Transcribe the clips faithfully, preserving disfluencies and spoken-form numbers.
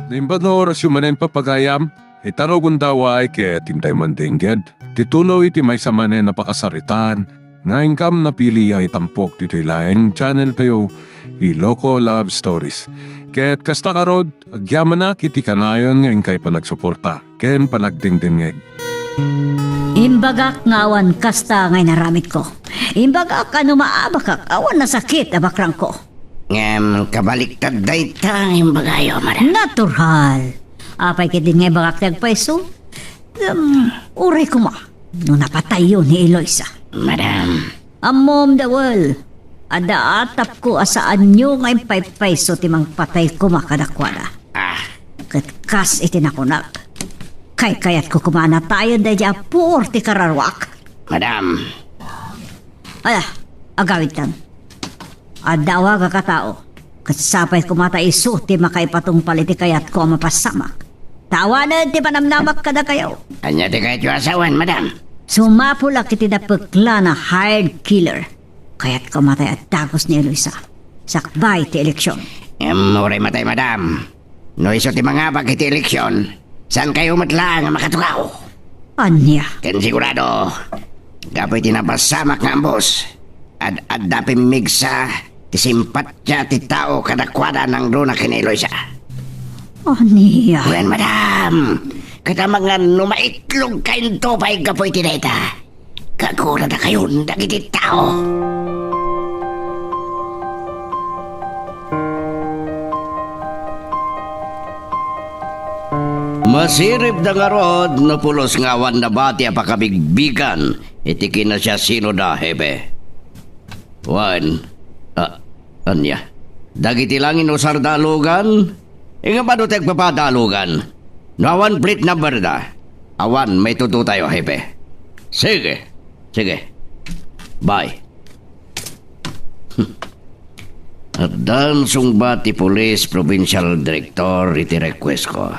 Naimbag nga orasyo manen, papagayam, ita rugonda, ket intay man dengged ti tuloy ti maysa manen a pakasaritaan nga inkam napili a itampok ditoy laeng channel tayo, Iloko Love Stories. Ket kasta ngarud, agyamanak iti kanayon nga inkay panagsuporta ken panagdengdengngeg. Imbagak nga awan kasta nga inaramidko. Imbagak a no maabakak, awan nasakit a bakrangko. Ngem kabaliktad dayta nga imbagayo, madam. Natural. Apay ketdi nga ibagak ti agpayso? Ngem, uray koma no napatayyo ni Eloisa. Madam. Ammom, Dawel, adda atapko a saanyo nga impaypayso ti mangpatay koma kadakuada. Ah. Ket kas iti nakunak, kaykayatko koma a natayen daydi a puor ti kararuak. Madam. Ala, agawidtan. Adda awagak a tao, ket sapay koma ta isu ti makaipatungpal iti kayatko a mapasamak. Ta awanen ti panamnamak kadakayo. Ania ti kayatyo a sawen, madam? Sumapulak iti napeklana hired killer. Kayatko a matay a dagus ni Eloisa sakbay ti eleksion. Em, uray matay, madam. No isu ti mangabak iti eleksion, saankayo met laeng a makatugaw. Ania? Ken sigurado, gapu iti napasamak nga ambos, ad-adda pimmigsa ti simpatia ti tao kadakuada nangruna ken ni Eloisa. Ania? Wen, madam, ket amangan no maitlogkayo pay gapu iti dayta. Kaguradakayon dagiti tao. Masiribda ngarud no pulos nga awan nabati a pakabigbigan iti kinasiasinoda, Hepe. Wen, a-, ania? Dagiti langin usarda a lugan? Inggana no ti agpapada a lugan? No awan plate number da, awan maitudtotayo, Hepe. Sige. Sige. Bye. Addan sungbat ti Police Provincial Director iti request ko.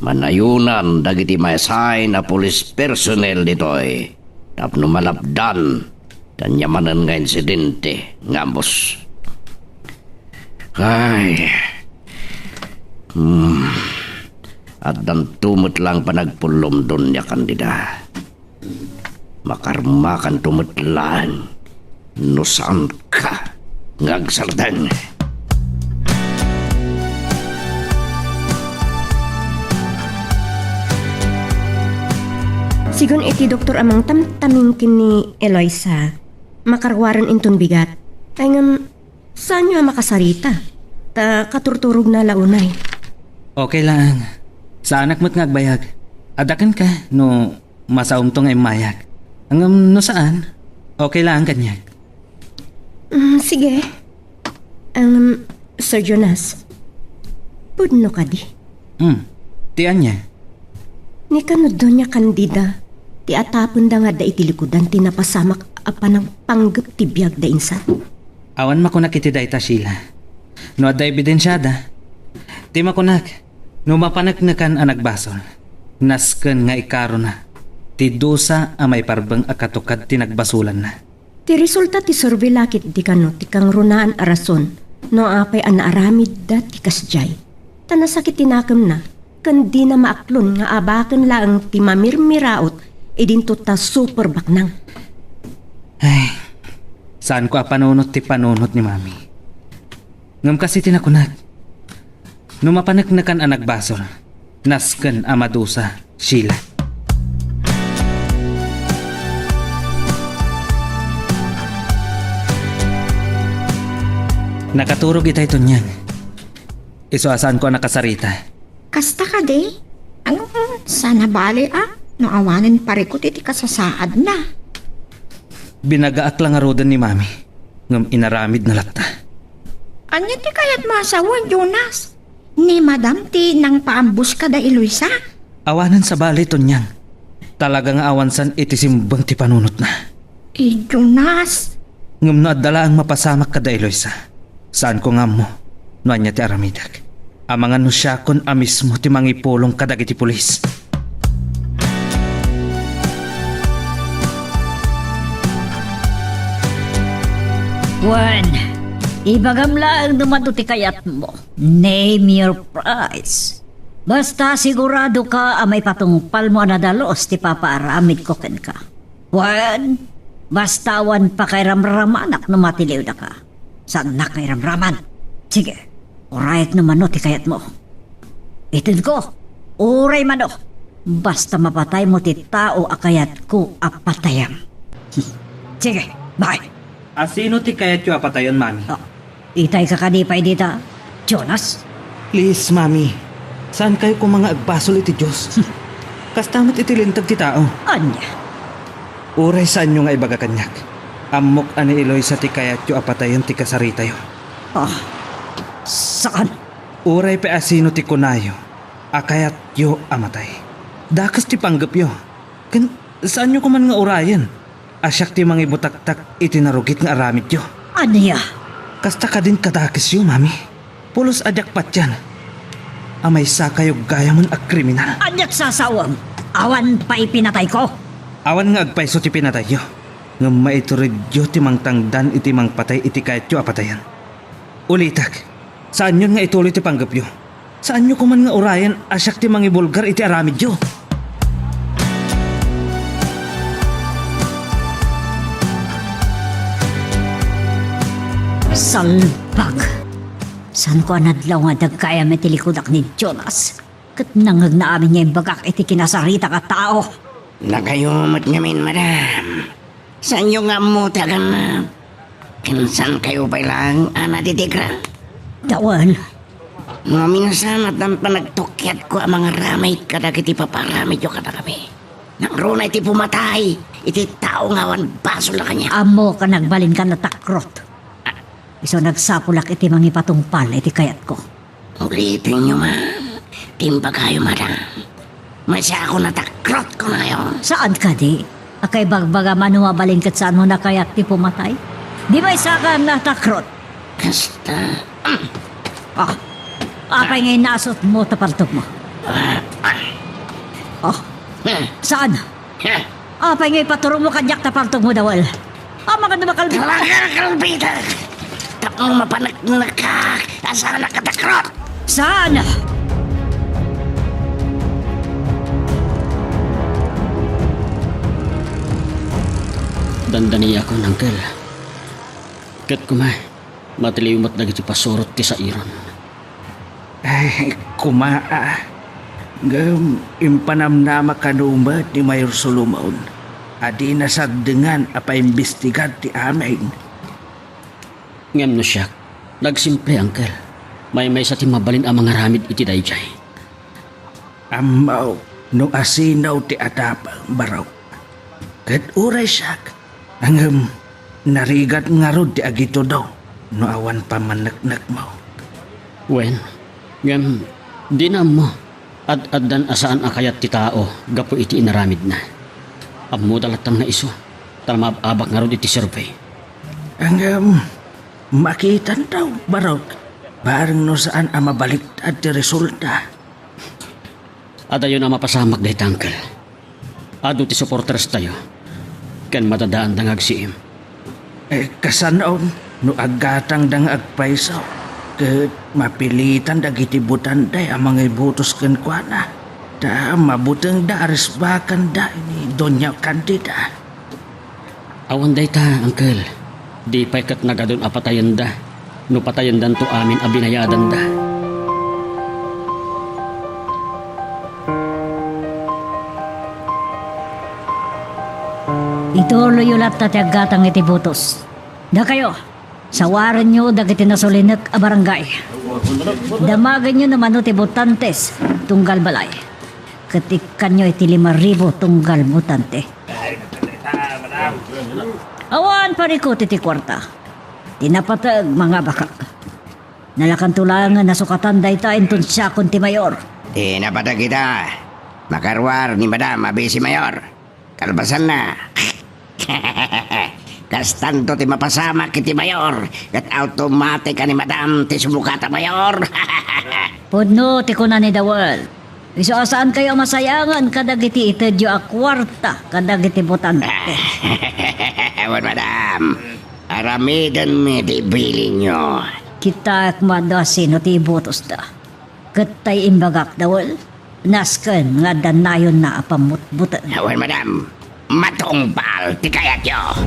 Manayonan dagiti ma-assign a police personnel ditoy tapno malapdan ti ania manen nga insidente nga ambos. Ay. Hmm. Addanto met laeng panagpullomda, Doña Candida. Makarmakanto met laeng no saanka nga agsardeng. Sigun iti doktor a mangtamtaming ken ni Eloisa, makaruaren inton bigat. Ay ngem, saanyo a makasarita? Ta katurturogna la unay. Okay laeng. Saanak met nga agbayag. Adda kenka no masaomto nga immayag. Ngem no saan, okay laeng kaniak. Mm, sige. Ngem, Sir Jonas, pudno kadi? Hmm. Ti ania? Ni kano Doña Candida, ti atapenda nga adda iti likudan ti napasamak a panangpanggep ti biag da insan? Awan makunak iti dayta, Sheila. No adda ebidensiada, ti makunak, no mapaneknekan a nagbasol, nasken nga ikarona ti dusa a maiparbeng a katukad ti nagbasolanna. Ti resulta ti survey la ketdi kano ti kangrunaan a rason no apay a naaramidda ti kasdiay. Ta nasakit ti nakemna, ken dina maaklon nga abaken laeng ti mamirmiraot idinto ta super baknang. Ay, saanko a panunot ti panunot ni Mami. Ngem kas iti nakunak, no mapaneknekan a nagbasol, nasken a madusa, Sheila. Nakaturog itay, Tonyang. Isu a saanko a nakasarita. Kasta kadi? Ano, saan a bale a no awanen parikut iti kasasaadna? Binagaak la ngaruden ni Mami, ngem inaramidna latta. Ania ti kayatmo a sawen, Jonas? Ni Madam ti nangpaambos kada Eloisa? Awanen sabali, Tonyang. Talaga nga awan saan iti simbeng ti panunotna. I Jonas. Ngem no adda laeng mapasamak kada Eloisa, saanko nga ammo no ania ti aramidek. Amangan no siakon a mismo ti mangipulong kadagiti pulis. Wen, Ibagam laeng no mano ti kayatmo. Name your price. Basta siguradoka a maipatungpalmo a nadalus ti papaaramidko kenka. Wen, basta awan pakairamramanak no matiliwdaka. Saannak nga iramraman. Sige, urayek no mano ti kayatmo. Itedko, uray mano, basta mapataymo ti tao a kayatko a patayam. Sige, bye. A sino ti kayatyo a patayen, Mami? Ah, itay ka kadi pay dita, Jonas? Please, Mami. Saankayo koma nga agbasol iti Dios? Kasta met iti linteg ti tao. Ania? Uray saanyo nga ibaga kaniak, ammok a ni Eloisa ti kayatyo a patayen ti kasaritayo. Ah, saan? Uray pay a sino ti kunayo a kayatyo a matay, dakes ti panggepyo. Ken saanyo koman nga urayen a siak ti mangibutaktak iti narugit nga aramidyo. Ania? Kasta kadin kadakesyo, Mami. Pulos a diak patian a maysakayo gayamen a kriminal. Ania't sasawem? Awan pay pinatayko? Awan nga agpayso ti pinatayyo, ngem maituredyo ti mangtangdan iti mangpatay iti kayatyo a patayen. Ulitek, saanyon nga ituloy ti panggepyo. Saanyo koman nga urayen a siak ti mangibulgar iti aramidyo. Salbag! Saanko a nadlaw nga dagkayam iti likudak ni Jonas, ket nangngegna amin nga imbagak iti kinasaritak a tao. Dakayo met ngamin, madam. Saanyo nga ammo ti agannad? Ken saankayo pay laeng a nadidikra? Dawan. No minsan, addan panagtukkiatko a mangaramid kadagiti paparamidyo kadagapi. Nangruna iti pumatay iti tao nga awan basolna kaniak. Ammok a nagbalinka a natakrot. Isu a nagsapulak iti mangipatungpal iti kayatko. Ulitenyo man ti imbagayo, madam. Masiakon a takrot kunayo. Saan kadi a kaibagbagam a no mabalin ket saanmo a kayat ti pumatay? Di maysakam a takrot. Kasta. Ah, apay nga inasutmo ta paltogmo? Ah, ah. Ah, Hmm. Saan? Apay nga ipaturogmo kaniak ta paltogmo, Dawel? Amangan no makalbi- Talaga, kalbitak! Tapno mapaneknekak a saanak a takrot! Saan? Dandaniakon, Uncle. Ket koma, matiliw met dagiti pasurot ti sairon. Ay, kumaa. Ngem impanamnama kano met ni Mayor Solomon a dina sagdengan a paimbestigar ti amin. Ngem no siak, nagsimple, Uncle. Maymaysa ti mabalin a mangaramid iti daydiay. Ammok no asino ti adda barok. Ket uray siak, ngem narigat ngarud ti agitudo no awan pammanneknekmo. Wen, ngem dina ammo. Ad-addan a saan a kayat ti tao gapu iti inaramidna. Ammoda latta nga isu, ta maab-abak ngarud iti survey. Ngem makitanto, barok, bareng no saan a mabaliktad ti resulta. Adayon a mapasamak dayta, Uncle. Adu ti supporterstayo, ken madadaanda nga agsiim. Eh, kasano no aggatangda nga agpayso, ket mapilitan dagiti botante a mangibotos kenkuana, ta mabutengda a risbakanda ni Doña Candida? Awan dayta, Uncle. Di pay ket nagadun a patayenda no patayendanto amin a binayadanda. Ituloyyo latta ti aggatang iti botos. Dakayo, sawarenyo dagiti nasulinek a barangay. Damagenyo no mano ti botantes tunggal balay. Ket ikkanyo iti lima ribu tunggal botante. Awan parikut iti kuarta. Ti napateg, mangabakak. Nalakanto laeng nga nasukatan dayta inton siakon ti mayor. Ti napateg ita, makaruar ni Madam a Vice Mayor. Kalpasanna, kastanto ti mapasamak iti mayor, ket automatic a ni Madam ti sumukat a mayor. Pudno ti kuna ni Dawel. Isu a saankayo a masayangan kadagiti itedyo a kuarta kadagiti botante. Wen, madam. Aramidenmi ti ibilinyo. Kitaek met no sino ti ibutosda. Ket tay imbagak, Dawel, nasken nga adda nayonna a pammutbuteng. Wen, madam, matungpal ti kayatyo.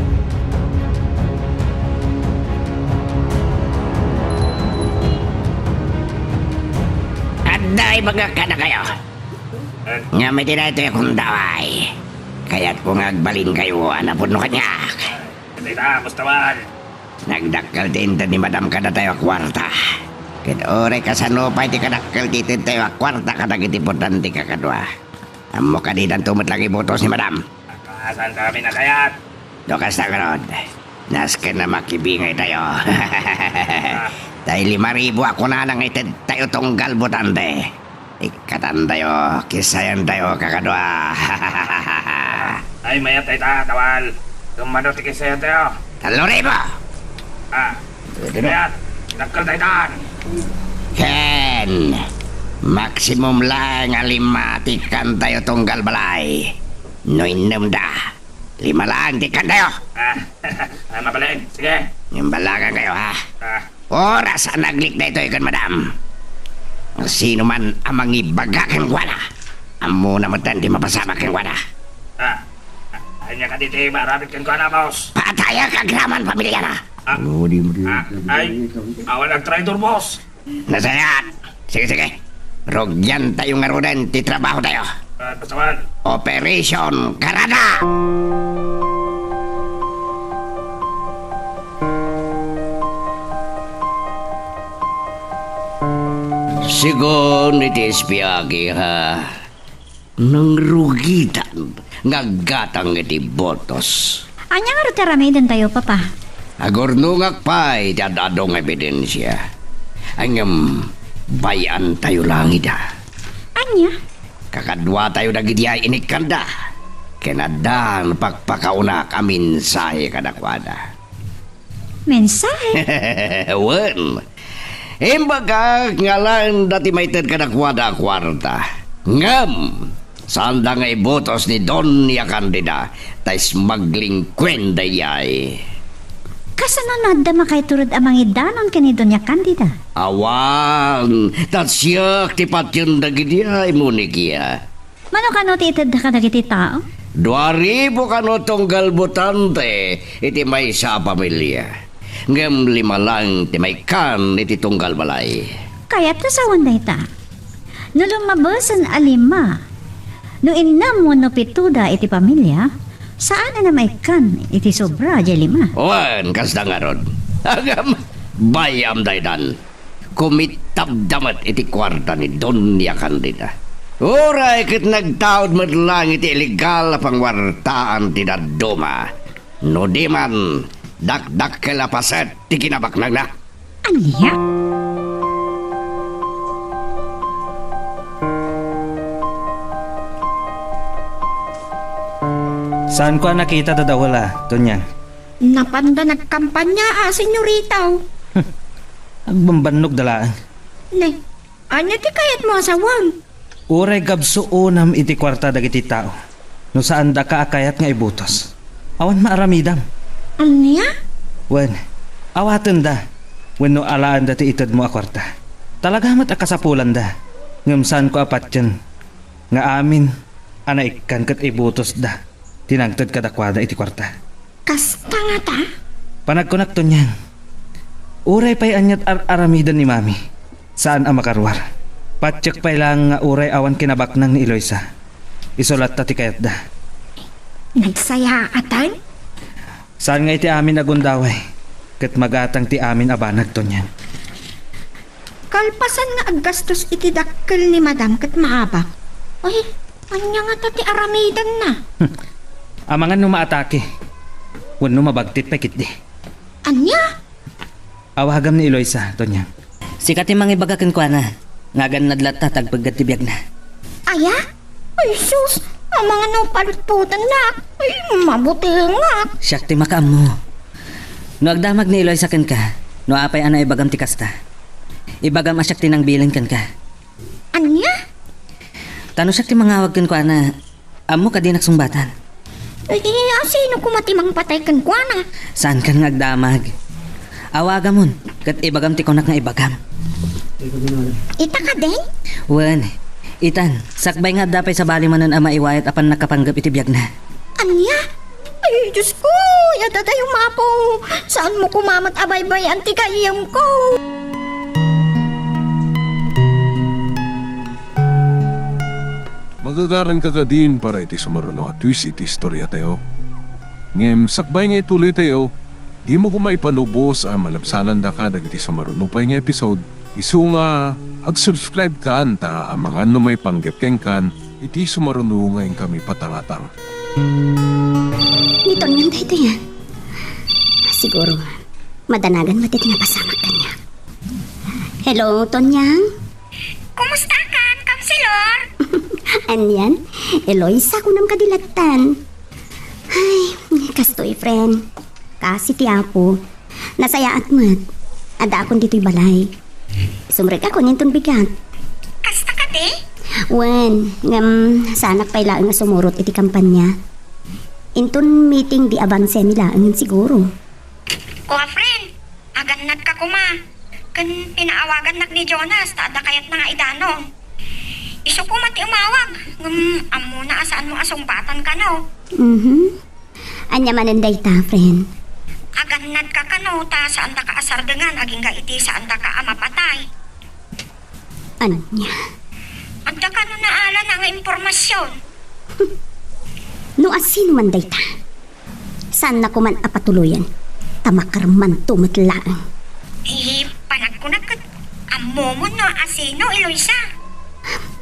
Adda ibagak kadakayo. Ngem iti daytoy a gundaway, kayatko nga agbalinkayo a napudno kaniak. Dita, Bustawan. Nagdakkel ti inted ni Madam kadatayo a kuarta. Ket uray kasano pay ti kadakkel ti itedtayo a kuarta kadagiti potente a kakadua, ammo kadi danto met lang ibutos ni Madam. Saan kami nakayat? No kasta ngarud, nasken a makibingaytayo. Tay lima ribu a kunana nga itedtayo tunggal botante. Ikkatantayo, kissayantayo, kakadua. Ay, mayat dayta, Dawel. Kummano ti kissayantayo? Tallo ribu! Ah, mayat, dakkel daytan. Ken, maximum lang a lima ti ikkantayo tunggal balay. No innemda, lima lang ti ikkantayo. Ah, ah, mabalin. Sige. Imbalagankayo, ha? Ah. Oras a naglik daytoy ken Madam. Sino man a mangibaga kenkuana, ammona metten ti mapasamak kenkuana. Ah, ania kadi ti maaramid kenkuana, boss? Patayak agraman pamiliana. Ah, ah, ay, awan agtraidor, boss. Nasayaat. Sige, sige. Rugiantayo ngaruden ti trabahotayo. Ah, basta man. Operation Karada! Sigun iti espiagi, ha? Nangrugitan nga aggatang iti botos. Ania ngarud ti aramidentayo, Papa? Agurnongak pay ti ad-adu nga ebidensia. Ngem, bay-antayo lang ida. Ania? Kakaduatayo dagidiay inikkanda. Ken addan pakpakaunak a mensahe kadakuada. Mensahe? Wen, imbagak nga alaenda ti maited kadakuada a kuarta. Ngem, saanda nga ibutos ni Doña Candida, ta smuggling queen daydiay. Kasano no adda makaiturod a mangidanon ken ni Doña Candida? Awan, ta siak ti patien dagidiay, Monikia. Mano kano ti itedda kadagiti tao? Dua ribu kano tunggal botante iti maysa a pamilia. Ngem lima lang ti maikkan iti tunggal balay. Kayatko sawen dayta. No lummabesen a lima, no innem wenno pitoda iti pamilia, saan a maikkan iti sobra diay lima. Wen, kasda ngarud. Agam, bay-am daytan. Kumitabda met iti kuarta ni Doña Candida. Uray ket nagtaud met lang iti illegal a pangwartaan ti dadduma. No di man, dakdakkel a paset ti kinabaknangna. Ania? Saanko a nakita da Dawel a, Doñang. Napanda nagkampania a, senyorita. Agbambannogda laeng. Ne, ania ti kayatmo a sawen? Uray gabsuonam iti kuarta dagiti tao, no saandaka a kayat nga ibutos, awan maaramidam. Ania? Wen, awatenda, wenno alaenda ti itedmo a kuarta. Talaga met a kasapulanda, ngem saanko a patien nga amin a naikkan ket ibutosda ti nangted kadakuada iti kuarta. Kasta ngata? Panagkunak, Tonyang, uray pay ania't ar-aramiden ni Mami, saan a makaruar. Patiek pay laeng nga uray awan kinabaknang ni Eloisa, isu latta ti kayatda. Nagsayaatan? Saan nga iti amin a gundaway, ket magatang ti amin a banag, Tonyang. Kalpasan nga aggastos iti dakkel ni Madam ket maabak. Ay, ania ngata ti aramidenna? Amangan no maatake wenno mabagtit pay ketdi. Ania? Awagam ni Eloisa, Tonyang. Sika ti mangibaga kenkuana nga agannad latta ti agpeggad ti biagna. Aya? Ay, sus! Amangan no palutpotennak! Ay, mabutengak! Siak ti makaammo. No agdamag ni Eloisa kenka, no apay a naibagam ti kasta, ibagam a siak ti nangbilin kenka. Ania? Ta no siak ti mangawag kenkuana, ammo kadi dinak sungbatan. Ay, a, sino koma ti mangpatay kenkuana? Saankan nga agdamag. Awagamon, ket ibagam ti kunak nga ibagam. Ita kadi? Wen, itan, sakbay nga adda pay sabali manen a maiwayat a pannakapanggep iti biagna. Ania? Ay, Diosko, adda dayta, Apo. Saanmo koma met a baybay-an ti gayyemko. Magagaranka kadin para iti sumaruno a twist iti istoriatayo. Ngem sakbay nga ituloytayo, dimo koma ipanubos a malabsanandaka dagiti sumaruno pay nga episode, isu nga ag-subscribekan ta amangan no maipanggep kenkan iti sumaruno nga inkami patangatang. Ni Tonyang daytoy, a? Siguro, madanagan met iti napasamak kaniak. Hello, Tonyang? Kumustakan, Counselor? Anian? Eloisa, kunam kadi lattan? Ay, kastoy, friend. Kaasi ti Apo. Nasayaat met. Addaakon ditoy balay. Sumrekakon inton bigat. Kasta kadi? Wen, ngem saanak pay laeng a sumurot iti kampanya. Inton meeting di avansemi laengen siguro. Kua, friend, agannadka koma. Ken pinaawagannak ni Jonas ta adda kayatna nga idanong. Isu koma ti umawag, ngem ammona a saanmo a sungbatan kano. Mhm. Ania manen dayta, friend? Agannadka kano ta saandaka a sardengan agingga iti saandaka a mapatay. Ania? Adda kano naalana nga impormasion? No asino man dayta, saanna koman a patuloyen, ta makarmanto met laeng. Eh, panagkunak ket ammomon no asino, Eloisa.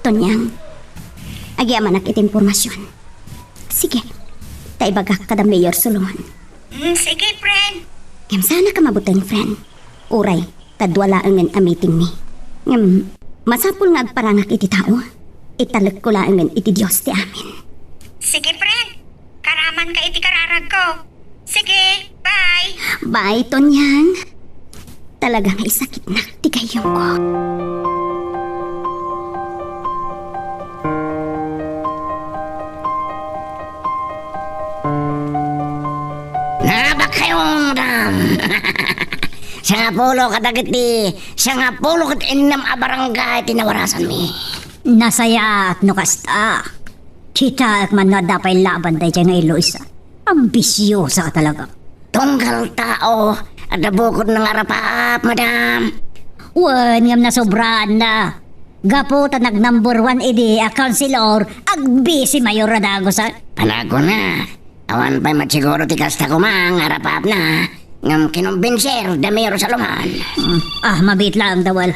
Tonyang, agyamanak iti impormasion. Sige, ta ibagak kada Mayor Solomon. Mm, sige, friend. Ngem saanka mabuteng, friend. Uray, ta dua laengen a meetingmi. Ngem, masapul nga agparangak iti tao. Italekko laengen iti Dios ti amin. Sige, friend. Karamanka iti kararagko. Sige, bye. Bye, Tonyang. Talaga nga isakitnak ti gayyemko. Naabak kayo, madam. Sangapulo kadagiti, sangapulo ket innem a barangay ti nawarasanmi. Nasayaat no kasta. Kitaek man no adda pay laban daydiay nga Eloisa. Ambisiosa talaga. Tunggal tao, adda bukodna nga arapap, madam. Wen, ngem nasobraanna. Gapu ta nag-number one idi a councilor, agbisi mayor a dagusan. Panagkuna, awan pay met siguro ti kasta koma nga arapapna, ngem kinumbinser da Mayor Solomon. Hmm. Ah, mabiit laeng dawel.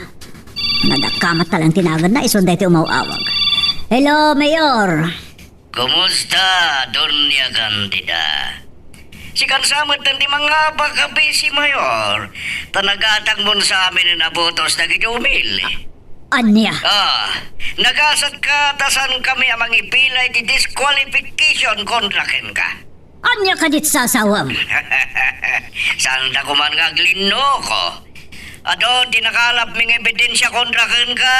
Nadakkamat ta lang tinaganna, isun daytoy umaw-awag. Hello, Mayor. Kumusta, Doña Candida? Sikan sa met ti mangabak a bisi, Mayor, ta nagatangmon sa amin a botos dagiti umili. Ania? Ah, nagasatka ta saankami a mangipila iti disqualification kontra kenka. Ania kadit sasawem? Saanda koman nga aglinnoko. Adu ti nakalapmi nga ebidensia kontra kenka.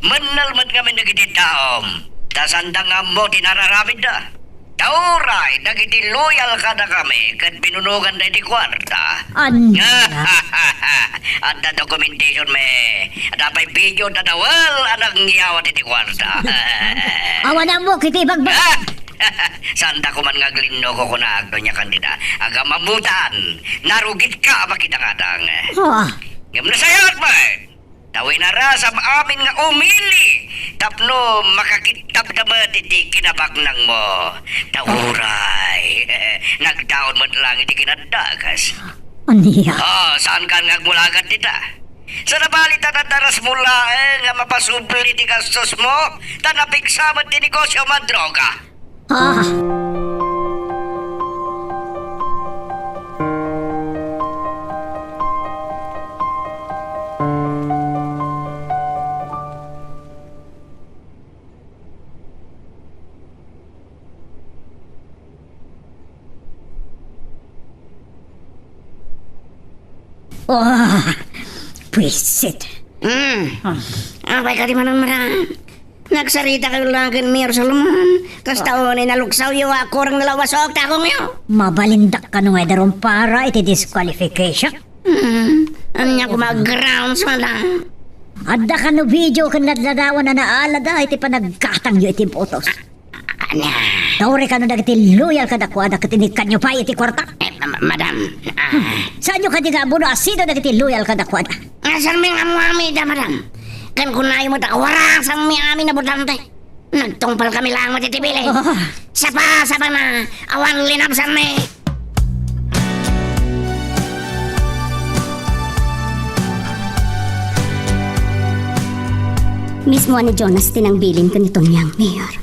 Mennel met ngamin dagiti taom, ta saanda nga ammo ti nararamidda. Ta uray dagiti loyal kadakami ket binunoganda iti kuarta. Ania? Adda documentation mi. Adda pay video ta dawel a nangyawat iti kuarta. Awan ammok iti ibagbag. Ah! Saanda koman nga aglinnoko, kunak, Doña Candida. Agamamutan, narugitka a makidangadang. Ah. Ngem nasayaat met, ta winarasam amin nga umili tapno makakittabda met iti kinabaknangmo. Ta uray, nagdaon met lang iti kinaddakas. Ania? Ah, saankan nga agmulagan dita? Sa nabali ta nadarasmo laeng nga mapasubli ti gastosmo, ta napigsa met ti negosio a droga. Ah. Oh, pwisit. Hmm. Ah. Apay kadi manen, madam? Nagsarita kayo lang ken Mayor Solomon. Kasta unay naluksawyo a kurang nalawasok takongyo. Mabalindak kano nga idaron para iti disqualification? Hmm, ania koma a grounds, madam? Adda kano video ken ladladawan a naalada iti panaggatangyo iti botos? Ania? Tawri kano dagiti loyal kadakuada ket inikkanyo pay iti kuarta? Eh, ma-, ma-, madam, ah. Saanyo kadi nga ammo no asino dagiti loyal kadakuada? Ngasarmi nga ammo-ammi ida, madam. Ken kunayo met a warasangmi amin a botante. Nagtungpal kami laeng met iti bilin. Oh. Sapa, sapa na, awan linabsanmi. Mismo a ni Jonas ti nangbilin ken ni Tonyang, Mayor.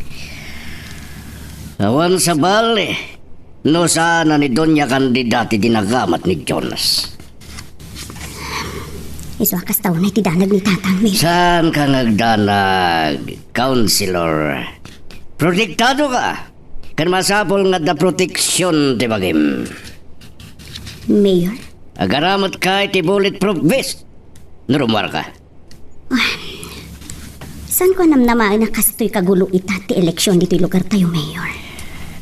Awan sabali, no saan a ni Doña Candida ti dinagamat ni Jonas. Isu a kasta unay ti danag ni Tatang, Mayor. Saanka nga agdanag, Councilor. Protektado ka. Ken masapul nga adda proteksyon ti bagim. Mayor? Agaramat ka iti bulletproof vest no rummuar ka. Ah, saan ko a namnamaen a kastoy kagulo ita ti eleksyon ditoy lugar tayo, Mayor?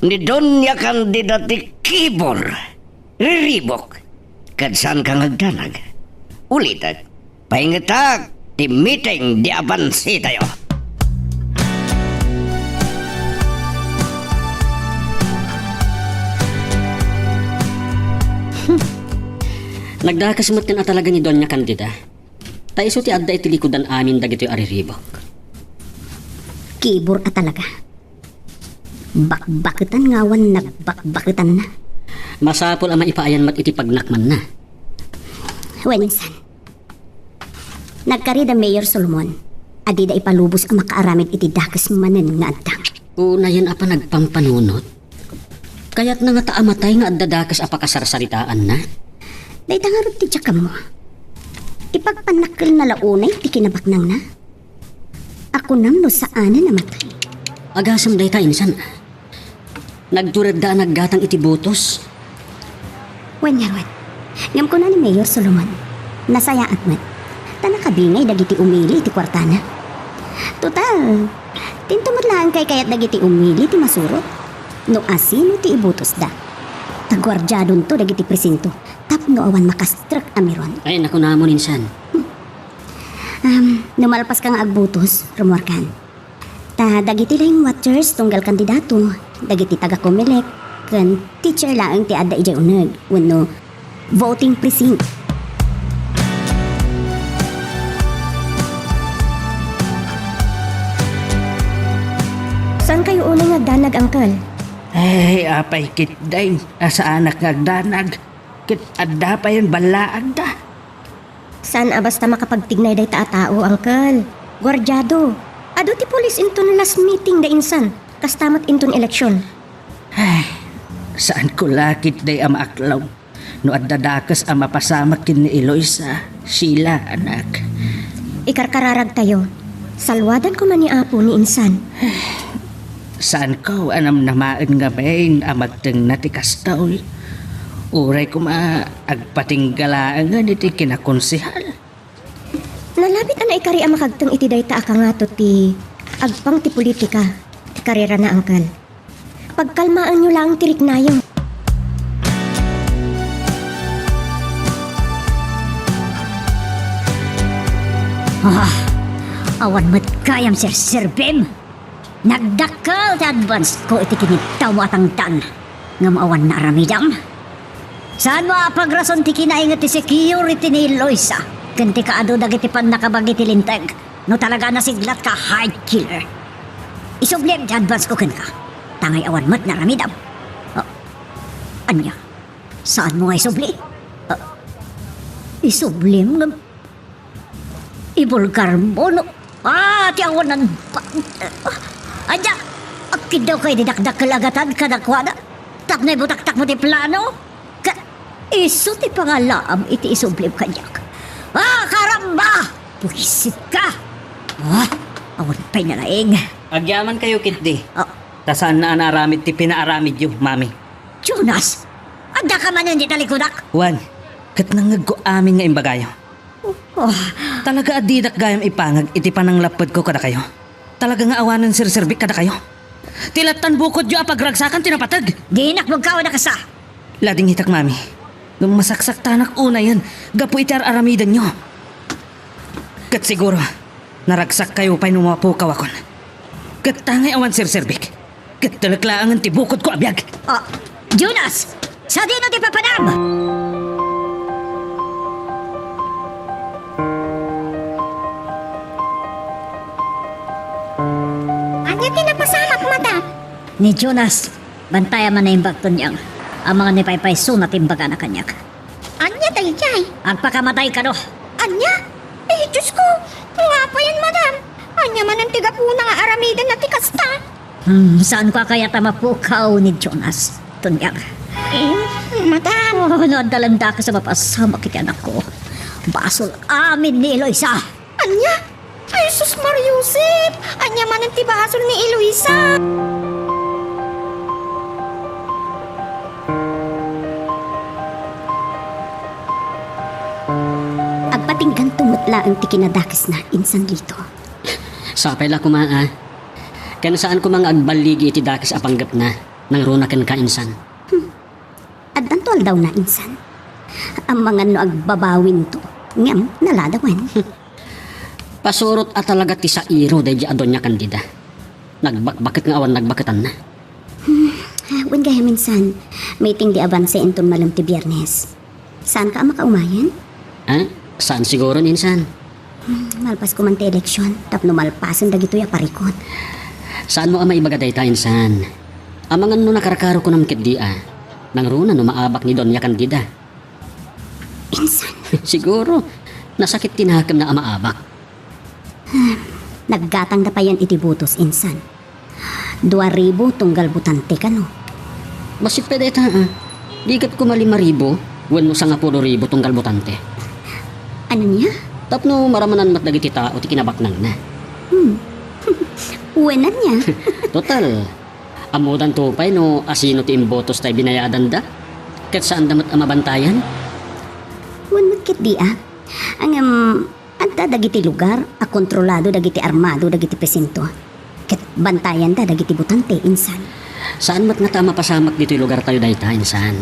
Ni Doña Candida ti kibor. Riribok, ket saanka nga agdanag. Ulitek, paingetak ti meeting di abansi tayo. Nagdakes met ken a talaga ni Doña Candida. Ta isu ti adda iti likudan amin dagitoy a riribok. Kibor a talaga. Bakbaketan nga awan nagbakbaketanna. Masapul a maipaayan met iti pagnakmanna. Wen insan, nagkari da Mayor Solomon a dida ipalubos a makaaramid iti dakes manen nga addang. Unayen a panagpampanunot. Kayatna ngata a matay nga adda dakes a pakasarsaritaanna? Dayta ngarud ti diak ammo. Ipagpannakkelna la unay ti kinabaknangna? A kunam no saanen a matay? Agasem dayta insan. Nagturedda a naggatang iti botos. Wen ngarud. Ngem kuna ni Mayor Solomon, nasayaat met. Ta nakabingay dagiti umili iti kuartana. Total, dinto met laeng kaykayat dagiti umili ti masurot no asino ti ibotosda. Ta guardiadonto dagiti presinto tapno awan makastrek a miron. Ay, nakunamon insan. Hmm. Um, no malpaska nga agbotos, rummuarkan. Ta dagiti line watchers tunggal kandidato, dagiti taga-Comelec, ken teacher laeng ti adda idiay uneg wenno voting precinct. Saan kayo unay nga agdanag, Uncle? Ay, apay ketdi a saanak nga agdanag. Ket adda payen ballaagda. Saan a basta makapagtignay dayta a tao, Uncle. Guardiado. Adu ti pulis inton last meeting da insan, kasta met inton eleksyon. Ay, saanko la ketdi a maaklong no adda dakes a mapasamak ken ni Eloisa, Sheila, anak. Ikarkararagtayo. Salwadan koma ni Apo ni insan. Saanko a namnamaen ngamin a magtengna ti kastoy. Uray koma agpatingga laengen iti kinakonsehal. Nalabit a naikari a makagteng iti dayta a kangato ti agpang ti politika ti karerana, Uncle. Pagkalmaenyo laeng ti riknayo. Ah, awan met gayam serserbim. Nagdakkel ti advance ko iti kinitawmo a tangtan, ngem awan naaramidam. Saanmo a pagrason ti kinainget ti security ni Eloisa ken ti kaadu dagiti pannakabagi ti linteg no talaga a nasiglatka a hide killer. Isublim ti advance ko kenka, tangay awan met naaramidam. Ah, ania? Saanmo nga isubli? Ah, isublim ngem Ibulgarmo no, ah, ti awanan pa. Ania, agkiddawka idi dakdakkel a gatad kadakuada tapno ibutaktakmo ti plano? Ka, isu ti pangalaam iti isublim kaniak. Ah, karamba! Buisitka! Ah, awan pay nalaing. Agyamankayo ketdi. Ah. Ta saanna a naaramid ti pinaaramidyo, Mami. Jonas, addaka manen iti talikudak? Wen, ket nangngegko amin nga imbagayo. Oh. Talaga a didak gayam ipangag iti pananglappedko kadakayo. Talaga nga awanen serserbik kadakayo? Ti lattan bukodyo a pagragsakan ti napateg. Dinak magkawa na kasa. Ladingitak, Mami. Ngem masaksaktanak unayen gapu iti ar-aramidenyo. Ket siguro, naragsakkayo pay no mapukawakon. Ket ta ngay awan serserbik. Ket telek laengen ti bukodko a biag. Ah, Jonas! Sadino ti papanam? Ania ti napasamak, madam? Ni Jonas, bantayam a naimbag, Tonyang. Amangan no ipaypaysona ti imbagana kaniak. Ania daydiay? Agpakamatay kano. Ania? Ay, Diyos ko! Nga payen, madam? Ania manen ti gapuna nga aramidenna ti kasta? Hmm, saanko a kayat a mapukaw ni Jonas, Tonyang. Eh, madam. Oh, no adda laeng dakes a mapasamak iti anakko, basol amin ni Eloisa. Ania? Ay, sus, Maria Josep! Ania manen ti basol ni Eloisa? Agpatingganto met laeng ti kinadakesna, insan Lito. Sapay la koma, a. Ken saan koma nga agballigi iti dakes a panggepna, nangruna kenka, insan. Hmm. Addanto aldawna, insan. Amangan no agbabawinto, ngem naladawen. Pasurot a talaga ti sairo daydi a Doña Candida. Nagbakbaket nga awan nagbaketanna. Hmm, wen gayam, insan, meeting di abanse inton malem ti Biernes. Saanka a makaumayen? Ha? Saan siguro, insan. Hmm, malpas ko man ti eleksion, tapno malpasen dagitoy a parikut. Saanmo a maibaga dayta, insan. Amangan no nakarkarokonam ketdi a. Nangruna no maabak ni Doña Candida. Insan. Siguro, nasakit ti nakemna a maabak. Naggatangda payen iti butos, insan. Dua ribu tunggal botante kano. Bassit pay dayta, a. Di ket koma lima ribu wenno sangapulo ribu tunggal botante. Ania? Tapno maramanan met dagiti tao ti kinabaknangna. Hmm. Wen, ania? Total, ammodanto pay no asino ti imbotos tay binayadanda. Ket saanda met a mabantayan. Wen met ketdi, a. Ngem, adda dagiti lugar a kontrolado dagiti armado dagiti presinto. Ket bantayanda dagiti botante, insan. Saan met ngata a mapasamak ditoy lugartayo dayta, insan.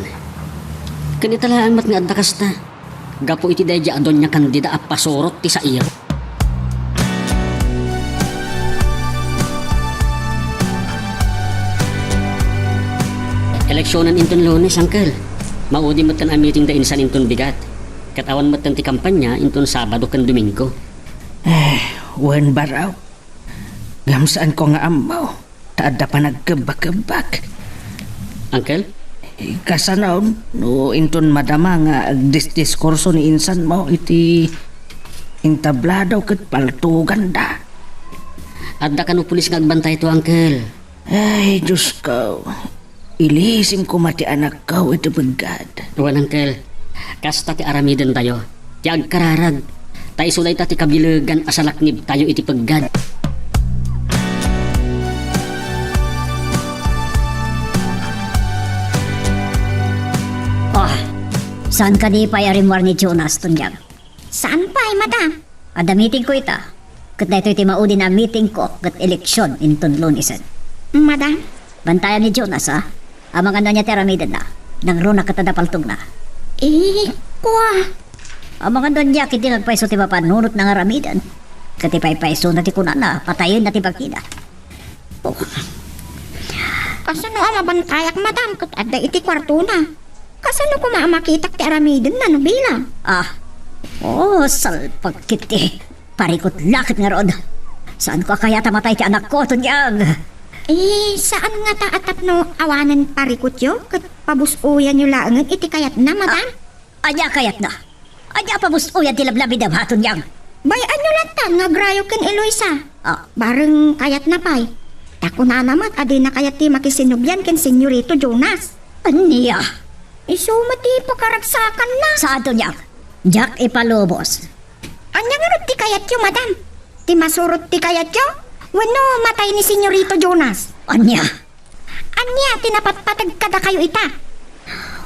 Ken ita laeng met nga adda kasta. Gapu iti daydi a Doña Candida a pasurot ti sairo. Eleksionen inton Lunes, Uncle. Maudi metten a meeting da insan inton bigat. Ket awan metten ti kampanya inton Sabado ken Domingo. Eh, wen, baro. Ngem saanko nga ammo, ta adda panagkebbakebbak. Uncle? Eh, kasano no inton madama nga agdisdiskurso ni insanmo iti entablado ket paltoganda? Adda kano pulis nga agbantayto, Uncle. Ay, Diosko. Ilisim koma ti anakko iti peggad. Wen, Uncle. Kasta ti aramidendayo. Ti agkararag. Ta isu dayta ti kabilegan a salaknibtayo iti peggad. Ah, saan kadi pay a rimmuar ni Jonas, Tonyang? Saan pay, madam? Adda meetingko ita. Ket daytoy ti maudin a meetingko ket eleksion inton Lunesen. Madam? Bantayam ni Jonas, a. Amangan no ania ti aramidenna. Nangruna ket adda paltogna. Eh, kua. Amangan no ania ketdi nga agpayso ti mapanunotna nga aramiden. Ket ipaypaysona ti kunana, patayenna ti partida. Oh. Kasano a mabantayak, madam, ket adda iti kuartona? Kasano koma a makitak ti aramidenna no bilang? Ah. Oh, salpag ketdi. Parikut la ket ngarud. Saanko a kayat a matay ti anakko, Tonyang. Eh, saan ngata a tapno awanen parikutyo ket pabus-oyanyo laengen iti kayatna, madam? Ah, ania a kayatna? Ania a pabus-oyan ti lablabidam, Tonyang? Bay-anyo lattan nga agrayo ken Eloisa. Ah. Bareng kayatna pay. Ta kunana met a dina kayat ti makisinobian ken Senyorito Jonas. Ania? Isu met ti pakaragsakanna. Saan, Tonyang? Diak ipalubos. Ania ngarud ti kayatyo, madam? Ti masurot ti kayatyo? Wenno matay ni Senyorito Jonas? Ania? Ania ti napatpateg kadakayo ita?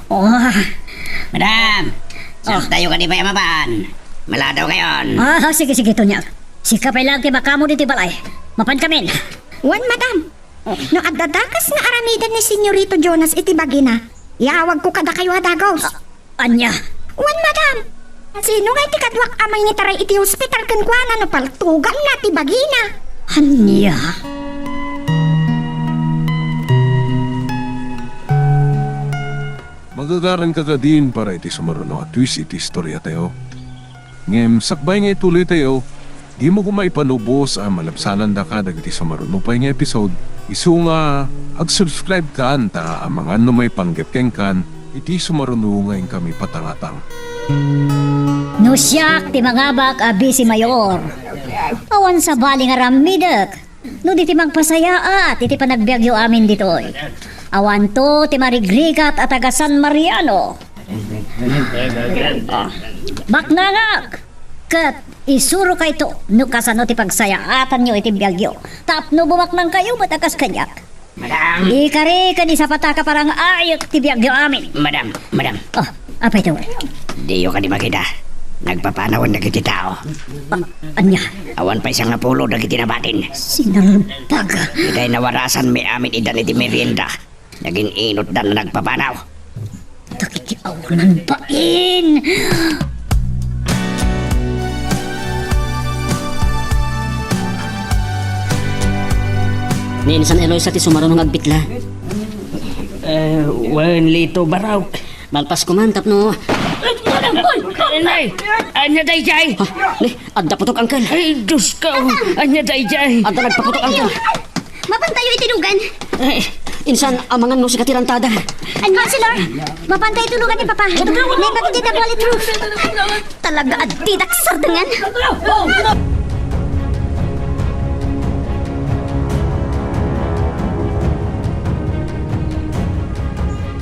Oh. Madam, Oh. Saantayo kadi pay a mapan? Maladaw kayon. Ah, sige, sige, Tonyang. Sika pay laeng ti makammo ditoy balay. Mapankamin. Wen, madam. No adda dakes nga aramiden ni Senyorito Jonas iti bagina, iyawagko kadakayo a dagus. A-, ania? Wen, madam. Sino nga iti kaduak a mangitaray iti hospital kenkuana no paltuganna ti bagina? Ania? Magagaranka kadin para iti sumaruno a twist iti istoriatayo. Ngem sakbay nga ituloytayo, dimo koma ipanubos a malabsanandaka dagiti sumaruno pay nga episode, isu nga ag-subscribe kan ta amangan no maipanggep kenkan iti sumaruno nga inkami patangatang. No siak ti mangabak a bisi mayor, awan sabali nga aramidek no di ti mangpasayaat iti panagbiagyo amin ditoy. Awanto ti marigrigat a taga San Mariano. Ah, baknangak! Ket isurokayto no kasano ti pagsayaatanyo iti biagyo tapno bumaknangkayo met a kas kaniak. Madam! Ikari ken isapataka parang ayek ti biagyo amin. Madam, madam. Oh, apay to? Diyo kadi makita. Nagpapanawen dagiti tao. Ah, ania? Awan pay sangapulo dagiti nabatin. Sinalbag. Itay nawarasanmi amin idan iti merienda. Nagin-inutdan a nagpapanaw. Dagiti awanan bain! Ni Insan Eloisa ti sumaruno nga agbitla. Eh, wen, Lito, barok. Malpas ko man tapno. Ay, nay! Ania daydiay? Ha? Ni, adda putok, Uncle. Ay, Diyos ko! Ania daydiay? Adda nagpaputok, Uncle. Mapantayo iti lugan. Eh, insan, amangan no sika ti rantada. An Counselor, mapantayo iti lugan ni Papa. Naimbag iti bullet proof. Talaga a didak sardengan.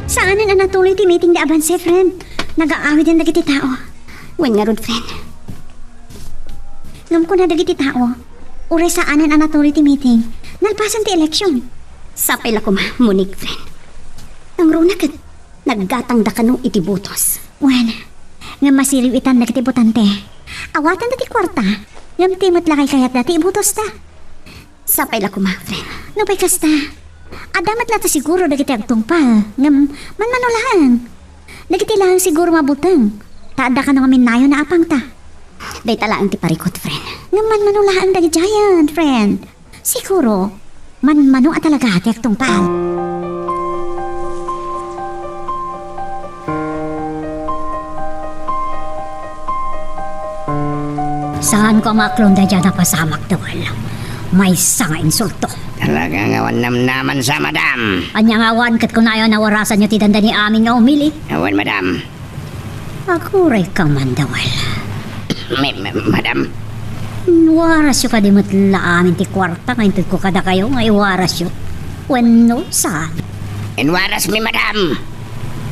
Saanen a natuloy ti meeting da Avance, friend. Nagaawiden dagiti tao. Wen ngarud, friend. Ngem kuna dagiti tao, uray saanen a natuloy ti meeting, nalpasen ti election. Sapay la koma, Monique, friend. Nangruna ket naggatangda kano iti botos. Wen, ngem masiriw itan dagiti botante. Awatenda ti kuarta, ngem ti met la kaykayatda ti ibotosta. Sapay la koma, friend. Nupay kasta, adda met latta siguro dagiti agtungpal, ngem manmano laeng. Dagiti laeng siguro mabuteng, ta adda kano ngamin nayon a apangta. Dayta laeng ti parikut, friend. Ngem manmano laeng dagiti giant, friend. Siguro, manmano a talaga ti agtungpal. Saanko a maaklon daydiay a napasamak, Dol. Maysa nga insulto. Talaga nga awan namnamansa, madam. Ania nga awan ket kunayo a nawarasanyo ti dandani amin nga umili? Awan, madam. Agurayka man, Dol. Ma-, ma-, madam. Inwarasyo kadi met la amin ti kuarta nga intedko kadakayo nga iwarasyo? Wenno saan? Inwarasmi, madam.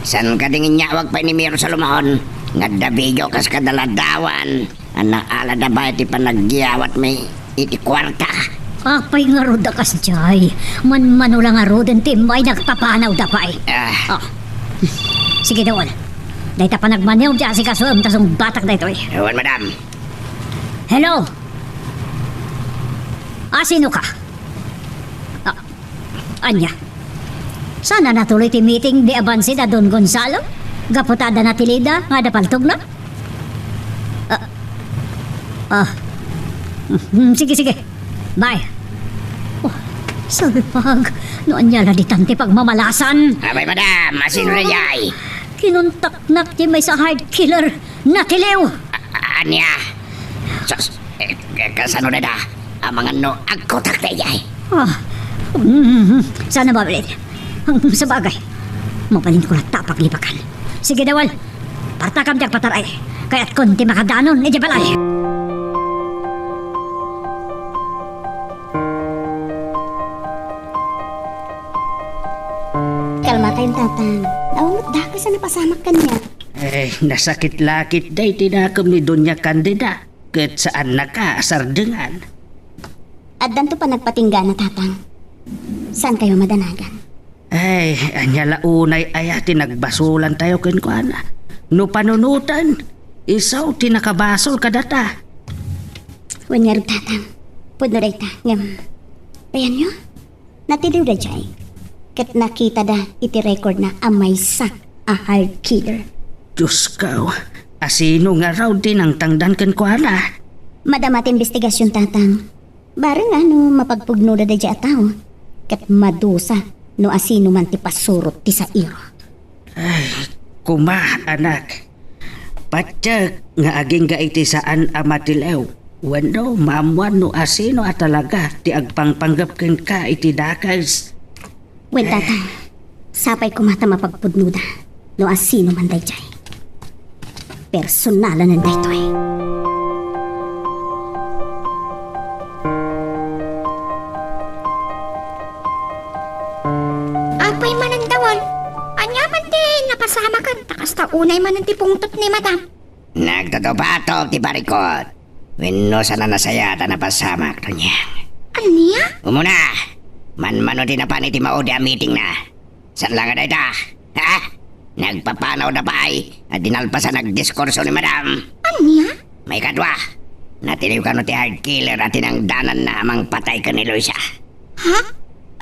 Saan kadi nga inyawag pay ni Mayor Salomon nga adda video kas kadaladawan a naalada pay ti panagyawatmi iti kuarta? Apay ngarud a kasdiay? Manmano la ngaruden ti immay nagpapanawda pay. Ah. Ah. Sige, Dol. Dayta panagmaniw ti asikasoem ta sungbatak daytoy. Awan, madam. Hello? Ah, sino ka? Ah, ania? Saan a natuloy ti meeting di abanse da Don Gonzalo? Gapu ta adda natilida nga adda paltogna? Ah, ah. Hmm, sige, sige. Bye. Oh, salpag. No ania la ditan ti pagmamalasan? Abay, madam, asino daydiay? Kinuntaknak ti maysa a hard killer. Natiliw! A-, ania? Sus, eh, eh, kasano dayta? Amangan no agkutak daydiay. Ah, mm, saan a mabalin? Sabagay, mabalinko latta a paglipakan. Sige, Dol. Partakam ti agpataray. Kayatkon ti makadanon idiay balay. Kalmatayo, Tatang. Awan met dakes a napasamak kaniak. Eh, nasakit la ketdi ti nakem ni Doña Candida, ket saannaka a sardengan. Addanto panagpatinggana, Tatang. Saankayo madanagan? Ay, ania la unay aya ti nagbasolantayo kenkuana? No panunoten, isu ti nakabasol kadata. Wen ngarud, Tatang. Pudno dayta, ngem Ayanyo? Natiliw daydiay. Ket nakitada iti record na a maysa a hired killer. Diosko, asino ngarud ti nangtangdan kenkuana? Madama ti imbestigasion, Tatang. Bareng a no mapagpudnoda daydiay a tao, ket madusa no asino man ti pasurot ti sairo. Ay, kuma, anak. Patiek nga agingga iti saan a matiliw wenno maammuan no asino a talaga ti agpangpanggep kenka iti dakes. Wen, Tatang, sapay koma ta mapagpudnoda no asino man daydiay. Personalanen daytoy. Apay manen, Dawal? Ania man ti napasamakan ta kasta unay manen ti pungtot ni Madam? Nagtutupato ti parikut. Wenno saan a nasayaat a napasamak, Donyang. Ania? Umuna, manmano ti napan iti maudi a meetingna. Saan la nga dayta? Ha? Nagpapanawda pay a dinalpasan a diskurso ni Madam. Ania? Maikadua, natiliw kano ti hired killer a tinangdananna a mangpatay ken ni Luisa. Ha?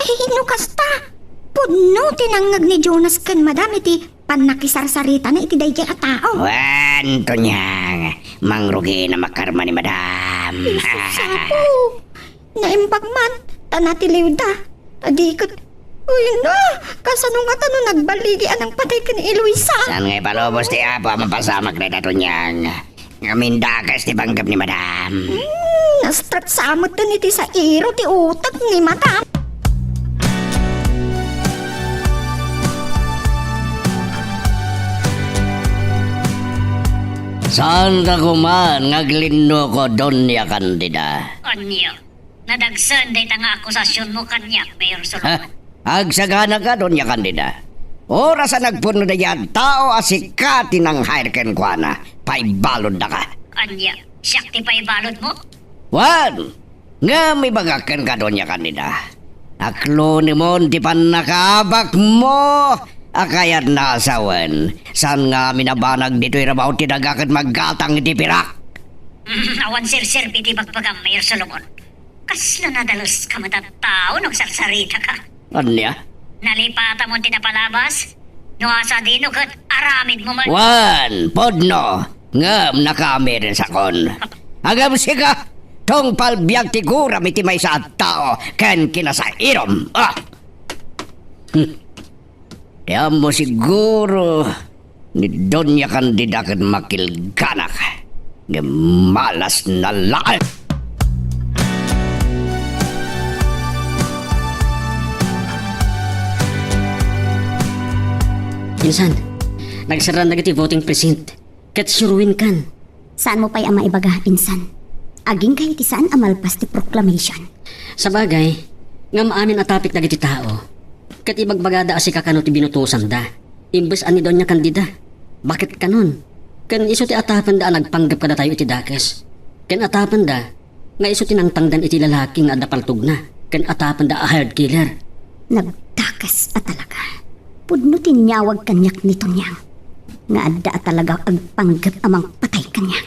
Ay, no kasta, pudno ti nangngeg ni Jonas ken Madam iti pannakisarsaritana iti daydiay a tao. Wen, Donyang, mangrugina makarma ni Madam. Jesus, Apo! Naimbag man, ta natiliwda. Adi ket, uy, na! Kasano ngata no nagbaligi a nangpatay ken ni Eloisa? Saan nga ipalubos ti Apo a mapasamak dayta, Donyang? Ngamin dakes ti panggep ni Madam. Hmm, na-stress sa met iti sairo ti utek ni Madam. Saanka koma nga aglinnoko, Doña Candida? Ania? Nadagsen dayta nga akusasionmo kaniak, Mayor Solomon. Ha? Agsaganaka, Doña Candida. Oras a nagpudno daydiay a tao a sika ti nang-hire kenkuana, paibaluddaka. Ania, siak ti paibaludmo? Wen, ngem ibagak kenka, Doña Candida, aklonemon ti pannakaabakmo a kayatna a sawen, saan nga amin a banag ditoy rabaw ti daga ket maggatang iti pirak. Mm, awan serserbi ti bagbagam, Mayor Solomon. Kasla nadaleska met a tao no agsarsaritaka. Ania? Nalipatamon ti napalabas? No asadino ket aramidmo met. Wen, pudno, ngem nakaamidenakon. Ngem sika, tungpal biag ti guram iti maysa a tao ken kinasairom. Ah! Hmm. Ti ammo siguro ni Doña Candida ket makilganak, ngem malasna laeng. Insan, nagserran dagiti voting precinct. Ket suruenkan. Saanmo pay a maibaga, insan? Agingga iti saan a malpas ti proclamation. Sabagay, ngem amin a tapik dagiti tao. Ket ibagbagada a sika kano ti binutosanda, imbes a ni Doña Candida. Baket kanon? Ken isu ti atapenda a nagpanggep kadatayo iti dakes. Ken atapenda nga isu ti nangtangdan iti lalaki nga adda paltogna, ken atapenda a hired killer. Nagdakes a talaga. Pudno ti inyawag kaniak ni Tonyang nga adda a talaga agpanggep a mangpatay kaniak.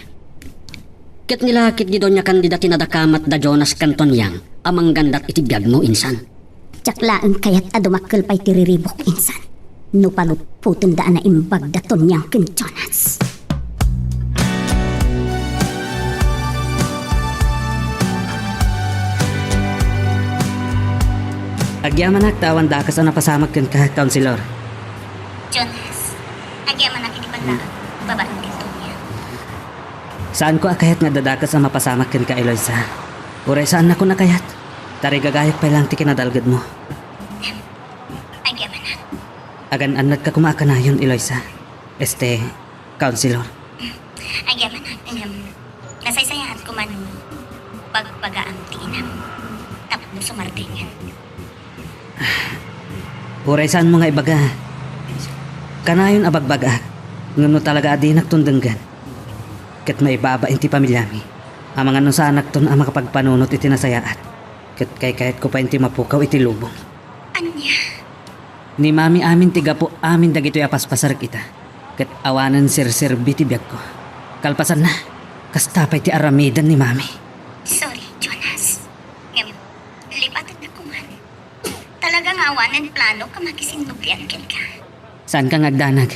Ket ni lakit ni Doña Candida ti nadakamat da Jonas ken Tonyang a manggandat iti biagmo, insan. Diak laeng kayat a dumakkel pay ti riribuk, insan, no palutpotenda a naimbag da Tonyang ken Jonas. Agyamanak ta awan dakes a napasamak kenka, Councilor. Jonas, agyamanak iti panlaag babaen ken Tonyang. Saanko a kayat nga adda dakes a mapasamak kenka, Eloisa. Uray saannakon a kayat. Tarigagayek pay laeng ti kinadalgedmo. Agyamanak. Agan-annadka koma a kanayon, Eloisa. Este, Councilor. Agyamanak, ngem nasaysayaat koma no bagbagaam ti inam tapno sumardengen. Uray saanmo nga ibaga, kanayon a bagbagak, ngem no talaga a dinakton denggen, ket maibabain ti pamiliami, amangan no saanakton a makapagpanunot iti nasayaat, ket kaykayatko pay ti mapukaw iti lubong. Ania? Ni Mami amin ti gapu amin dagitoy a paspasarek ita, ket awanen serserbi ti biagko. Kalpasanna, kasta pay ti aramiden ni Mami. Sorry, Jonas. Ngem, lipatennakon Awanen planok a makisinnublian kenka. Saanka nga agdanag.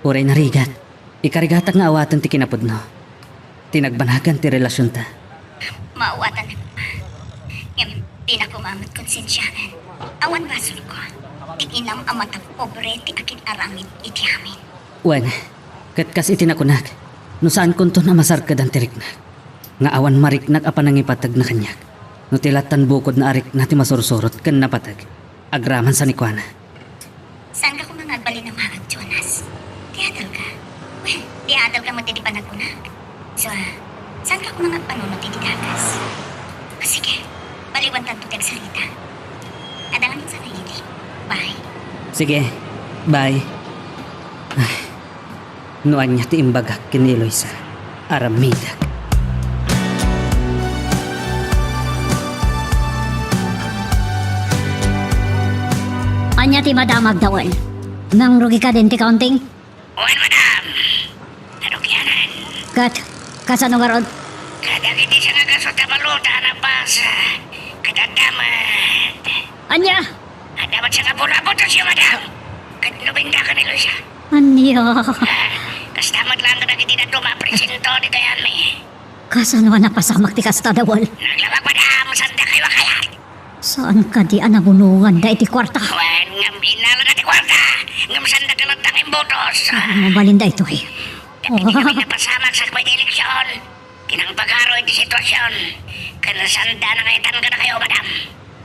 Uray narigat, ikarigatak nga awaten ti kinapudno, ti nagbanagan ti relasionta. Maawatan, Emma. Ngem, dina koma met konsensiaen. Awan basolko. Ti inam a matapobre ti akin-aramid iti amin. Wen, ket kas iti nakunak, no saankonton a masarkedan ti riknak, nga awan mariknak a panangipategna kaniak, no ti lattan bukodna a rikna ti masursurot ken napateg, agraman sanikuana. Saanka koma nga agbalin a maag, Jonas? Ti adalka? Wen, ti adalka met iti panagkunak. So, saanka koma nga agpanunot iti dakes? Sige, baliwantanto ti agsarita. Adda ngamin sa idi. Bye. Sige, bye. Ay, no ania ti imbagak ken ni Eloisa, aramidak. Ania ti madamag, Daol? Nangrugika din ti counting? Wen, madam. Narugianan. Ket, kasano ngarud? Kadagiti sangagaso ta balota a nabasa, ket adda met. Ania? Adda met sangapulo a butosyo, madam. Ket nobenta ken ni Eloisa. Ania? Ah, kasta met laeng kadagiti dadduma a presidente ditoy amin. Kasano a napasamak ti kasta, Daol? Naglabag, madam, saan dakayo a kayat? Saan kadi a nabunongan daydi kuarta? Wen, ngem innalada ti kuarta, ngem saan dakayo latta nga imbutos. Ah, mabalin daytoy. Dagiti kami napasamak sakbay ti eleksion, ti nangpagaro iti situasion, ken saan da a nangayatan kadakayo, madam.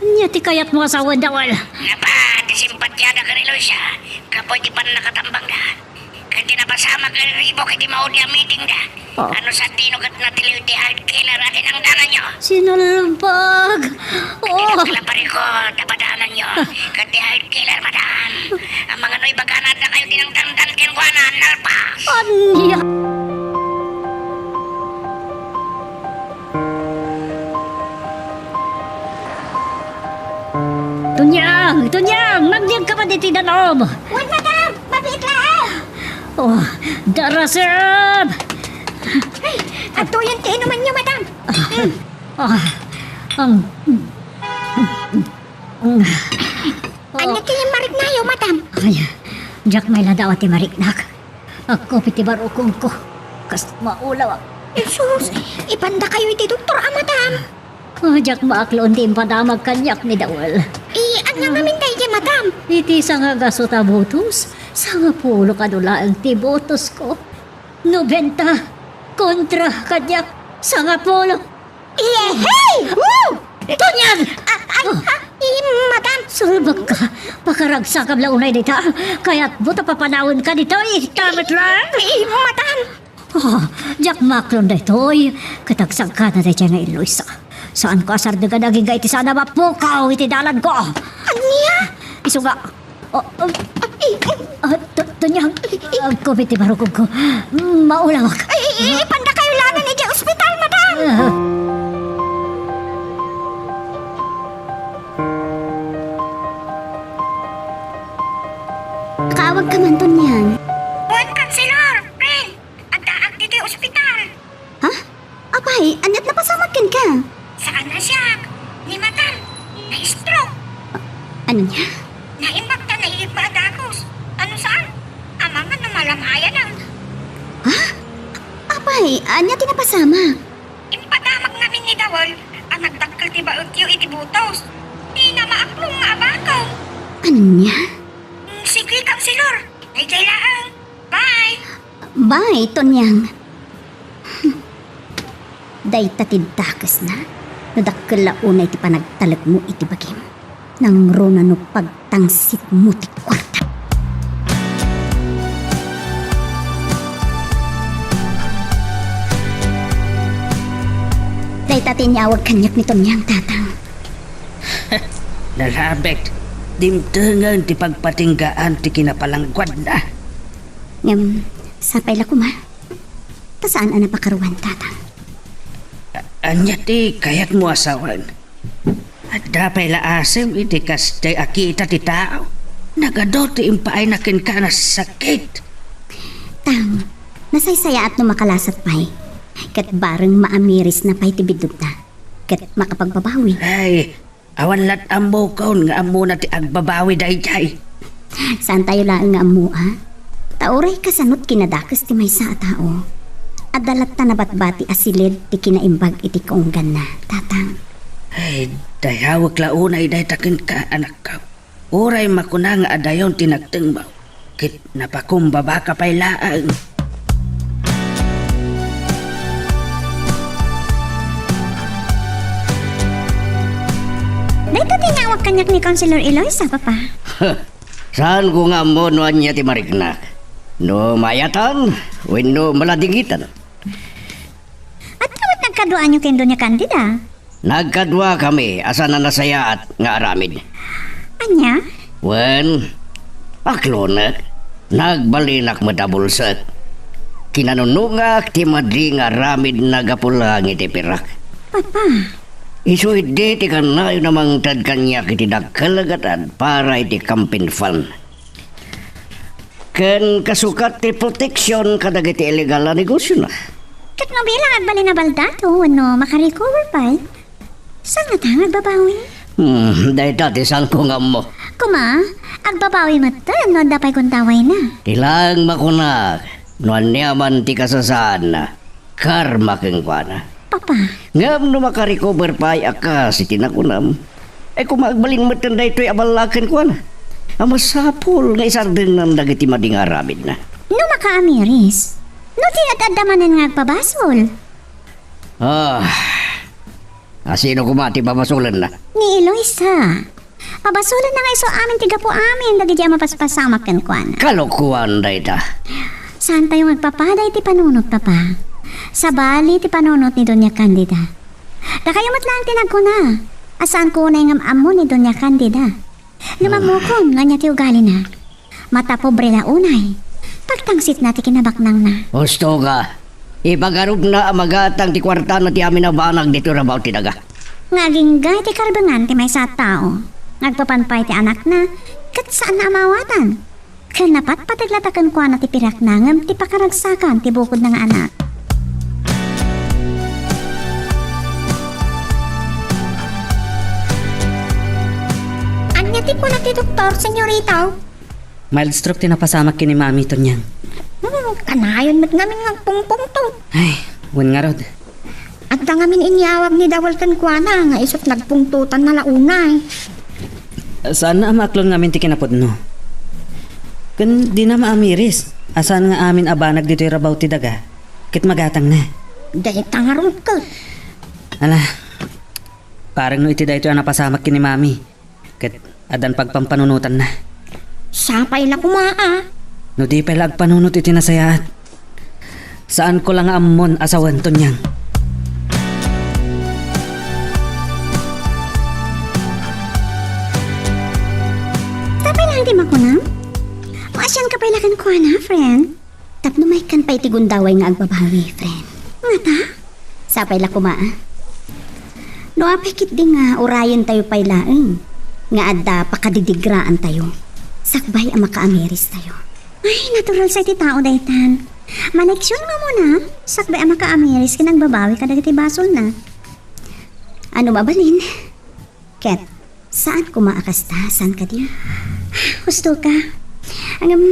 Ania ti kayatmo a sawen, Daol? Napan ti simpatiada ken ni Eloisa, gapu iti pannakatambangda. Ken ti napasamak a ribok iti maudi a meetingda. Oh. Ano sa tino ket natiliw ti heart killer a dinangdanganyo? Sinalbag! Oh! Ket ti nagkalaparikot a padananyo. Ah. Ket ti heart killer, madam. Amangan no ibagana adda kayo dinangdangdan kenkuana, nalpas! Ania? Tonyang! Tonyang! Magdiagka pay ditoy danum! Wen, madam! Mabiit laeng! Oh, darasem! Ay, adtoyen ti inumanyo, madam. Ah, ah, ang, Ania ti mariknayo, madam? Ay, diak mailadaw ti mariknak. Agkupit ti barukongko. Kas maulawak. Jesus, ipandakayo iti doktor a, madam. Ah, diak maaklon ti impadamag kaniak ni Daol. I, ania ngamin daydi, madam? Iti sangagaso ta butos, sangapulo kano laeng ti butosko. Nobenta kontra kaniak, sangapulo. Yehey! Woo! Tonyang! Ah, ay, ah, i, madam. Salbagka. Pakaragsakam la unay dita. Kayatmo ta papanawenka dita, ita met laeng. I, madam. Ah, diak maaklon daytoy. Ket agsangkana daytoy nga Eloisa. Saanko a sardegan agingga iti saan a mapukaw iti dalanko. Ania? Isu nga, Oh, oh, ah, ah, To-, Tonyang, agkupit ti barukongko. Maulawak. Ay, ay, ay, ipandakayo laeng idiay ospital, madam! Ah. Kaawagka man, Tonyang. Wen, Kanselor, friend. Addaak ditoy ospital. Ha? Apay, ania't napasamak kenka? Saan a siak. Ni madam, na-stroke. A-, ania? Naimbag ta naiibba a dagus. Ano saan? Amangan no malamayan a. Ha? Apay, ania ti napasamak? Impadamag ngamin ni Daol a nagdakkel ti baetyo iti butos. Dina maaklon nga abakom. Ania? Mm, sige, Kanselor. Daydiay laeng. Bye! Bye, Tonyang. Dayta ti dakesna, no dakkel la unay ti panagtalekmo iti bagim. Nangruna no pagtangsitmo ti kuarta. Dayta ti inyawag kaniak ni Tonyang, Tatang. Nalabit, dimtengen ti pagpatinggaan ti kinapalangguadna. Ngem, sapay la koma. Ta saan a napakaruan, Tatang. A-, ania ti kayatmo a sawen? Adda pay la asem iti kasdiay a kita ti tao. Nagadu ti impaayna kenka a sakit. Tang, nasaysayaat no makalasat pay. Ket bareng maamirisna pay ti biddutna. Ket makapagbabawi. Ay, Awan lat ammokon nga ammona ti agbabawi daydiay. Saantayo laeng nga ammo, a? Ta uray kasanot kinadakes ti maysa a tao, adda latta nabatbati a siled ti kinaimbag iti kaungganna, Tatang. Ay, dayawek la unay dayta kenka, anakko. Uray makuna nga adayon ti nagtengbaw, ket napakumbabaka pay laeng. Dayta ti inyawag kaniak ni Councilor Eloisa, Papa. Saanko nga ammo no ania ti mariknak. No mayatan wenno maladingitan. Adda met nagkaduaanyo ken Doña Candida? Nagkaduakami a saan a nasayaat nga aramid. Ania? Wen, aklonek. Nagbalinak met a bulsek. Kinanunongak ti madi nga aramidna gapu laeng iti pirak. Papa. Isu idi ti kannayon a mangted kaniak iti dakkel a gatad para iti campaign fund. Ken kasukat ti proteksion kadagiti illegal a negosiona. Ket no bilang agbalin a baldato wenno makarecover pay, saan ngata nga agbabawi? Hmm, dayta ti saanko nga ammo. Kuma, agbabawi metten no adda pay gundawayna. Ti laeng makunak, no aniaman ti kasasaanna, karma kenkuana. Papa. Ngem no makarecover pay a kas iti nakunam, ay kuma agbalin metten daytoy a balla kenkuana a masapul nga isardengnan dagiti madi nga aramidna. No makaamiris, no di ad-adda manen nga agpabasol. Ah, asino kuma ti pabasolenna? Ni Eloisa. Pabasolenna nga isu amin ti gapu amin dagiti a mapaspasamak kenkuana. Kalokoan dayta. Saantayo nga agpapada iti panunot, Papa. Sabali ti panunot ni Doña Candida. Dakayo met laeng ti nagkuna a saanko unay nga am-ammo ni Doña Candida. No mammokon nga ania ti ugalina. Mata pobre la unay. Pagtangsitna ti kinabaknangna. Husto ka. Ipagarupna a magatang ti kuartana ti amin a banag ditoy rabaw ti daga. Nga agingga iti karbengan ti maysa a tao nga agpapan pay ti anakna ket saanna a maawatan. Ken napatpateg latta kenkuana ti pirakna ngem ti pakaragsakan ti bukodna nga anak. Ania ti kuna ti doktor, senyorita? Mild stroke ti napasamak ken ni Mami, Tonyang. Hmm, kanayon met ngamin nga agpungpungtot. Ay, wen ngarud. Adda ngamin inyawag ni Dawel kenkuana nga isut nagpungtotanna la unay. Saanna a maaklon ngamin ti kinapudno. Ken dina maamiris a saan nga amin a banag ditoy rabaw ti daga ket magatangna. Dayta ngarud ket. Ala, parang no iti daytoy a napasamak ken ni Mami. Ket addan pagpampanunotanna. Sapay la koma a. No di pay la agpanunot iti nasayaat, saanko la nga ammon a sawen, Tonyang. Sapay laeng ti makunam? Maasianka pay la kenkuana, friend? Tapno maikkan pay ti gundaway nga agbabawi, friend. Ngata? Sapay la koma, a. No apay ketdi nga urayentayo pay laeng nga adda pakadidigraantayo sakbay a makaamiristayo. Ay, natural sa iti tao daytan. Maleksion nga umuna, sakbay a makaamiris ken agbabawi kadagiti basolna. Ano mabalin? Ket saan koma a kasta, saan kadi? Husto ka. Ngem,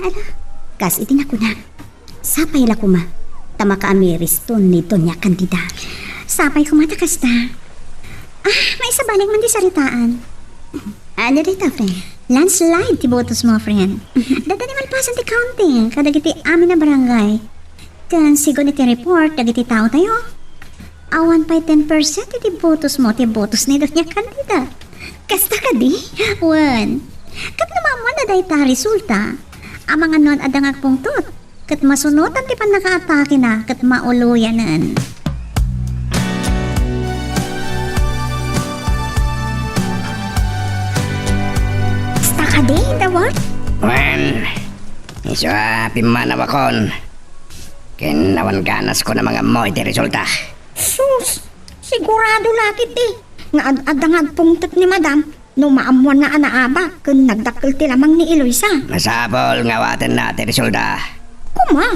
ala, kas iti nakuna, sapay la koma ta makaamiriston ni Doña Candida. Sapay koma ta kasta. Ah, maisabalik man ti saritaan. Ano dayta, friend? Landslide ti botos mo, friend. Dadda ni malpasan ti counting kadagiti amin a barangay. Ken sigun iti report dagiti taotayo, awan pay ten percent iti botosmo ti botos ni Doña Candida. Kasta kadi? Wen, ket no maammoanna dayta a resulta, amangan no adda nga agpungtot, ket masunotan ti pannakaatakena ket mauloyanen. Kasta kadi, Dawel? Wen, isu a pimmanawakon. Ken awan ganasko a mangammo iti resulta. Sus! Sigurado la ketdi nga ad-adda nga agpungtot ni Madam no maammoanna a naabak ken nagdakkel ti lamang ni Eloisa. Masapul nga awatenna ti resulta. Koma?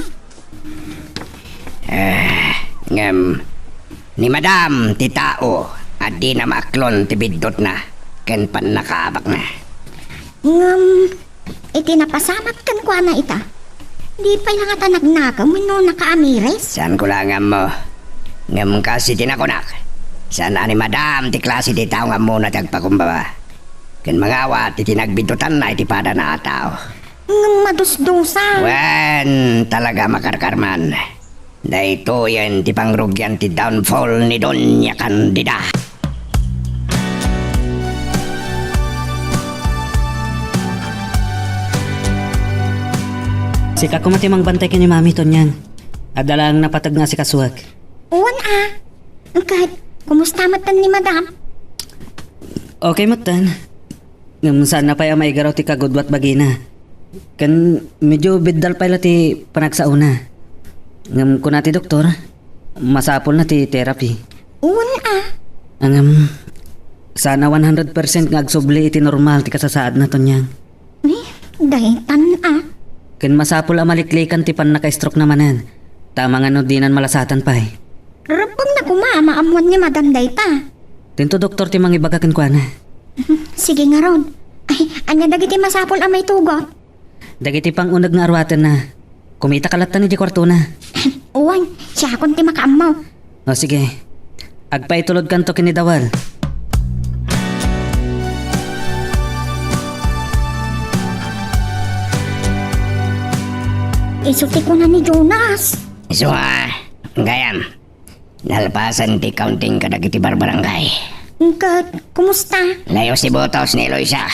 Eh, ngem, ni Madam ti tao a Dina maaklon ti biddutna ken pannakaabakna. Ngem, iti napasamak kenkuana ita, di pay la ngata nagnakem wenno nakaamiris? Saanko la nga ammo. Ngem kas iti nakunak, saan a ni Madam ti klase ti tao nga ammona ti agpakumbaba ken mangawat iti nagbiddutanna iti padana a tao. Ngem madusdusa. Wen, talaga a makarkarman. Daytoyen ti pangrugian ti downfall ni Doña Candida. Sika koma ti mangbantay ken ni Mami, Tonyang. Adda laeng napateg nga asikasuak. Wen a. Ket, kumusta metten ni Madam? Okay metten. Ngem saanna pay a maigaraw ti kagudua ti bagina. Ken medyo biddal pay la ti panagsaona. Ngem kuna ti doktor, masapulna ti therapy. Wen a. Ngem, saan a one hundred percent nga agsubli iti normal ti kasasaadna, Tonyang. Eh, daytan a. Ken masapul a maliklikan ti pannaka-stroke-na manen, ta amangan no dinan malasatan pay. Rebbengna koma a maammoan ni Madam dayta. Dinto doktor ti mangibaga kenkuana. Sige ngarud. Ay, ania dagiti masapul a maitugot? Dagiti panguneg nga aruatenna. Kumitaka latta idiay kuartona. Wen, siakon ti makaammo. O, sige. Agpaitulodkanto ken ni Dawal. Isu ti kuna ni Jonas. Isu a, gayam. Nalpasen ti counting kadagiti barbarangay. Ket, kumusta? Layus ti botos ni Eloisa.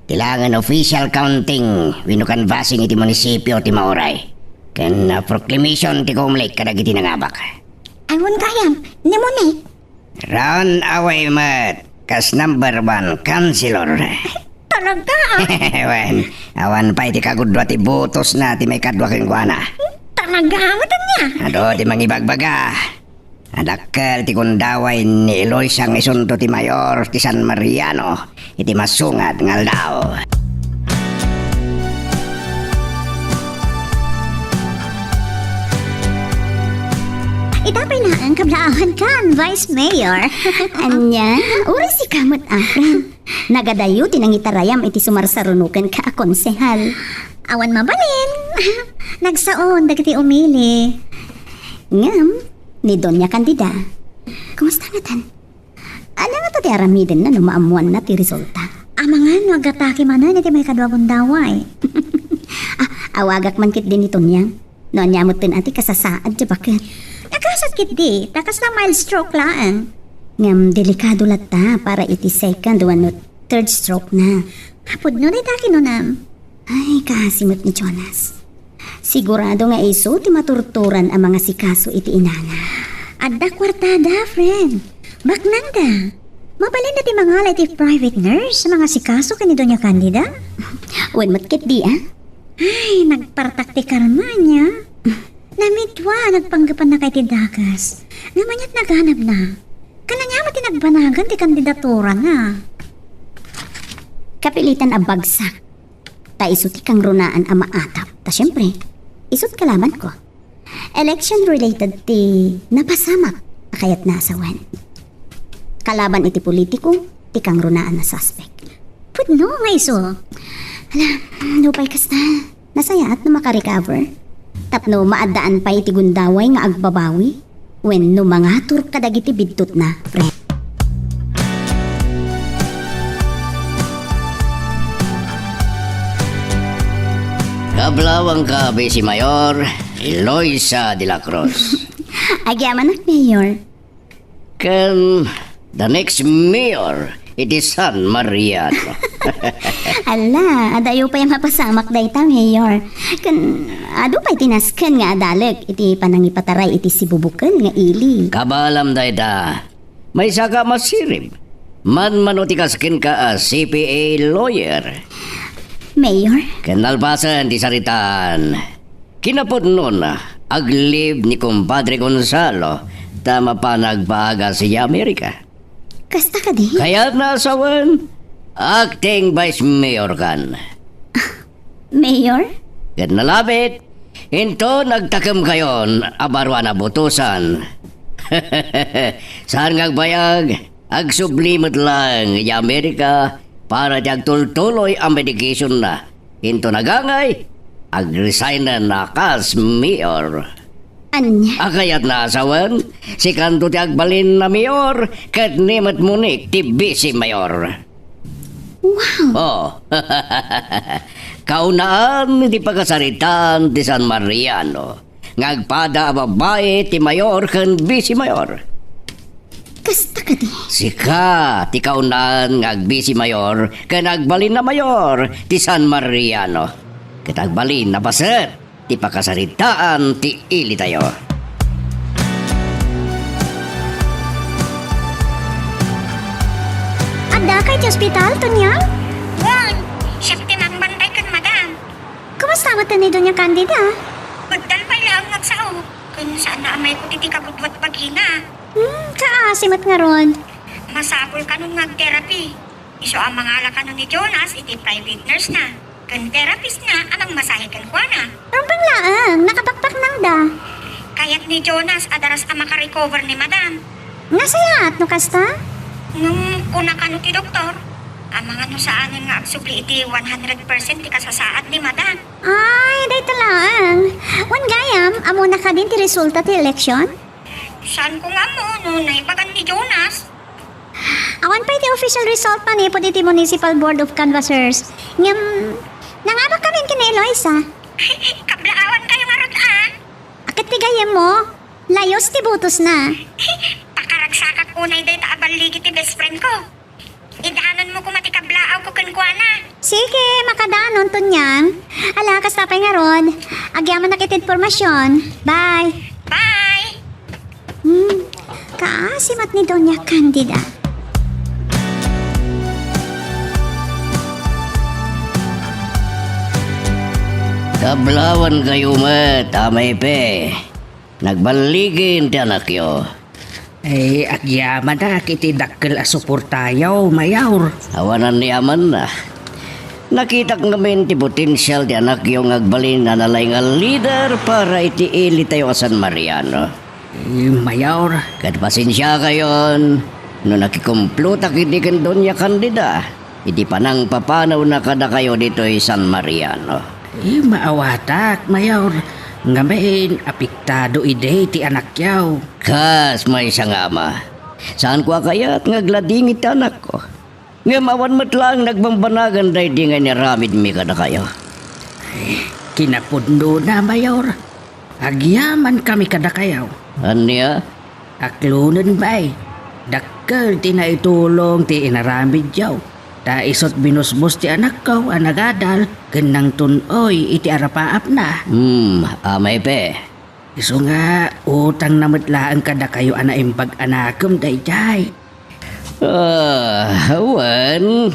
Kailangan official counting wenno canvassing iti munisipio ti mauray. Ken, ah, proclamation ti Comelec kadagiti nangabak. Awan gayam, ni Monique. Run away met kas number one councilor. Talaga, ah? Wen, awan pay ti kagudua ti botosna ti maikadua kenkuana. Talaga, awan ania? Adu ti mangibagbaga. Adakkel ti gundaway ni Eloisa nga isunto ti mayor ti San Mariano iti masunga nga aldaw. Ita pay laeng kablaawankan, Vice Mayor. Ania? Uray sika met, a, friend. Nagadayo ti nangitarayam iti sumarsarunokenka a konsehal. Awan mabalin. Nagsaon dagiti umili. Ngem, ni Doña Candida, kumusta ngatan? Ania ngata ti aramidenna no maammoanna ti resulta? Amangan no agatake manen iti maikadua gundaway. Ah, awagak man ketdi ni Tonyang. No ania metten a ti kasasaad ti baket. Nakasat ketdi, ta kasla mild stroke laeng. Ngem delikado latta para iti second wenno third stroke na. Pudno dayta kinunam. Ay, kaasi met ni Jonas. Sigurado nga isu ti maturturan a mangasikaso iti inana. Adda kuartada, friend. Baknangda. Mabalinda ti mangala iti private nurse a mangasikaso ken ni Doña Candida. Wen met ketdi, a? Ay, nagpartak ti karma ania. Namidua a nagpanggepannaka iti dakes. Ngem aniat naganabna? Ken ania met ti nagbanagan ti kandidaturana? Kapilitan a bagsak. Ta isu ti kangrunaan a maatap. Ta siempre, isu ti kalabanko. Election-related ti napasamak a kayatna a sawen. Kalaban iti politiko ti kangrunaan a suspek. Pudno nga isu. Ala, no pay kasta, nasayaat no makarecover. Tapno maaddaan pay iti gundaway nga agbabawi. Wenno mangatur kadagiti biddutna, friend. Kablaawanka, Vice Mayor Eloisa de la Cruz. Agyamanak, Mayor. Ken the next mayor iti San Mariano. Ala, adayo pay a mapasamak dayta, Mayor. Ken adu pay ti nasken nga adalek iti panangipataray iti sibubuken nga ili. Kabaelam dayta. Maysaka a masirib. Manmano ti kas kenka a C P A lawyer. Mayor? Ken nalpasen ti saritaan. Kinapudnona, ag-leave ni Kumpadre Gonzalo ta mapan agpaagas idiay Amerika. Kasta kadi? Kayatna a sawen, acting vice mayor kan. Mayor? Ket nalabit, inton agtakemkayon a baro a nabotosan. Saan nga agbayag, Agsubli met laeng idiay Amerika para ti agtultuloy a medicationna. Inton agangay, agresignen a kas mayor. Ania? A kayatna a sawen, sikanto ti agbalin a mayor, ket ni met Monique ti vice mayor. Wow! Oh, kaunaan ti pakasaritaan ti San Mariano nga agpada a babai ti mayor ken vice mayor. Kasta kadi? Sika ti kaunaan nga agvice mayor ken agbalin a mayor ti San Mariano. Ket agbalin a paset ti pakasaritaan ti ilitayo. Addaka iti ospital, Tonyang? Wen, siak ti mangbantay ken madam. Kumusta met ni Doña Candida? Agdal pay laeng nga agsao. Ken saan a mayko ti kabudbuat bagina. Hmm, kaasi met ngarud. Masapul kanon nga ag-therapy. Isu a mangala kanon ni Jonas iti private nurse na ken therapist na a mangmasahe kenkuana. Rumbeng laeng, nakabakbaknangda. Kayat ni Jonas a daras a makarecover ni madam. Nasayaat no kasta? Ngem kuna kano ti doktor, amangan no saanen nga agsubli iti one hundred percent ti kasasaad ni madam. Ay, dayta laeng. Wen gayam, ammona kadin ti resulta ti eleksyon? Saanko nga ammo no naibagan ni Jonas. Awan pay ti official result manipud iti Municipal Board of Canvassers. Ngem, nangabak kami ken ni Eloisa. Kablaawan kayo ngarud, a? Aket ti gayyemmo, layus ti botosna. Pakaragsakak unay dayta a balligi ti best friend ko. Idaanonmo koma ti kablaawko kenkuana. Sige, makadanon, Tonyang. Ala, kasta pay ngarud. Agyamanak iti impormasyon. Bye. Bye. Hmm, kaasi met ni Doña Candida. Kablaawan kayo met, Amay Pe. Nagballigin ti anakyo. Ay, agyamanak iti dakkel a suportayo, Mayor. Awanan ni amanna. Nakitak ngamin ti potensial ti anakyo nga agbalin a nalaing a leader para iti ilitayo a San Mariano. Eh, Mayor. Ket pasensiakayon no nakikumplotak idi ken Doña Candida iti panangpapanawna kadakayo ditoy San Mariano. Eh, maawatak, Mayor. Ngamin, apektado idi ti anakyo. Kas maysa nga ama, saanko a kayat nga agladingit ti anakko. Ngem awan met laeng nagbambanagan daydi nga inaramidmi kadakayo. Kinapudnona, Mayor. Agyamankami kadakayo. Ania? Aklonen bay, dakkel ti naitulong ti inaramidyo. Ta isut' binusbos ti anakko a nagadal ken nangtun-oy iti arapaapna. Hmm, Amay Pe. Isu nga, utangna met laeng kadakayo a naimbag a nakem daydiay. Ah, wen.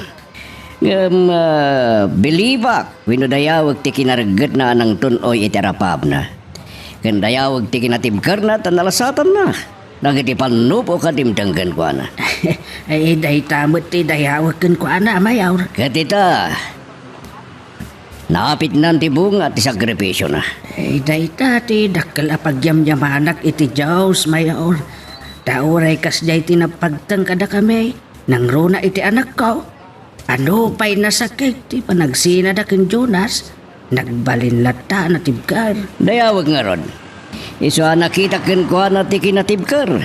Ngem, ah, bilibak wenno dayawek ti kinareggetna a nangtun-oy iti arapaapna. Ken dayawek ti kinatibkerna ta nalasatanna dagiti pannubo a dimteng kenkuana. Ay, dayta met ti dayawek kenkuana, Mayor. Ket ita, naapitnan ti bunga ti sakripisiona. Ay, dayta ti dakkel a pagyamyamanak iti Dios, Mayor. Ta uray kasdiay ti napagteng kadakami, nangruna iti anakko. Ano pay nasakit ti panagsinada ken Jonas, nagbalin latta a natibker. Dayawek ngarud. Isu a nakitak kenkuana ti kinatibker.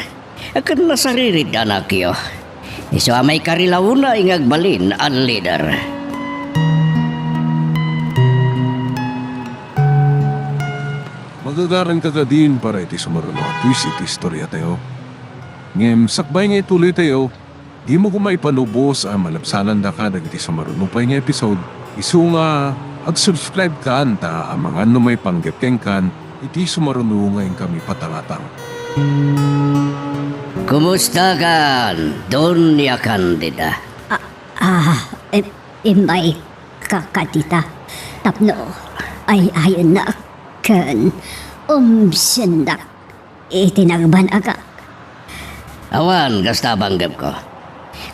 Ket nasaririt anakyo. Isu a maikarilauna nga agbalin a leader. Magagaran ka kadin para iti sumaruno a twist iti istoriatayo. Ngem sakbay nga ituloytayo, dimo koma ipanubos a malabsanandaka dagiti sumaruno pay nga episode, isu nga ag-subscribe kan ta amangan no maipanggep kenkan iti sumaruno nga inkami patangatang. Kumusta kan, Doña Candida? Ah, ah, im-, immay ka kadita tapno ay-ayannak ken umsiennak iti nagbanagak. Awan kasta a panggepko.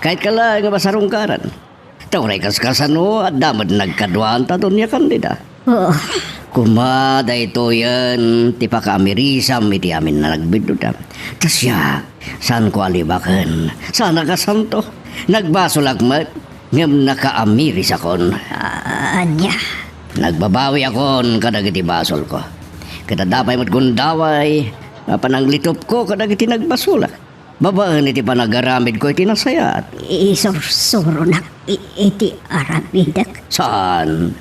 Kayatko laeng a masarungkaran. Ta uray kaskasano, adda met nagkaduanta, Doña Candida. Oh, Koma, daytoyen ti pakaamirisam iti amin a nagbiddut. Ta siak, saanko a libaken. Saanak a santo. Nagbasolak met, ngem nakaamirisakon. A-, ania? Nagbabawiakon kadagiti basolko. Ket adda pay met gundaway a pananglitepko kadagiti nagbasolak. Babaen iti panagaramidko iti nasayaat. Isursuronak i-, iti aramidek? Saan.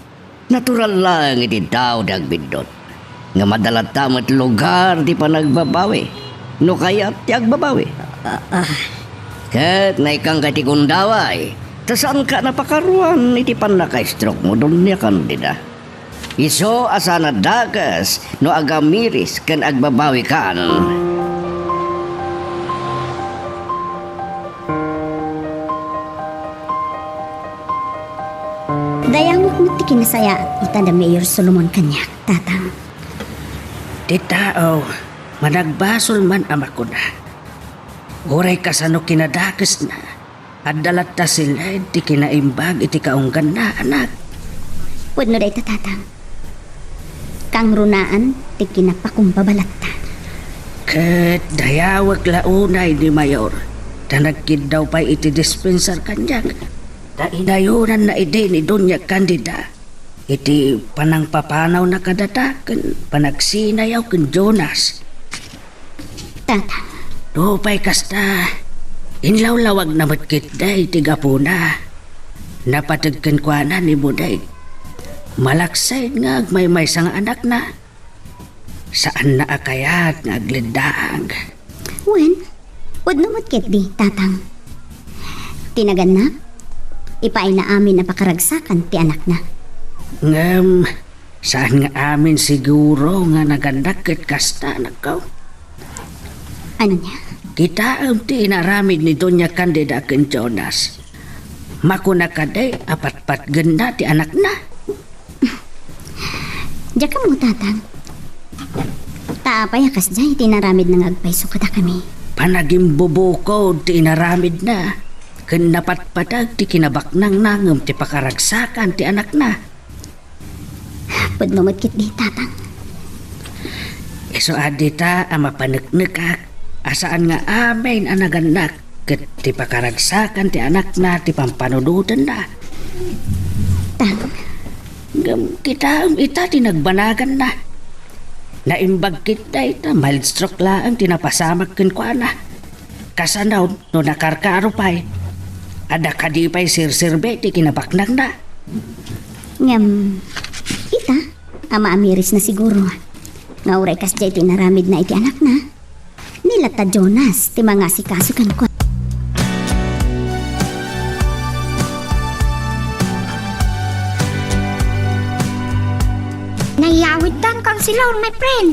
Natural laeng iti tao ti agbiddut. Ngem adda latta met lugar ti panagbabawi. No kayat ti agbabawi. Ah, ah. Ket naikkanka iti gundaway, ta saanka a napakaruan iti pannaka-stroke mo, Doña Candida. Isu a saan a dakes no agamiris ken agbabawikan. Dayawek met ti kinasayaat ita da Mayor Solomon kaniak, Tatang. Ti tao, managbasol man a makuna, uray kasano kinadakesna, adda latta siled ti kinaimbag iti kaungganna, anak. Wenno dayta, Tatang. Kangrunaan ti kinapakumbaba latta. Ket dayawek la unay ni Mayor, ta nagkiddaw pay iti dispensar kaniak. Ta inayonanna idi ni Doña Candida iti panangpapanawna kadata ken panagsinayaw ken Jonas. Tata. Nupay kasta, inlawlawagna met ketdi ti gapuna. Napateg kenkuana ni Budeg. Malaksid nga agmaymaysa nga anakna. Saanna a kayat nga agleddaag. Wen, pudno met ketdi, Tatang. Ti nagannak, ipaayna amin a pakaragsakan ti anakna. Ngem, saan nga amin siguro nga nagannak ket kasta, anakko? Ania? Kitaem ti inaramid ni Doña Candida ken Jonas. Makuna kadi a patpatgenna ti anakna? Diak ammo, Tatang. Ta apay a kasdiay ti inaramidna nga agpayso kadakami? Panagimbubukod ti inaramidna, ken napatpateg ti kinabaknangna ngem ti pakaragsakan ti anakna. Pudno met ketdi, Tatang. Isu a dita a mapaneknekak a saan nga amin a nagannak ket ti pakaragsakan ti anakna ti pampanunotenna. Tang. Ngem kitaem ita ti nagbanaganna. Naimbag ketdi ta mild stroke laeng ti napasamak kenkuana. Kasano no nakarkaro pay? Adda kadi pay serserbi ti kinabaknangna? Ngem, ita, a maamirisna siguro. Nga uray kasdiay ti inaramidna iti anakna. Ni latta Jonas ti mangasikaso kenkuana. Nayawidtan, Counselor, my friend.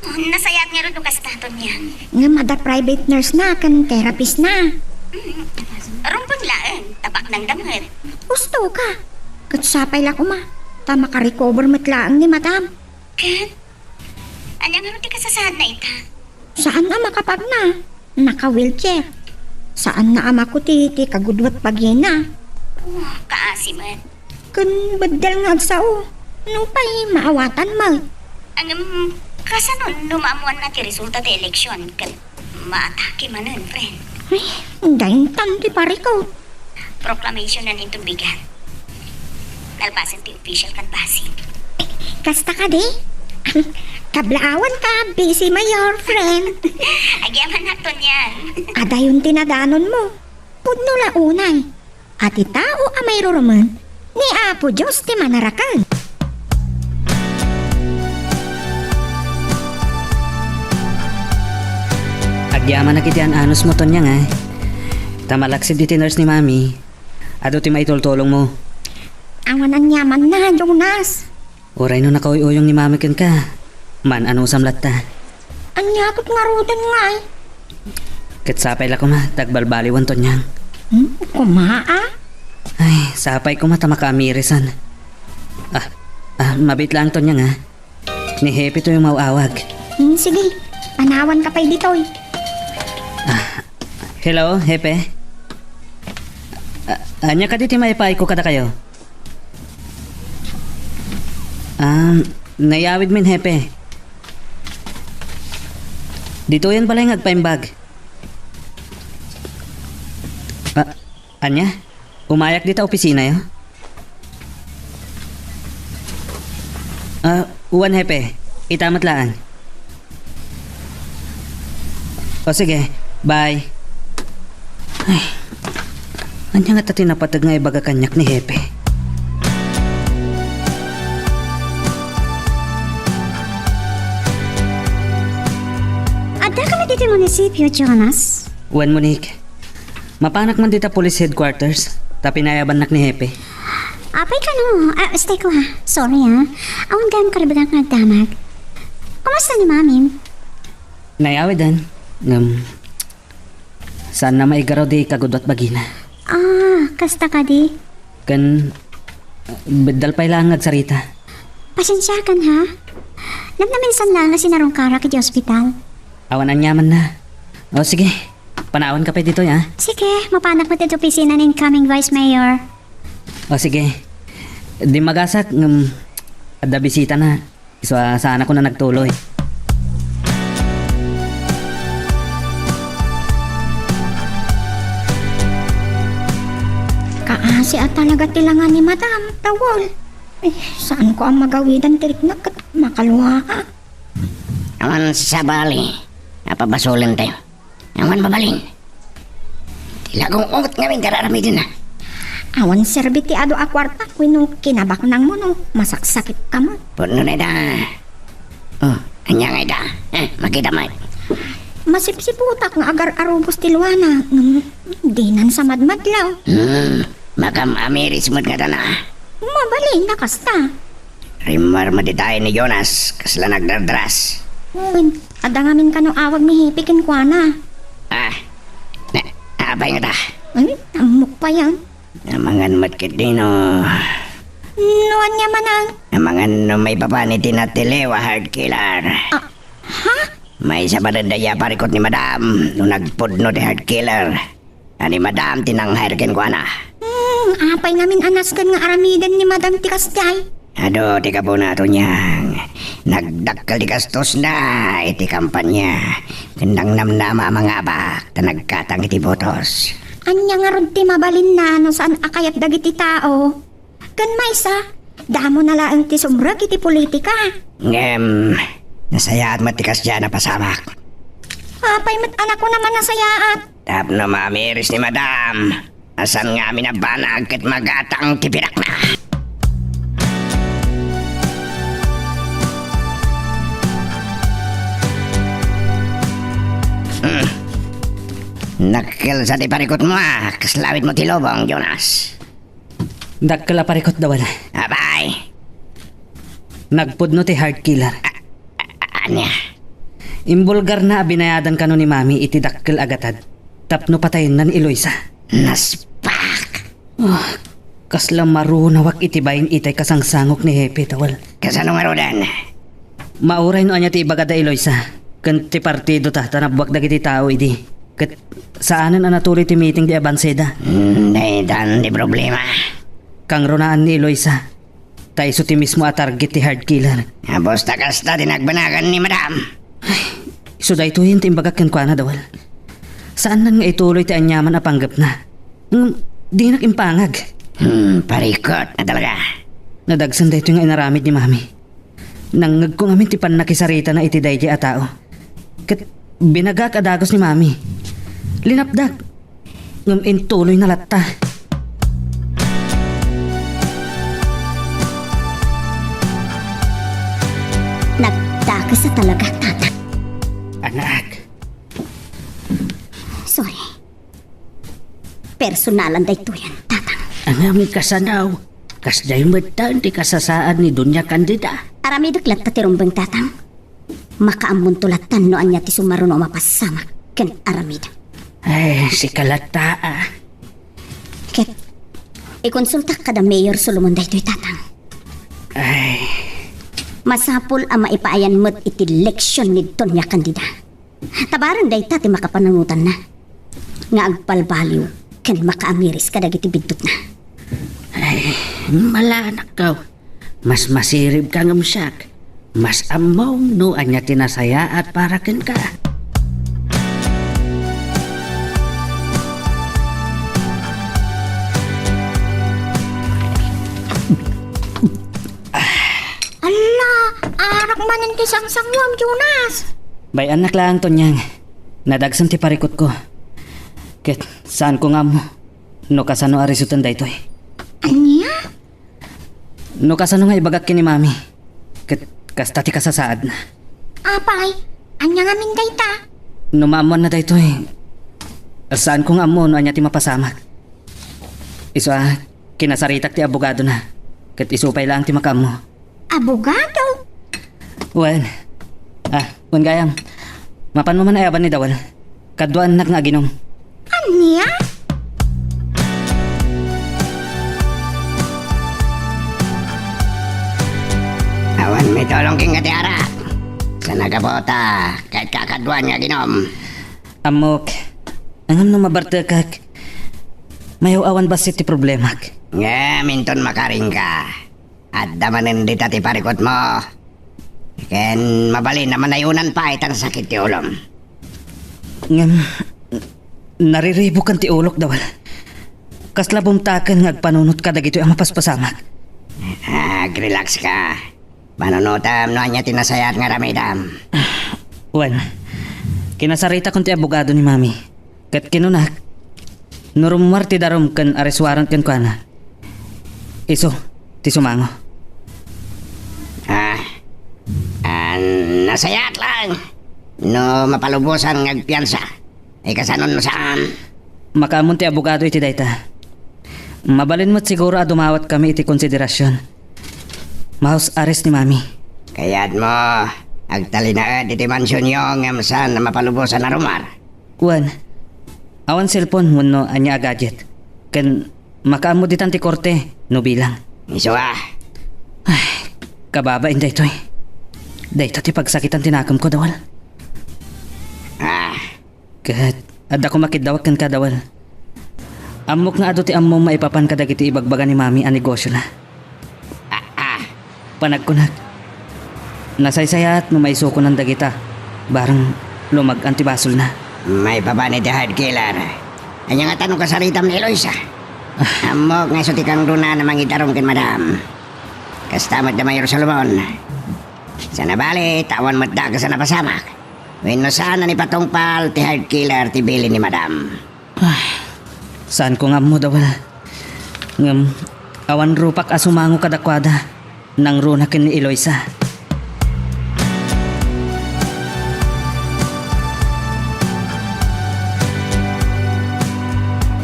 Nasayaat ngarud no kasta, Tonya. Ngem adda private nurse na ken therapist na. Mm. Rumbeng laeng, ta baknangda met. Husto ka. Ket sapay la koma, ta makarecover met laeng ni Madam. Ket, ania ngarud ti kasasaadna ita? Saan a makapagna. Naka-wheelchair. Saanna a makuti ti kagudua ti bagina. Oh, kaasi met. Ken beddel nga agsao. Nupay maawatan met. Ngem, kasano no maammoanna ti resulta ti eleksion ket maatake manen, friend? Ay, daintan ti parikot. Proclamation-an inton bigat. Nalpasen ti official canvassing. Kasta kadi? Kablaawan ka, busy mayor, friend. Agyamanak, Tonya. Adayon ti nadanonmo. Pudno la unay. A ti tao a mairurumen, ni Apo Dios ti manaraken. Agyamanak iti an-anusmo, Tonya, nga. Ta malaksid iti nurse ni Mami. Adu ti maitultulongmo. Awan aniamanna, Jonas. Uray no nakauyuyong ni Mami kenka, maan-anusam latta. Ania ket ngaruden ngay? Ket sapay la koma, ta agbalbaliwan, Tonyang. Hmm, koma, a? Ay, sapay koma ta makaamirisan. Ah, ah, mabiit laeng, Tonyang, a. Ni Hepe toy umaw-awag. Hmm, sige. Panawan ka pay ditoy. Ah, hello, Hepe. Ah, ania kadi ti maipaayko kadakayo? Um, Nayawidmin, Hepe. Ditoyen balay nga agpaimbag. Ah, ania? Umayak dita opisinayo? Ah, wen, Hepe. Ita met laeng. O sige, bye. Ay, ania ngata ti napateg nga ibaga kaniak ni Hepe? Adda ka met iti munisipio, Jonas? Wen, Monique. Mapanak man dita police headquarters, ta pinayabannak ni Hepe. Apay kano? Ah, stay ko ha. Sorry ha. Awan gayam karibagak nga agdamag. Kumusta ni Mamim? Nayawiden. Ngem, saanna maigaraw di kagudua ti bagina. Ah, kasta kadi? Ken, beddal pay laeng nga agsarita. Pasensiakan ha? Namnaminsan laeng nga sinarungkarak iti ospital. Awan aniamanna. O sige, panawanka pay ditoy, a? Sige, mapanak met iti opisina ni incoming Vice Mayor. O sige. Dimmagasak, ngem adda bisitana. Isu a saanakon a nagtuloy. Kaasi a talaga ti langa ni Madam, Tawol. Ay, saanko a magawidan ti riknak ket makaluaka. Awan sabali a pabasolentayo. Awan mabalin. Ti lagungot ngamin ti ar-aramidenna. Awan serbi ti adu a kuarta wenno kinabaknangmo no masaksakitka met. Pudno dayta. O, ania nga ida? Eh, makita met. Masipsiputak nga agar-arubos ti luana. Hmm, dinan sa madmadlaw. Hmm, makam-amiris met ngatana. Mabalin a kasta. Rimmuar met itayen ni Jonas, kasla nagdardras. Wen, adda ngamin kano awag ni Hepe kenkuana. Ah, na, apay ngata? Ay, ammok payen. Amangan met ketdino. No ania manen? Amangan no maipapan iti natiliw a heart killer. Ah, ha? Maysa baden dayta a parikut ni Madam no nagpudno ti heart killer. A ni Madam ti nang-hire kenkuana. Hmm, apay ngamin a nasken nga aramiden ni Madam ti kasdiay? Adu ti gapuna, Tonyang. Nagdakkel ti gastosna iti kampanya. Ken nangnamnama a mangabak ta nagkatang iti botos. Ania ngarud ti mabalinna no saan a kayat dagiti tao? Ken maysa, damona laeng ti sumrek iti politika. Ngem, nasayaat met ti kasdiay a pasamak. Apay met a nakunam a nasayaat? Tapno maamiris ni Madam a saan ngamin a banag ket magatang ti pinakna. Hmm. Nakkelsa ti parikutmo, a. Kasla awitmo ti lubong, Jonas. Dakkel a parikut, Dawal. Apay? Nagpudno ti heart killer. A-, a-, ania? Imbulgarna a binayadan kano ni Mami iti dakkel a gatad tapno patayenna ni Eloisa. Naspak! Ah, kasla marunawak iti bain itay kasangsangok ni Hepe, Dawal. Kasano ngaruden? Mauray no ania ti ibagada Eloisa, ken ti partidota ta nabbuak dagiti tao idi. Ket saanen a natuloy ti meeting di abanseda. Hmm, daytan ti problema. Kangrunaan ni Eloisa, ta isu ti mismo a target ti heart killer. Apos ta kasta ti nagbanagan ni Madam. Ay, isu daytoyen ti imbagak kenkuana, Dawal. Saannan nga ituloy ti aniaman a panggepna. Ngem dinak impangag. Hmm, parikut a talaga. Nadagsen daytoy nga inaramid ni Mami. Nangngegko ngamin ti pannakisaritana iti daydiay a tao. Ket binagak a dagus ni Mami. Linapdak. Ngem intuloyna latta. Nagdakes a talaga, Tatang. Anak. Sorry. Personalan daytoyen, Tatang. Ngem kasano? Kasdiay metten ti kasasaan ni Doña Candida. Aramidek latta ti rumbeng, Tatang. Makaammonto latta no ania ti sumaruno a mapasamak ken aramid. Ay, sika latta, a. Ket, ikonsultak kada Mayor Solomon daytoy, Tatang. Ay. Masapul a maipaayan met iti leksion ni Doña Candida. Ta bareng dayta ti makapanunotanna nga agbalbaliw ken makaamiris kadagiti biddutna. Ay, malanakkaw. Mas masiribka ngem siak. Mas ammom no ania ti nasayaat para kenka. Alla, arak manen ti sangsanguam, Jonas. Bay-annak laeng, Tonyang. Nadagsen ti parikutko. Ket saanko nga ammo no kasano a risuten daytoy. Ania? No kasano nga ibagak ken ni Mami, ket kasta ti kasasaadna. Apay, ania ngamin dayta? No maammoanna daytoy, saanko nga ammo no ania ti mapasamak. Isu a, kinasaritak ti abogadona, ket isu pay laeng ti makaammo. Abogado? Wen. Ah, wen gayam. Mapanmo man ayaban ni Dawel. Kaduaennak nga aginum. Ania? Awan mitulong kenka ti arak. Sa nagabota, ket kakaduan nga aginum. Ammok, ngem no mabartekak, mayaw-awan bassit ti problemak. Ngem inton makaringka, adda manen dita ti parikutmo. Ken mabalin a manayonan pay ta nasakit ti ulom. Ngem, nariribukan ti ulok, Dawel. Kasla bumtaken nga agpanunot kadagitoy a mapaspasamak. Agrelax ka. Panunotam no ania ti nasayaat nga aramidam. Wen, kinasaritakon ti abogado ni Mami. Ket kinunak, no rummuar ti darum ken arrest warrant kenkuana, isu ti sumango. Ah, ah, nasayaat laeng no mapalubosan nga agpiansa. Ay, kasano no saan? Makaammon ti abogado iti dayta. Mabalin met siguro a dumawatkami iti konsiderasion. Ma-house arrest ni Mami. Kayatmo, agtalinaed iti mansionyo ngem saan a mapalubosan a rummuar. Wen, awan cellphone wenno ania a gadget. Ken makaammo ditan ti korte no bilang. Isu a. Ay, kababain daytoy. Dayta ti pagsakitan ti nakemko, Dawel. Ah. Ket adda koma kiddawak kenka, Dawel. Ammok nga adu ti ammom maipapan kadagiti ibagbaga ni Mami a negosiona. Ah, ah. Panagkunak, nasaysayaat no maisukonan dagita, bareng lumag-an ti basolna. Maipapan iti hard killer. Ania ngata no kasaritam ni Eloisa? Ah. Ammok nga isu ti kangruna a mangidarum ken Madam. Kasta met da Mayor Solomon. Saan a bale, ta awan met dakes a napasamak. Wenno saan a naipatungpal ti hard killer ti bilin ni Madam. Ah, saanko nga ammo, Dawel. Ngem, awan rupak a sumango kadakuada, nangruna ken ni Eloisa.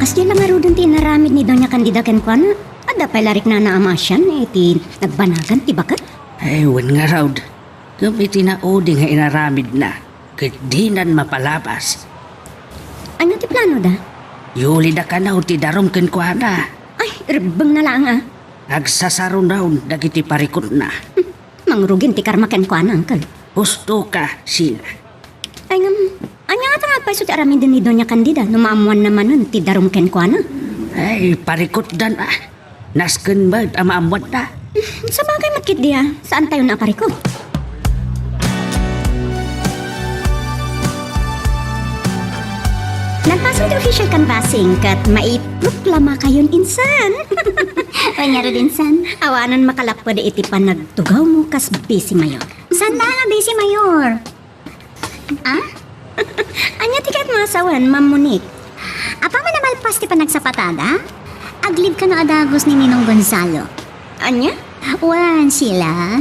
Kasdi la ngaruden ti inaramid ni Doña Candida kenkuana? Adda pay la riknana a maasian iti nagbanagan ti baket? Ay, wen ngarud. Ngem iti naudi nga inaramidna, ket dinan mapalabas. Ania ti planoda? Yulida kano ti darum kenkuana. Ay, rebbengna laeng a. Agsasarunaon dagiti parikutna. Hmm, mangrugin ti karma kenkuana, Uncle. Husto ka, Sheila. Ay, ngem, ania ngata nga agpayso ti aramiden ni Doña Candida no maammoanna manen ti darum kenkuana? Ay, parikutdan a. Nasken met a maammoanna. Sabagay met ketdi a, saantayon a parikut. Nagpasen ti official canvassing ket maiproklamakayon insan. Wen ngarud insan. Awanen makalapped iti panagtugawmo kas vice mayor. Saan laeng a vice mayor? Ah? Ania ti kayatmo a sawen, Ma'am Monique? Apaman a malpas ti panagsapatada, aglib kano a dagus ni Ninong Gonzalo. Ania? Wen, Sheila,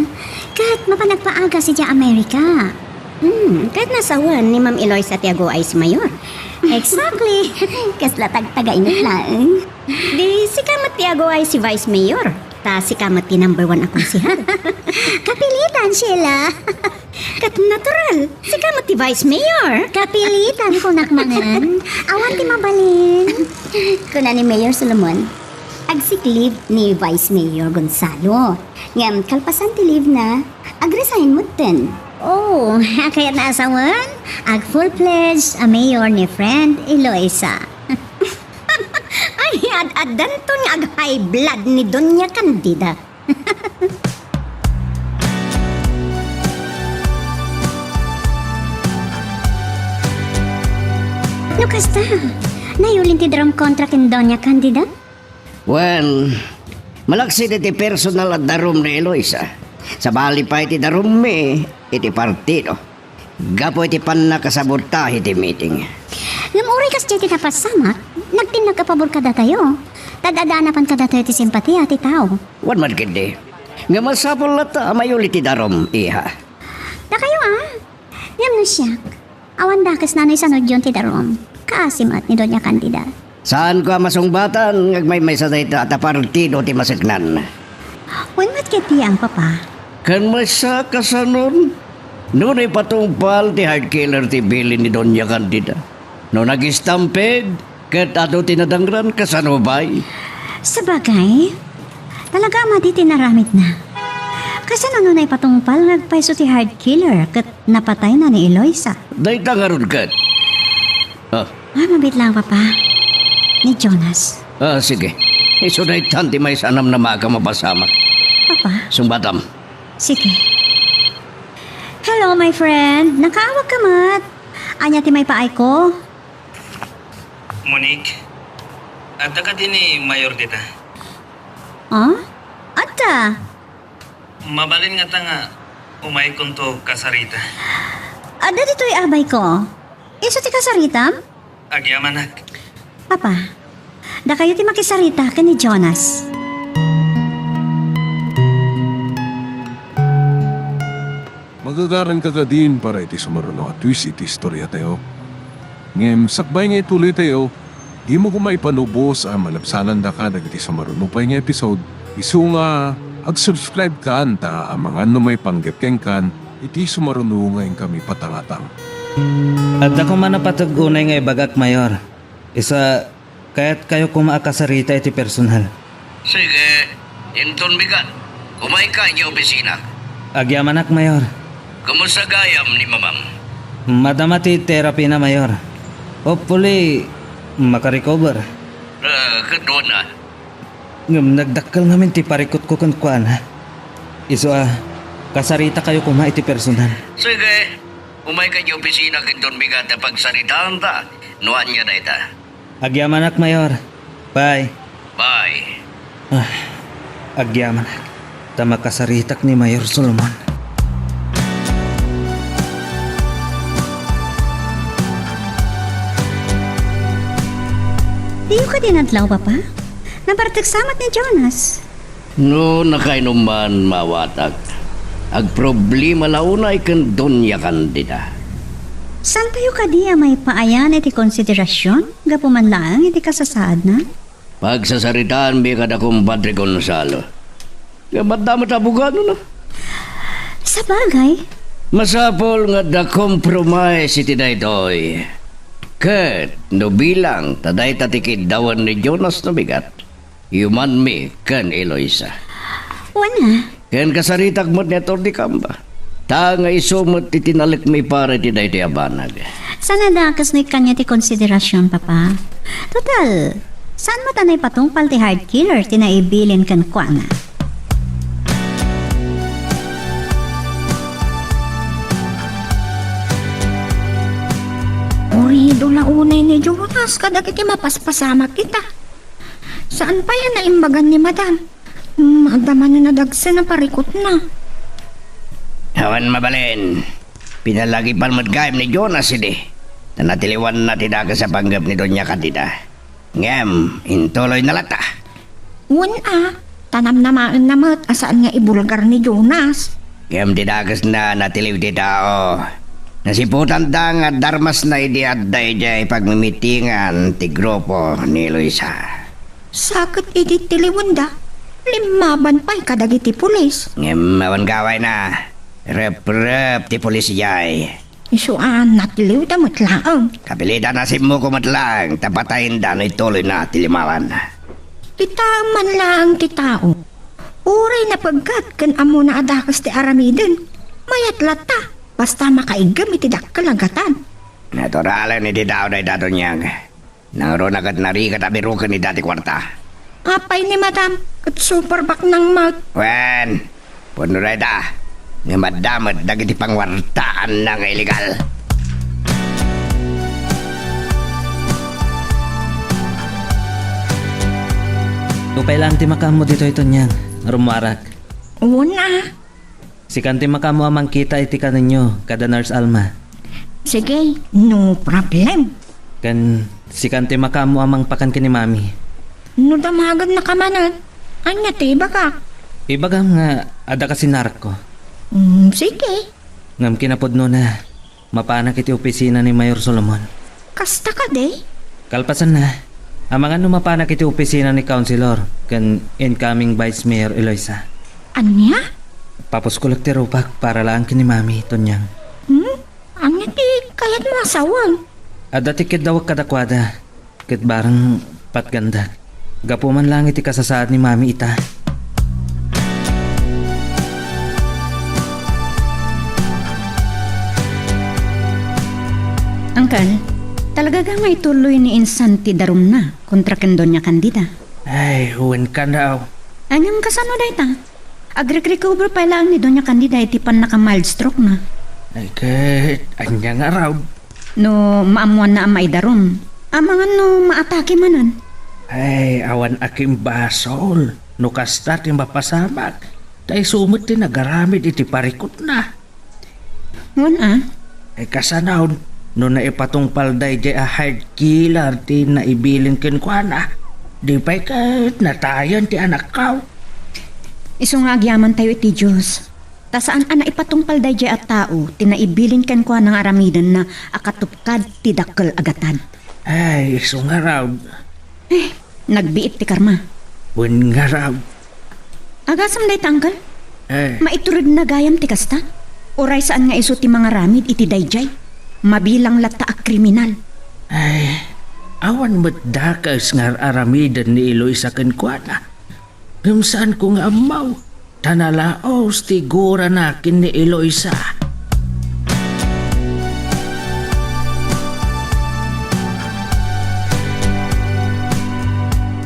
ket mapan agpaagas idiay Amerika. Hmm, ket nasawen ni Ma'am Eloisa ti aguay si Mayor. Exactly. Kasla tagtagainat laeng. Di sika met ti aguay si Vice Mayor, ta sika met ti number one a konsehal. Kapilitan, Sheila. Ket natural, sika met ti Vice Mayor. Kapilitan, kunak manen. Awan ti mabalin. Kuna ni Mayor Solomon, agsick leave ni Vice Mayor Gonzalo. Ngem kalpasan ti leave na, agresign metten. Oh, kayatna a sawen, ag full-fledged a mayor ni friend Eloisa. Ay, ad-addanton nga ag-high blood ni Doña Candida. Kasta, nayulin ti darum kontra ken Doña Candida? Well, malaksid iti personal a darum ni Eloisa. Sabali pay ti darummi iti partido. Gapu iti pannakasabotahe ti meeting. Ngem uray kasdiay ti napasamak, nagtinnag a pabor kadatayo. Tad-adda napan kadatayo ti simpatia ti tao. Wen met ketdi. Ngem masapul latta a mayuli ti darum, iha. Dakayo, a? Ngem no siak, awan dakes nanoy sanudyon ti darum. Kaasi met ni Doña Candida. Saanko a masungbatan nga agmaymaysa dayta ta partido ti maseknan. Wen met ketdi, Papa. Ken maysa kasanon, no naipatungpal ti hard killer ti bilin ni Doña Candida. No nag-stampede, ket adu ti nadangran, kasano pay? Sabagay, talaga a madi ti naramidna. Kasano no naipatungpal nga agpayso ti hard killer ket napatayna ni Eloisa? Dayta ngarud ket. Ah. Ah, mabit lang, Papa. Ni Jonas. Ah, sige. Isu daytan ti maysa a namnama a mapasamak. Papa? Sungbatam. Sige. Hello, my friend. Nakaawag ka met. Ania ti maipaayko? Monique, adda kadi ni Mayor dita? Ah? Adda. Mabalin ngata nga umaykonto kasarita. Adda ditoy abayko. Isu ti kasaritam? Agyamanak. Papa, dakayo ti makisarita ken ni Jonas. Magagaranka kadin para iti sumaruno a twist iti istoriatayo. Ngem sakbay nga ituloytayo, dimo koma ipanubos a malabsanandaka dagiti sumaruno pay nga episode. Isu nga, ag-subscribe kan ta amangan no maipanggep kenkan iti sumaruno nga inkami patangatang. Adda koma napateg unay nga ibagak, Mayor. Isu a, kayatkayo koma a kasarita iti personal. Sige, inton bigat, umayka idiay opisina. Agyamanak, Mayor. Kumusta gayam ni Mamam? Madama ti therapy na, Mayor. Hopefully, makarecover. Ah, ket wen a. Ngem nagdakkel ngamin ti parikutko kenkuana. Isu a, kasaritakayo koma iti personal. Sige, umayka idiay opisina ken don bigat a pagsaritaanta no ania dayta. Agyamanak, Mayor. Bye. Bye. Ah, agyamanak. Ta makasaritak ni Mayor Solomon. Diyo kadi nadlaw, Papa? Nabartek sa met ni Jonas. No nakainuman, maawatak. Agproblema la unay ken Doña Candida. Saantayo kadi a maipaayan iti konsiderasion gapu man laeng iti kasasaadna? Pagsasaritaanmi kada kumpadre Gonzalo. Nga madama ti abogadona. Sabagay. Masapul nga adda compromise iti daytoy. Ket no bilang ta dayta ti kiddawan ni Jonas no bigat, yumanmi ken Eloisa. Wen a. Ken kasaritak met ni Attorney Camba. Ta nga isu met ti tinalekmi para iti daytoy a banag. Saan a dakes no ikkanyo ti konsiderasion, Papa? Total, saan met a naipatungpal ti hard killer ti naibilin kenkuana? Urido la unay ni Jonas kadagiti mapaspasamak ita. Saan pay a naimbagan ni Madam? Hmm, adda manen a dagsen a parikutna. Awan mabalin. Pinalagipan met gayam ni Jonas idi. Ta natiliwanna ti dakes a panggep ni Doña Candida. Ngem, intuloyna latta. Wen a, ta namnamaenna met a saan nga ibulgar ni Jonas. Ngem ti dakesna natiliw ti tao. Nasiputanda nga darmasna idi adda idiay pagmimitingan ti grupo ni Luisa. Sa ket idi tiliwenda, limmaban pay kadagiti pulis. Ngem awan gawayna. Reprep ti pulis idiay. Isu a natiliwda met laeng. Kapilitan a simmuko met laeng ta patayenda no ituloyna ti limawan. Itaem man laeng ti tao. Uray napeggat ken ammona a dakes ti aramiden, mayat latta, basta makaiggem iti dakkel a gatad. Naturalen iti tao dayta, Donyag. Nangruna ket narigat a biroken ida ti kuarta. Apay ni Madam, ket super baknang met. Wen, pudno dayta, ngem adda met dagiti panguartaanna nga illegal. Pay laeng ti makaammo ditoy, Tonyang. Rummuarak. Wen a. Sikan ti makaammo a mangkita iti kanenyo kada Nurse Alma. Sige, no problem. Ken sikan ti makaammo a mangpakan ken ni Mami. No damagennaka manen, ania ti ibagak? Ibagam nga adda kasinarekko. Mm, sige. Ngem kinapudnona, mapanak iti opisina ni Mayor Solomon. Kasta kadi? Kalpasanna, amangan no mapanak iti opisina ni Councilor ken incoming Vice Mayor Eloisa. Ania? Papuskolek ti rupak para laeng ken ni Mami, Tonyang. Hmm? Ania ti kayatmo a sawen? Adda ti keddawek kadakuada, ket bareng patgandak. Gapu man laeng iti kasasaad ni Mami ita. Angkel, talaga nga ituloy ni Insan ti darumna kontra ken Doña Candida? Ay, wen kanaw. Ay, ngem kasano dayta? Agrek-recover pay laeng ni Doña Candida iti pannaka-mild stroke na. Ay, ket ania nga raw? No maammoanna a maidarum, amangan no maatake manen. Ay, awan a kimbasol. No kasta ti mapasamak, ta isu met ti nagaramid iti parikutna. Wen a? Ay, kasano, no naipatungpal daydiay a heart killer ti naibilin kenkuana, di pay ket natayen ti anakko. Isu nga agyamantayo iti Dios, ta saan a naipatungpal daydiay a tao ti naibilin kenkuana nga aramidenna a katupkad ti dakkel a gatad. Ay, isu ngarud. Eh, nagbiit ti karma. Wen ngarud. Agasem dayta, Angkel? Eh. Maituredna gayam ti kasta? Uray saan nga isu ti mangaramid iti daydiay? Mabilang latta a kriminal. Ay, awan met dakes nga ar-aramiden ni Eloisa kenkuana. Ngem saanko nga ammo, ta nalaos ti gurana ken ni Eloisa.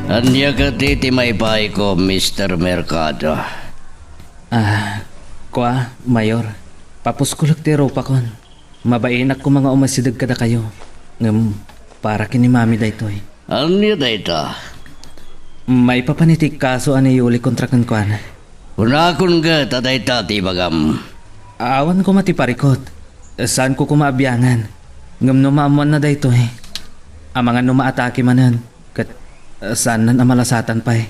Ania kadi ti maipayko, Mister Mercado? Ah, kua, Mayor, papuskolek ti rupakon. Mabainak koma nga umasideg kadakayo, ngem para ken ni Mami daytoy. Ania dayta? Maipapan iti kaso a ni Yuli kontra kenkuana. Kunakon ket a dayta ti ibagam. Awan koma ti parikut. Saanko koma a biangan. Ngem no maammoanna daytoy, amangan no maatake manen, ket, eh, saannan a malasatan pay.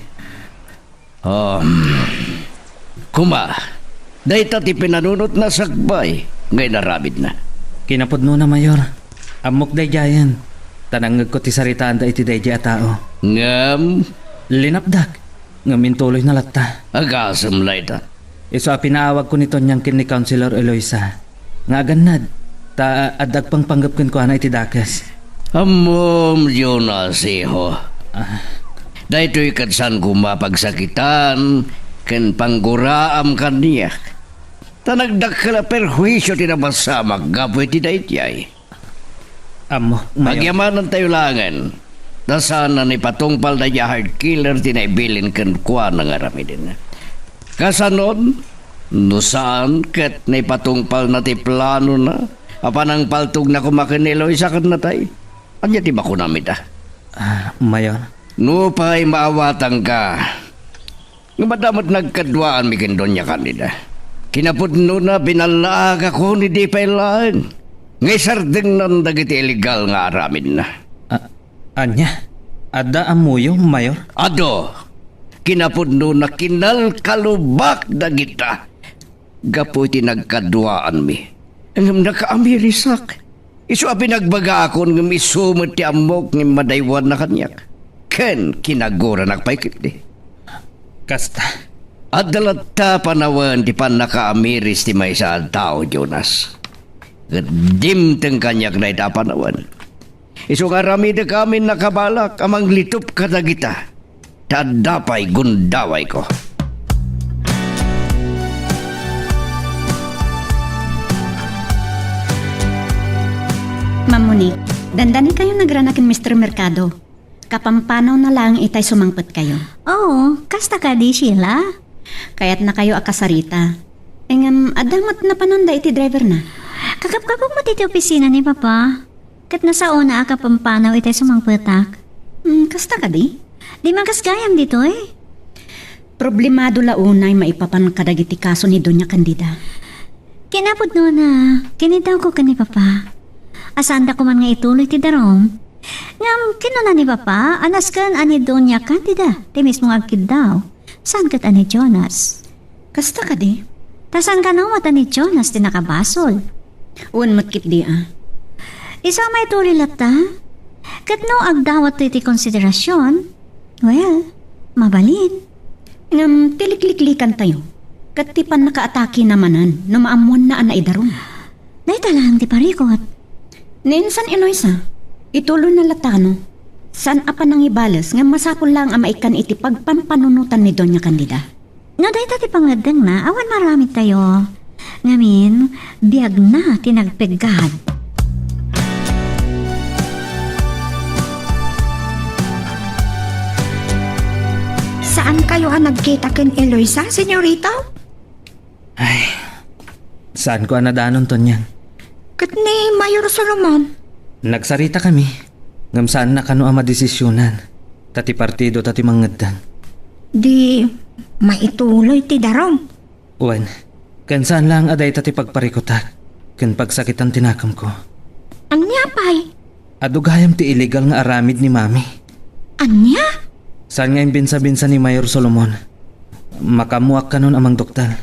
Um, koma, dayta ti pinanunotna sakbay nga inaramidna. Kinapudnona, Mayor. Ammok daydiayen, ta nangngegko ti saritaanda iti daydiay a tao. Ngem? Linapdak, ngem intuloyna latta. Agasem layta. Isu a pinaawagko ni Tonyang ken ni Councilor Eloisa nga agannad, ta adda agpangpanggep kenkuana iti dakes. Ammom, Jonas, iho. Ah. Daytoy ket saan koma pagsakitan ken pangguraam kaniak. Ta nagdakkel a perhuisio ti napasamak gapu iti daydiay. Ammok, Mayor. Pagyamanantayo laengen, ta saan a naipatungpal daydiay a heart killer ti naibilin kenkuana nga aramiden. Kasanon, no saan ket naipatungpalna ti planona a panangpaltogna koma ken ni Eloisa ken natay? Ania ti makunam ita? Ah, Mayor. Nupay maawatangka, ngem adda met nagkaduaanmi ken Doña Candida. Kinapudnona, binallaagakon idi pay laeng nga isardengnan dagiti illegal nga aramidna. A-, ania? Adda ammoyo, Mayor? Adu. Kinapudnona, kinalkalubak dagita gapu iti nagkaduaanmi. Ngem nakaamirisak. Isu a pinagbagaakon ngem isu met ti ammok nga immadaywanna kaniak. Ken kinaguranak pay ketdi. Kasta. Adda latta panawen ti pannakaamiris ti maysa a tao, Jonas. Ket dimteng kaniak dayta a panawen. Isu nga aramidek amin a kabalak a manglitup kadagita. Ta adda pay gundawayko. Mammuni, dandanikayon agrana ken Mister Mercado. Kapampanawna laeng itay sumangpetkayo. Oo, kasta kadi, Sheila? Kayatnakayo a kasarita. Ngem, adda met napananda iti driverna. Kagapgapok met iti opisina ni Papa. Ket nasaona a kapampanaw itay sumangpetak. Hmm, kasta kadi? Di man kas gayam ditoy? Problemado la unay maipapan kadagiti kaso ni Doña Candida. Kinapudnona, kiniddawko ken ni Papa. Asaanda koman nga ituloy ti darum. Ngem kinuna ni Papa a nasken a ni Doña Candida ti mismo nga agkiddaw. Saan ket a ni Jonas? Kasta kadi? Ta saan kano met a ni Jonas ti nakabasol? Wen met ketdi a. Isu a maituloy latta? Ket no agdawat ti konsiderasion, well, mabalin. Ngem ti likliklikantayo, ket ti pannakaatakena manen no maammoanna a naidarum. Dayta laeng ti parikot. Ni insan Eloisa, ituloyna latta kano. Saan a panangibales ngem masapul laeng a maikkan iti pagpanpanunotan ni Doña Candida. No dayta ti pangngeddengna, awan maaramidtayo. Ngamin, biagna ti nagpeggad. Saankayo a nagkita ken Eloisa, senyorita? Ay, saanko a nadanon, Tonyang. Ket ni Mayor Solomon? Nagsaritakami, ngem saanna kano a madesisionan, ta ti partido ta ti mangngeddeng. Di maituloy ti darum. Wen, ken saan laeng a dayta ti pagparikutak ken pagsakitan ti nakemko. Ania pay? Adu gayam ti illegal nga aramid ni Mami. Ania? Saan nga imbinsa-binsa ni Mayor Solomon? Makaammoak kanon a mangduktel.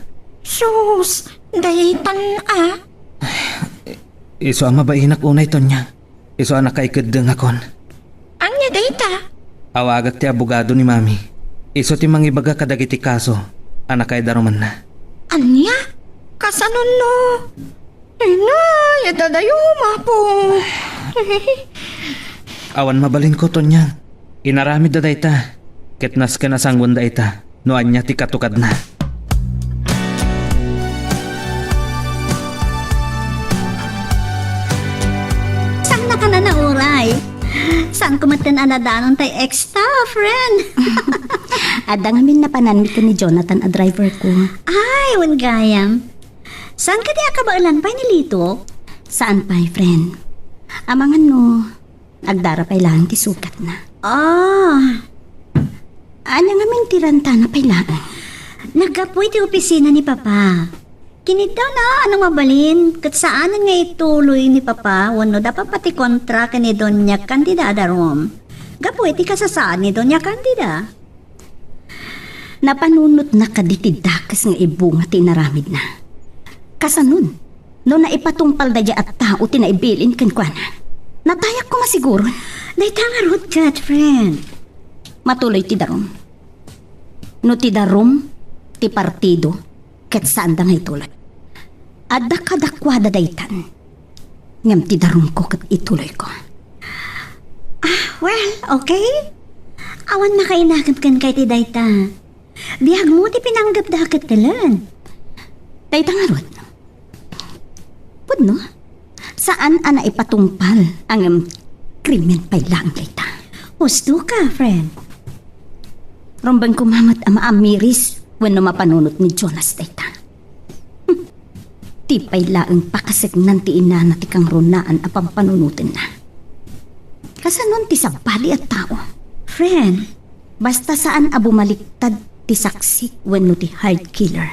Sus, daytan a. Isu a mabainak unay, Tonya. Isu a nakaikeddengakon. Ania dayta? Awagak ti abogado ni Mami. Isu ti mangibaga kadagiti kaso a nakaidarumanna. Ania? Kasanon no? Ay, nay, adda dayo, mapo. Awan mabalinko, Tonya. Inaramidda dayta, ket nasken a sanguenda ita no ania ti katukadna. Saan a kanana uray? Saan ko met ken a nadanon tay ex ta, friend? Adda ngamin napananmi ken ni Jonathan a driver ko. Ay, wen gayam. Saan kadi a kabaelan pay ni Lito? Saan pay, friend. Amangan no, agdara pay laeng ti sukatna. Ah. Ania ngamin ti rantana pay laeng? Naggapu iti opisina ni Papa. Kiniddawna a no mabalin, ket saanen nga ituloy ni Papa wenno da Papa ti kontra ken ni Doña Candida a darum. Gapu iti kasasaad ni Doña Candida. Napanunotna kadi ti dakes nga ibunga ti inaramidna. Kasanon, no naipatungpal daydiay a tao ti naibilin kenkuana? Natayak koma siguron. Dayta ngarud ket, friend. Matuloy ti darum. No ti darum, ti partido, ket saanda nga ituloy. Adda kadakuada daytan. Ngem ti darumko ket ituloyko. Ah, well, okay. Awan makainakem kenka iti dayta. Biagmo ti pinanggepda ket telen. Dayta ngarud. Pudno? Saan a naipatungpal, ngem krimen pay laeng dayta. Husto ka, friend. Rumbeng koma met a maamiris wenno mapanunot ni Jonas dayta. Hmm. Ti pay laeng pakasegnan ti inana ti kangrunaan a pampanunotenna. Kasanon ti sabali a tao? Friend, basta saan a bumaliktad ti saksi wenno ti hired killer,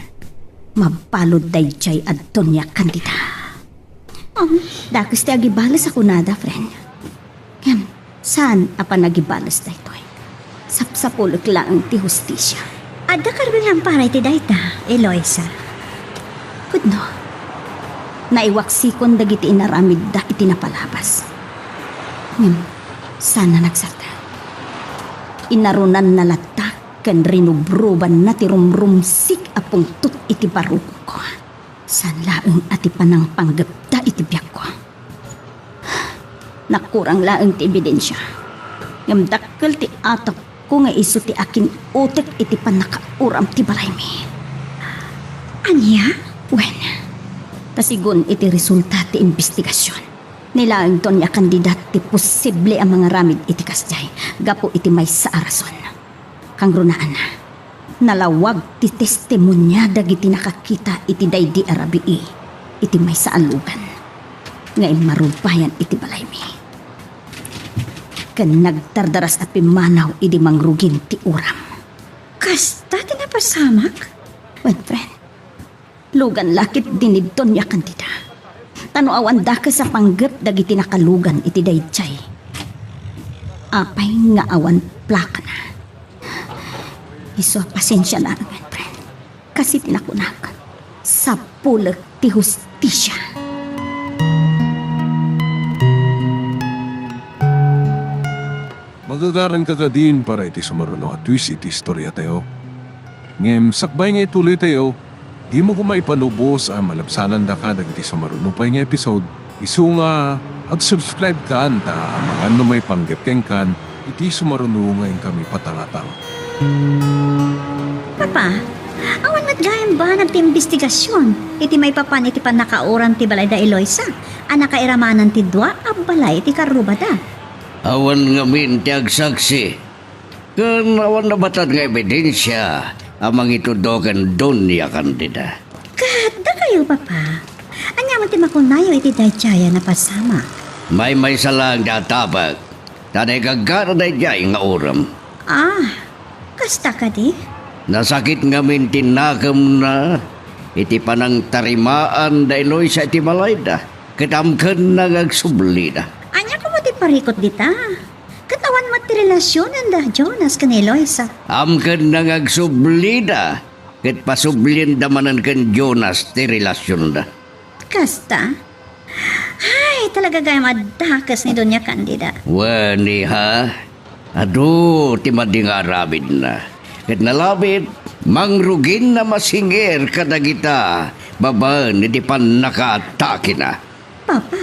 mabalud daydiay a Doña Candida. Um, dakes ti agibales a kunada, friend. Ngem, saan a panagibales daytoy? Sapsapulek laeng ti hustisia. Adda karbilang para iti dayta, Eloisa. Pudno, naiwaksikon dagiti inaramidda iti napalabas. Ngem, saan a nagsardeng. Inarunanna latta ken rinubrubanna ti rumrumsik a pungtot iti barukongko. Saan laeng a ti panangpanggepda iti biagko. Nakurang laeng ti ebidensia. Ngem dakkel ti atepko nga isu ti akin-utek iti pannakauram ti balaymi. Ania? Wen, ta sigun iti resulta ti imbestigasion, ni laeng Doña Candida ti posible a mangaramid iti kasdiay gapu iti maysa a rason. Kangrunaanna, nalawag ti testimonia dagiti nakakita iti daydi a rabii iti maysa a lugan nga immarubayan iti balaymi. Ken nagdardaras a pimmanaw idi mangrugin ti uram. Kasta ti Pasamak? Wen, friend, lugan la ketdi ni Doña Candida. Ta no awan dakes a panggep dagiti nakalugan iti daydiay, apay nga awan plakana? Isu a pasensia laeng, friend. Kas iti nakunak, sapulek ti hustisia. Magagaranka kadin para iti sumaruno a twist iti istoriatayo. Ngem sakbay nga ituloytayo, dimo koma ipalubos a malabsanandaka dagiti sumaruno pay nga episode. Isu nga ag-subscribe kan ta amangan no maipanggep kenkan iti sumaruno nga inkami patangatang. Papa, awan met gayam banag ti imbestigasion iti maipapan iti pannakaoran ti balay da Eloisa a nakairamanan ti dua a balay iti karrubada. Awan ngamin ti agsaksi, ken awan nabatad nga ebidensia a mangitudno ken Doña Candida. Ket dakayo, Papa, ania met ti makunayo iti daydiay a napasamak? Maymaysa laeng ti atapek, ta naigagara daydiay nga urom. Ah, kasta kadi? Nasakit ngamin ti nakemna iti panangtarimaan da Eloisa iti balayda, ket amkenna nga agsublida. Ania koma ti parikut dita? Ket awan met ti relasionen da Jonas ken Eloisa. Amkenna nga agsublida, ket pasublienda manen ken Jonas ti relasionda. Kasta? Ay, talaga gayam a dakes ni Doña Candida. Wen, iha, adu ti madi nga aramidna. Ket nalabit, mangruginna masingir kadagita babaen iti pannakaatakina. Papa?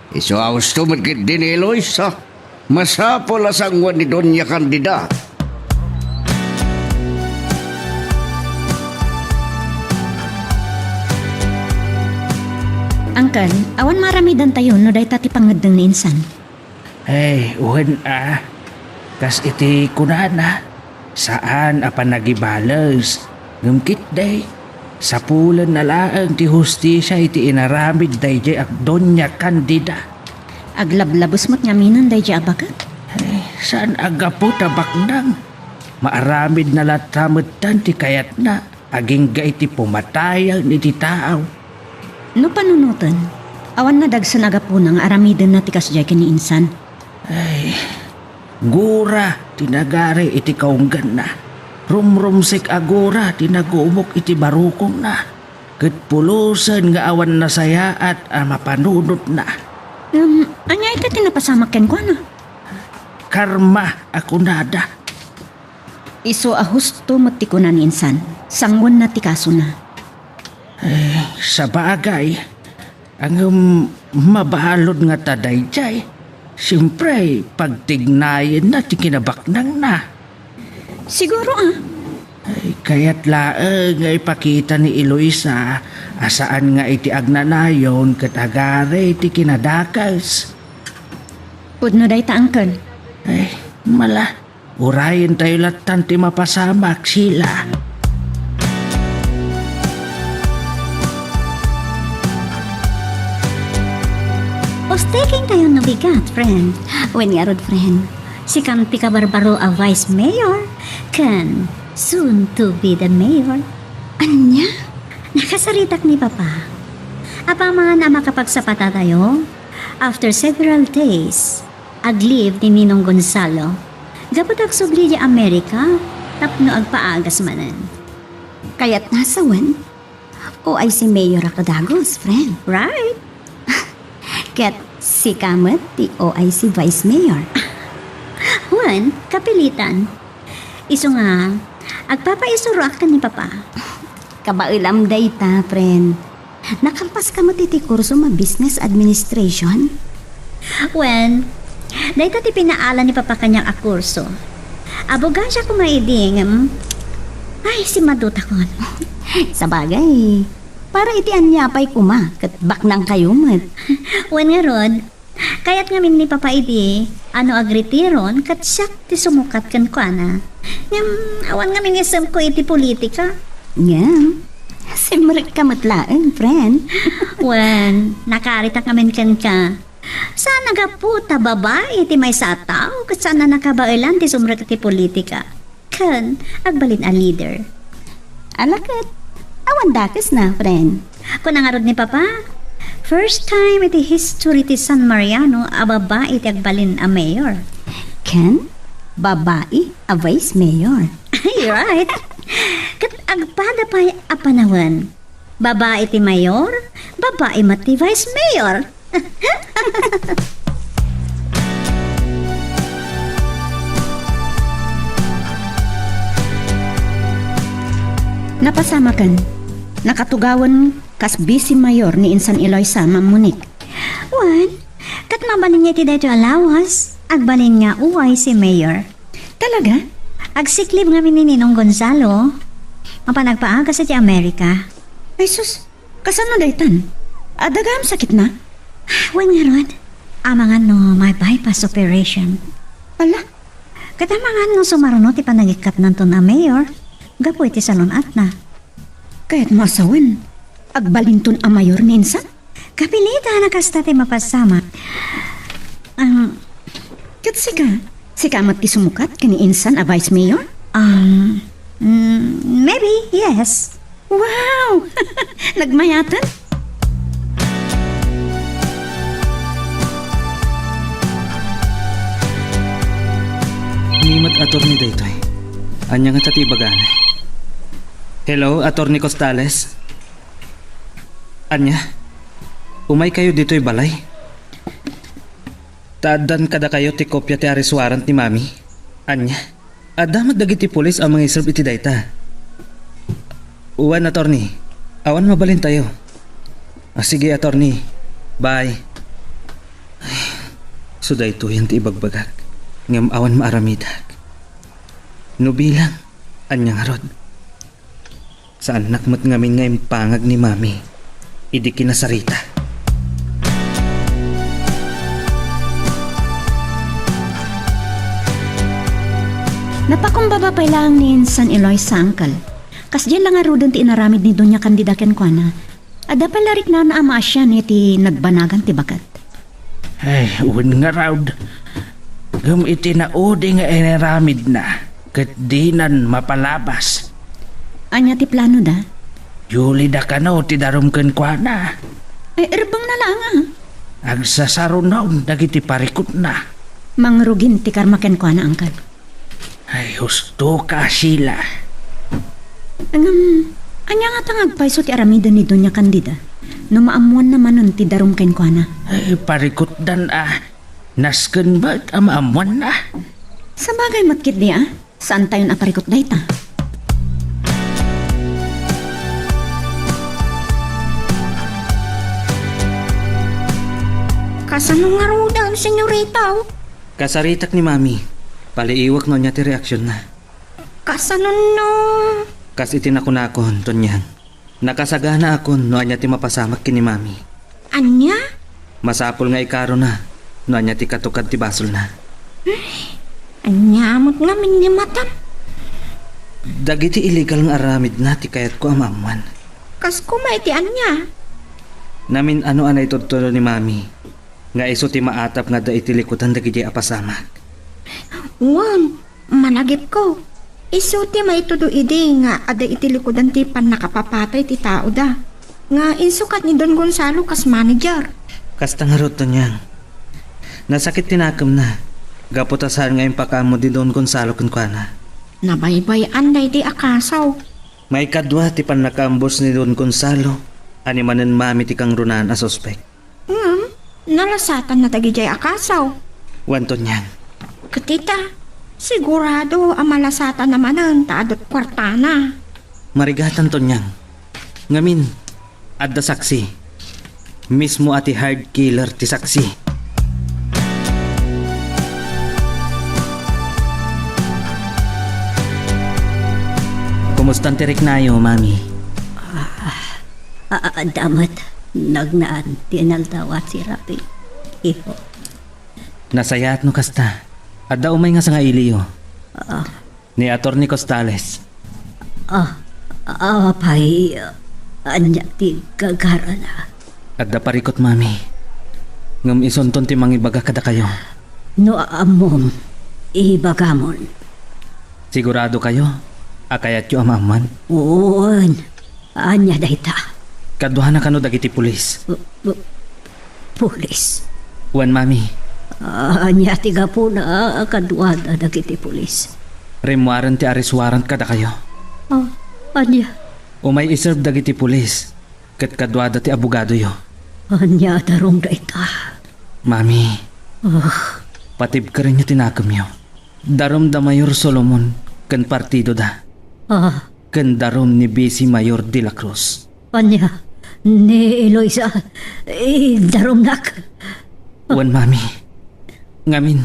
Isu a husto met ketdi ni Eloisa. Masapul a sangoan ni Doña Candida. Uncle, awan maaramidantayo no dayta ti pangngeddeng ni insan. Ay, wen a. Kas iti kunana, saan a panagibales. Ngem ketdi, sapulenna laeng ti hustisia iti inaramid daydiay a Doña Candida. Aglablabes met ngaminen daydiay a baket. Ay, saan a gapu ta baknang. Maaramidna latta metten ti kayatna agingga iti pumatayen iti tao. No panunoten, awan nadagsen a gapuna nga aramidenna ti kasdiay ken ni insan. Ay, gura ti nagari iti kaungganna. Rumrumsek a gura ti nagumok iti barukongna. Ket pulosen nga awan nasayaat a mapanunotna. Ngem, ania ita ti napasamak kenkuana? Karma a kunada. Isu a husto met ti kuna ni insan, sangoenna ti kasona. Eh, sabagay, ngem mabalud ngata daydiay. Siempre, pagtignayenna ti kinabaknangna. Siguro, ah. Ay, kayat laeng nga ipakita ni Eloisa a saan nga iti agnanayon ket agari ti kinadakes. Pudno dayta, Uncle. Ay, mala. Urayentayo lattan ti mapasamak, Sheila. Postekentayo no bigat, friend. Wen ngarud, friend, sikam ti kabarbaro a vice mayor, ken soon to be the mayor. Ania? Nakasaritak ni Papa. Apaman a makapagsapatatayo, after several days, ag-leave ni Ninong Gonzalo gapu ta agsubli idiay Amerika tapno agpaagas manen. Kayatna sawen, O I C mayor a kadagus, friend. Right. Ket sika met ti O I C vice mayor. Wen, kapilitan. Isu nga, agpapaisuroak ken ni Papa. Kabaelam dayta, friend. Nakampaska met iti kurso a business administration? Wen, dayta ti pinaala ni Papa kaniak a kurso. Abogasia koma idi ngem, ay, simmadutakon. Sabagay, para iti ania pay koma ket baknangkayo met. Wen ngarud, kayat ngamin ni Papa idi a no agretiron ket siak ti sumukat kenkuana. Ngem awan ngamin isemko iti politika. Ngem, simrekka met laeng, friend. Wen, nakaritak ngamin kenka. Saan a gapu ta babai ti maysa a tao ket saan a nakabaelan ti sumrek iti politika ken agbalin a leader. Ala ket, awan dakesna, friend. Kuna ngarud ni Papa, first time iti history ti San Mariano a babai ti agbalin a mayor. Ken, babai a vice mayor. Ay, right. Ket agpada pay a panawen. Babai ti mayor, babai met ti vice mayor. Napasamaken. Nakatugawen kas vice mayor ni insan Eloisa, Ma'am Monique. Wen, ket mabalin nga iti daytoy a lawas, agbalin nga uway si mayor. Talaga? Agsiklib ngamin ni Ninong Gonzalo. Mapan agpaagas iti Amerika. Ay sus, kasano daytan? Adda gayam sakitna? Wen ngarud, amangan no may bypass operation. Ala? Ket amangan no sumarno ti panagikatnanton a mayor gapu iti salun-atna. Kayatmo a sawen, agbalinton a mayor ni insan? Kapilitan a kasta ti mapasamak. Ang Ket sika, sika met ti sumukat ken ni insan a vice mayor? Um, mm, maybe, yes. Wow! Nagmayatan? Ni met attorney daytoy. Ania ngata ti ibagana? Hello, Attorney Costales? Ania? Umaykayo ditoy balay? Ta addan kadakayo ti kopia ti arrest warrant ni Mami? Ania? Adda met dagiti pulis a mangiserb iti dayta. Wen, attorney. Awan mabalintayo. Ah, sige, attorney. Bye. Ay, so daytoyen ti ibagbagak. Ngem awan maaramidak. No bilang, ania ngarud? Saannak met ngamin nga impangag ni Mami idi kinasarita. Napakumbaba pay laeng ni insan Eloisa, Uncle. Kasdiay la ngaruden ti inaramid ni Doña Candida kenkuana. Adda pay la riknana a maasian iti nagbanagan ti baket. Ay, wen ngarud. Ngem iti naudi nga inaramidna, ket dinan mapalabas. Ania ti planoda? Yulida kano ti darum kenkuana. Ay, erbengna laeng, a. Agsasarunaon dagiti parikutna. Mangrugin ti karma kenkuana, Uncle. Ay, husto ka, Sheila. Ngem, ania ngata nga agpayso ti aramiden ni Doña Candida no maammoanna manen ti darum kenkuana? Ay, parikutdan a. Nasken met a maammoanna. Sabagay met ketdi a, saantayon a parikut dayta. Kasano ngaruden, senyorita? Kasaritak ni Mami. Paliiwek no ania ti reaksionna. Kasano no? Kas iti nakunakon, Tonyang. Nakasaganaakon no ania ti mapasamak ken ni Mami. Ania? Masapul nga ikarona no ania ti katukad ti basolna. Ania met ngamin ni matam? Dagiti illegal nga aramidna ti kayatko a maammoan. Kas koma iti ania? Namin-ano a naitudtudo ni Mami nga isu ti maatap nga adda iti likudan dagiti a pasamak. Wen, managipko. Isu ti maitudo idi nga adda iti likudan ti pannakapapatay ti taoda, nga insukat ni Don Gonzalo kas manager. Kasta ngarud, Tonyang. Nasakit ti nakemna, gapu ta saan nga impakaammo ni Don Gonzalo kenkuana. Nabaybay-an daydi a kaso. Maikadua ti pannakaambus ni Don Gonzalo, a ni manen Mami ti kangrunaan a suspek. Ngem, nalasatanna dagidiay a kaso. Wen, Tonyang. Ket ita, sigurado a malasatanna manen ta adu't kuartana. Marigatan, Tonyang. Ngamin, adda saksi. Mismo a ti hired killer ti saksi. Kumustan ti riknayo, Mami? Ah, A-, adda met, nagnaan ti inaldaw a terapi, ipo. Nasayaat no kasta. Adda umay nga sangailiyo. Ah. Ni Attorney Costales. Ah, apay, ania ti gagarana? Adda parikut, Mami. Ngem isunton ti mangibaga kadakayo. No ammom, ibagamon. Sigurado kayo? A kayatyo a maammuan? Wen. Ania dayta? Kaduana kano dagiti pulis? Pu-, pu-, pulis? Wen, Mami. Ania ti gapuna a kaduada dagiti pulis? Rimmuaren ti arrest warrant kadakayo. Ah, ania? Umay iserve dagiti pulis, ket kaduada ti abogadoyo. Ania a darum dayta? Mami, ah, patibkerenyo ti nakemyo. Darum da Mayor Solomon ken partidoda. Ah. Ken darum ni Vice Mayor de la Cruz. Ania? Ni Eloisa? Idarumnak? Wen, Mami. Ngamin,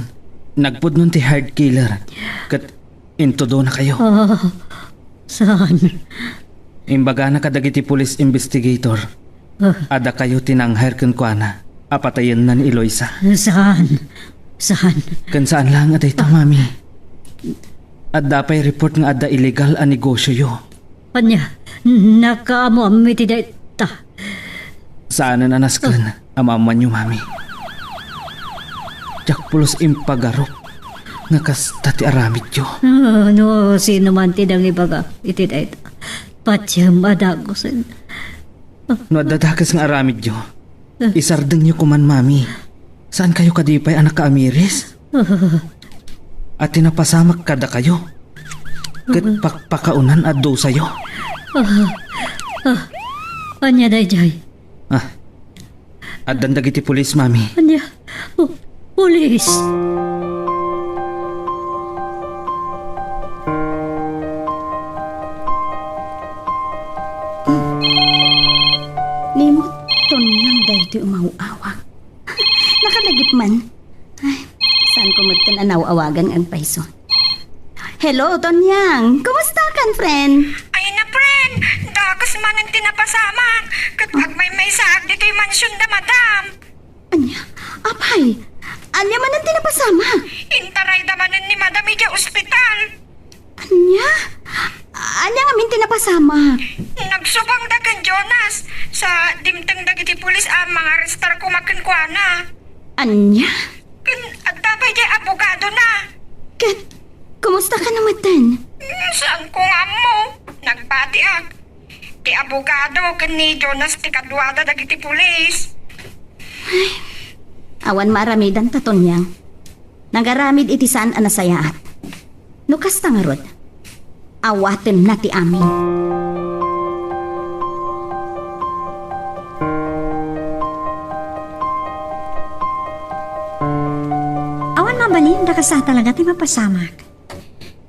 nagpudnon ti hired killer ket intudonakayo. Ah, saan? Imbagana kadagiti police investigator a dakayo ti nang-hire kenkuana a patayenna ni Eloisa. Saan? Saan? Ken saan laeng a dayta, Mami. Adda pay report nga adda illegal a negosioyo. Ania? Nakaammoam iti dayta? Saanen a nasken a maammuanyo, Mami. Diak pulos impagarup nga kasta ti aramidyo. Ah, no sino man ti nangibaga iti dayta, patiem a dagusen. No adda dakes nga aramidyo, isardengyo koman, Mami. Saankayo kadi pay a nakaamiris? A ti napasamak kadakayo ket pakpakaonan a dusayo. Ah, ah, ania daydiay? Ah, addan dagiti pulis, Mami. Ania? Pu-, pulis? Ni Tonyang daytoy umaw-awag. Nakalagip man. Ay, saanko metten a naw-awagan nga agpayso. Hello, Tonyang. Kumusta kan, friend? Ay na, friend. Dakes manen ti napasamak. Ket agmaymaysaak ditoy mansion da madam. Ania? Apay, ania manen ti napasamak? Intarayda manen ni madam idiay ospital. Ania? Ania ngamin ti napasamak? Nagsubangda ken Jonas sa dimteng dagiti pulis a mangarestar koma kenkuana. Ania? Ken adda pay diay abogadona. Ket kumusta kano metten? Hmm, saanko nga ammo. Nagbatiak. Ti abogado ken ni Jonas ti kaduada dagiti pulis. Ay, awan maaramidanta, Tonyang. Nagaramid iti saan a nasayaat. No kasta ngarud, awatenna ti amin. Awan mabalin, dakes a talaga ti mapasamak.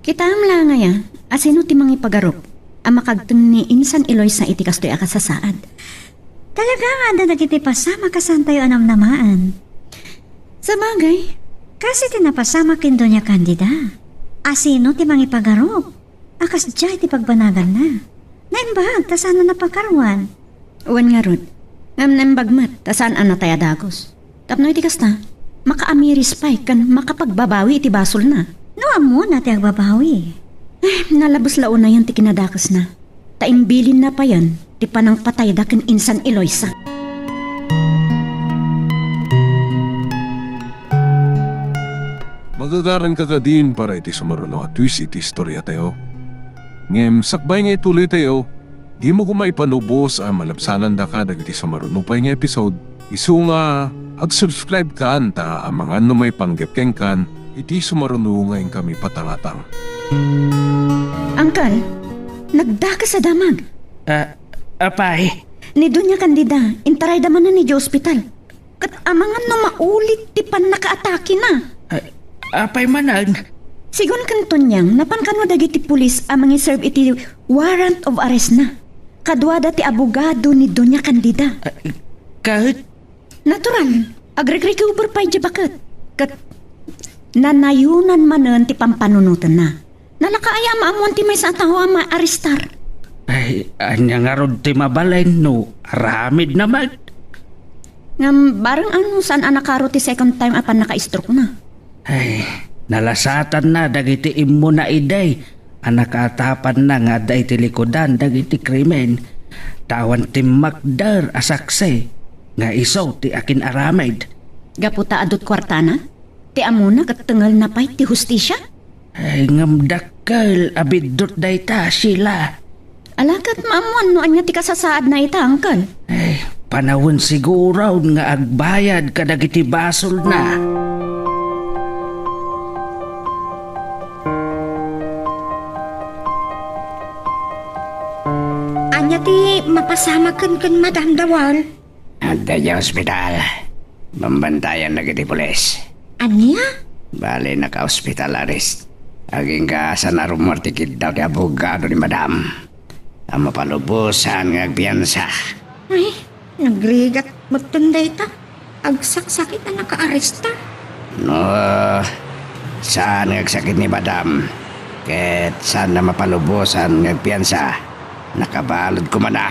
Kitaem la ngay a, asino ti mangipagarup a makagteng ni insan Eloisa iti kastoy a kasasaad? Talaga nga adda dagiti pasamak a saantayo a namnamaen. Sabagay, kas iti napasamak ken Doña Candida, asino ti mangipagarup a kasdiay ti pagbanaganna? Naimbag ta saan a napakaruan. Wen ngarud, ngem naimbag met ta saan a natay a dagus. Tapno iti kasta, makaamiris pay ken makapagbabawi iti basolna. No ammona ti agbabawi. Eh, nalabes la unayen ti kinadakesna. Ta imbilinna payen ti panangpatayda ken insan Eloisa. Magagaranka kadin para iti sumaruno a twist iti istoriatayo. Ngem sakbay nga ituloytayo, dimo koma ipanubos a malabsanandaka dagiti sumaruno pay nga episode. Isu nga, ag-subscribe kan ta amangan no maipanggep kenkan iti sumaruno nga inkami patangatang. Angkel, nagdakes a damag. Ah, apay? Ni Doña Candida, intarayda manen idiay ospital. Ket amangan no maulit ti pannakaatakena. Ah, apay manen? Sigun ken Tonyang, napan kano dagiti pulis a mangiserve iti warrant of arrest na. Kaduada ti abogado ni Doña Candida. Ah, ket? Natural, agregrecover pay diay baket. Ket nanayonan manen ti pampanunotenna. Nalaka aya a maammoan ti maysa a tao a maarestar? Ay, ania ngarud ti mabalin no aramidna met? Ngem bareng a no saan a nakaro ti second time a pannaka-stroke na? Ay, nalasatanna dagiti immuna idi a nakaatapanna nga adda iti likudan dagiti krimen, ta awan timmakder a saksi nga isu ti akin-aramid. Gapu ta adut kuartana, ti ammona ket tengelna pay ti hustisia? Ay, ngem dakkel a biddut dayta, Sheila. Ala ket maammoan no ania ti kasasaadna ita, Uncle. Ay, panawen siguron nga agbayad kadagiti basolna. Ania ti mapasamak ken Madam Dawal? Adda idiay ospital. Bambantayan dagiti pulis. Ania? Bale, naka-hospital arrest. Agingga saan a rummuar ti kiddaw ti abogado ni Madam a mapalubosan nga agpiansa. Ay, nagrigat metten dayta. Agsaksakit a nakaaresta. No, saan nga agsakit ni Madam, ket saan a mapalubosan nga agpiansa, nakabalud koma na.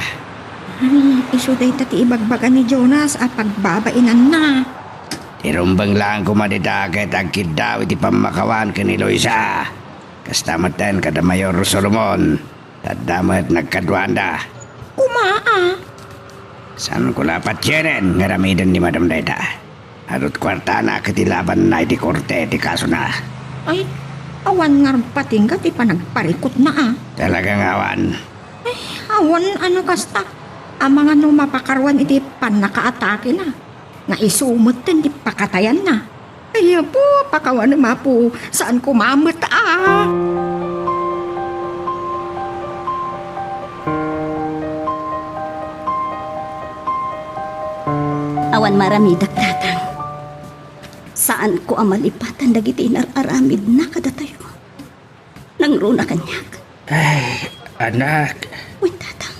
Ay, isu dayta ti ibagbaga ni Jonas a pagbabainanna. Ti rumbeng laeng koma dita ket agkiddaw iti pammakawan ken ni Luisa. Kasta metten kada Mayor Solomon, adda met nagkaduaanda. Koma a. Saanko la patienen nga aramiden ni Madam dayta. Adut kuartana ket ilabanna iti korte ti kasona. Ay, awan ngarud patingga ti panagparikutna a. Talaga nga awan. Ay, awan a no kasta. Amangan no mapakaruan iti pannakaatakena, nga isu metten ti pakatayanna. Ay, Apo, pakawanem, Apo, saan koma met a. Awan maramidek, Tatang. Saanko a malipatan dagiti inar-aramidna kadatayo. Nangruna kaniak. Ay, anak. Wen, Tatang.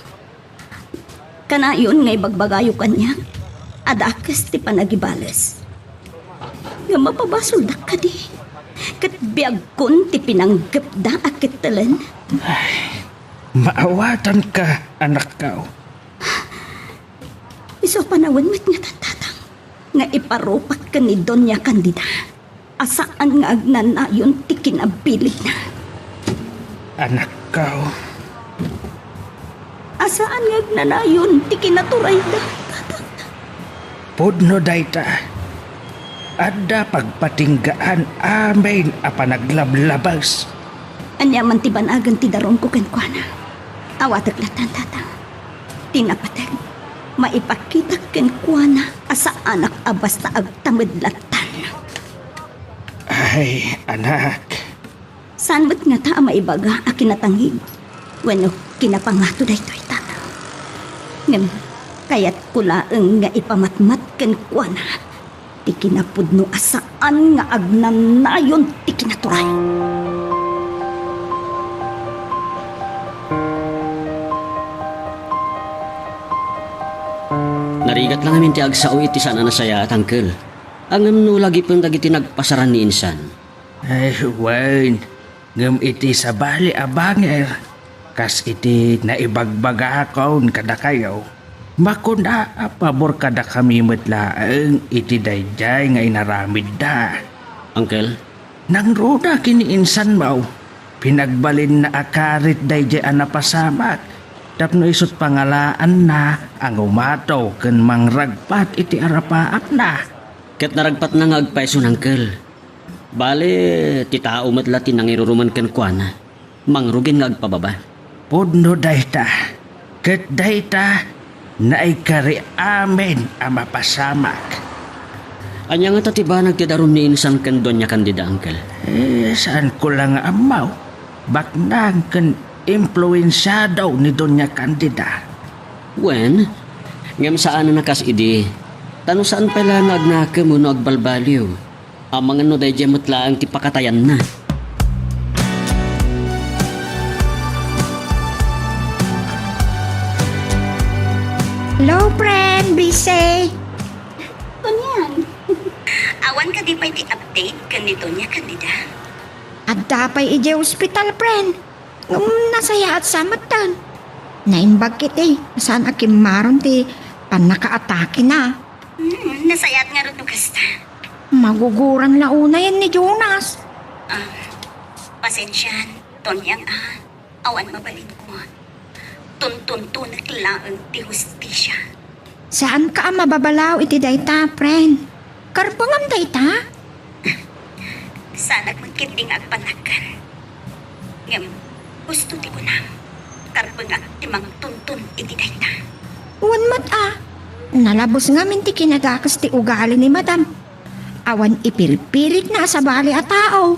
Kanayon nga ibagbagayo kaniak a dakes ti panagibales. Ngem mapabasoldak kadi, ket biagkon ti pinanggepda a kettelen. Ay, maawatanka, anakko. Isu a panawen met ngatan, Tatang, nga iparupak ken ni Doña Candida a saan nga agnanayon ti kinabiligna. Anakko. A saan nga agnanayon ti kinaturayda, Tatang. Pudno dayta. Adda pagpatinggaan amin a panaglablabas. Ania man ti banagen ti darumko kenkuana? Awatek lattan, Tatang. Ti napateg, maipakitak kenkuana a saanak a basta agtamed lattan. Ay, anak. Saan met ngata a maibaga a kinatangib wenno kinapangato daytoy, Tatang. Ngem kayatko laeng nga ipamatmat kenkuana ti kinapudno a saan nga agnanayon ti kinaturay. Narigat la ngamin ti agsao iti saan a nasayaat, Uncle. Ngem no lagipen dagiti nagpasaran ni insan. Ay, wen, ngem iti sabali a bangir, kas iti naibagbagakon kadakayo, makuna a pabor kadakami met laeng iti daydiay nga inaramidda. Uncle? Nangruna ken ni insanmo, pinagbalinna a karit daydiay a napasamak, tapno isut' pangalaanna a ngumato ken mangragpat iti arapaapna. Ket naragpatna nga agpayson, Uncle. Bale, ti tao met la ti nangiruruman kenkuana, mangrugin nga agpababa. Pudno dayta, ket dayta, naikari amin a mapasamak. Ania ngata ti banag ti darum ni insan ken Doña Candida, Uncle? Eh, saanko la nga ammo. Baknang ken impluensiado ni Doña Candida. Wen, ngem saan a nakas idi, ta no saan pay la nga agnakem wenno agbalbaliw, amangan no daydiay met laeng ti pakatayanna. Hello, friend. Busy? Kunyan. Awan kadi pay ti update ken ni Doña Candida? Adda pay idiay ospital, friend. Ngem nasayaat sa metten. Naimbag iti saan a kimmaron ti pannakaatakena. Hmm, nasayaat ngarud no kasta. Maguguran la unayen ni Jonas. Ah, pasensian, Tonyang, ah. Awan mabalinko. Tuntuntunek laeng ti hustisia. Saanka a mababalaw iti dayta, friend. Karbengam dayta? Saanak met ketdi nga agpanagan. Nalabus ngamin ti kinadakes ti ugali ni Madam. Awan ipirpiritna a sabali a tao.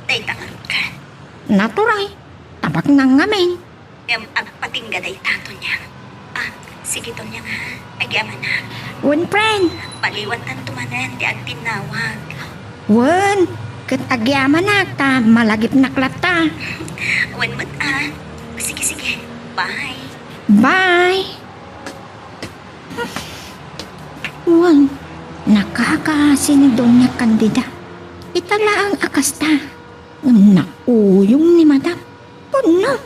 Dayta ngarud. Naturay, tabaknang ngamin. Ngem agpatingga dayta, Tonyang. Ah, sige, Tonyang, ha? Agyamanak. Wen, friend. Baliwantanto manen ti agtinnawag. Wen, ket agyamanak ta malagipnak latta. Wen met, ah. Sige, sige. Bye. Bye. Wen, nakakaasi ni Doña Candida. Ita laeng a kasta. Ngem nauyong ni Madam. Pudno,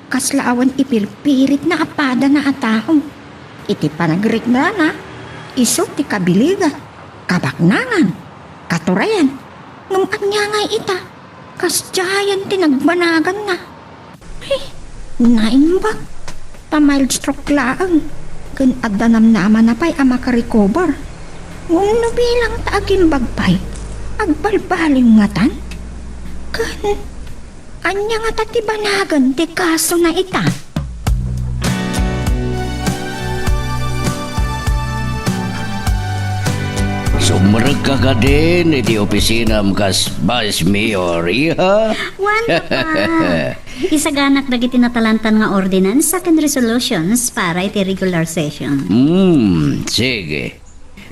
kasla awan ipirpiritna a padana a tao. Iti panagrikrana, isu ti kabiligan, kabaknangan, katurayan. Ngem ania ngay ita? Kasdiayan ti nagbanaganna. He, naimbag. Ta mild stroke laeng. Ken adda namnamana pay a makarecover. Ngem no bilang ta agimbag pay, agbalbaliw ngatan? Ken ania ngata ti banagan ti kasona ita? Sumrekka kadin iti opisinam kas Vice Mayor, iha? Wen, Papa. Isaganak dagiti natalantan nga ordinansa ken resolutions para iti regular session. Hmm, sige.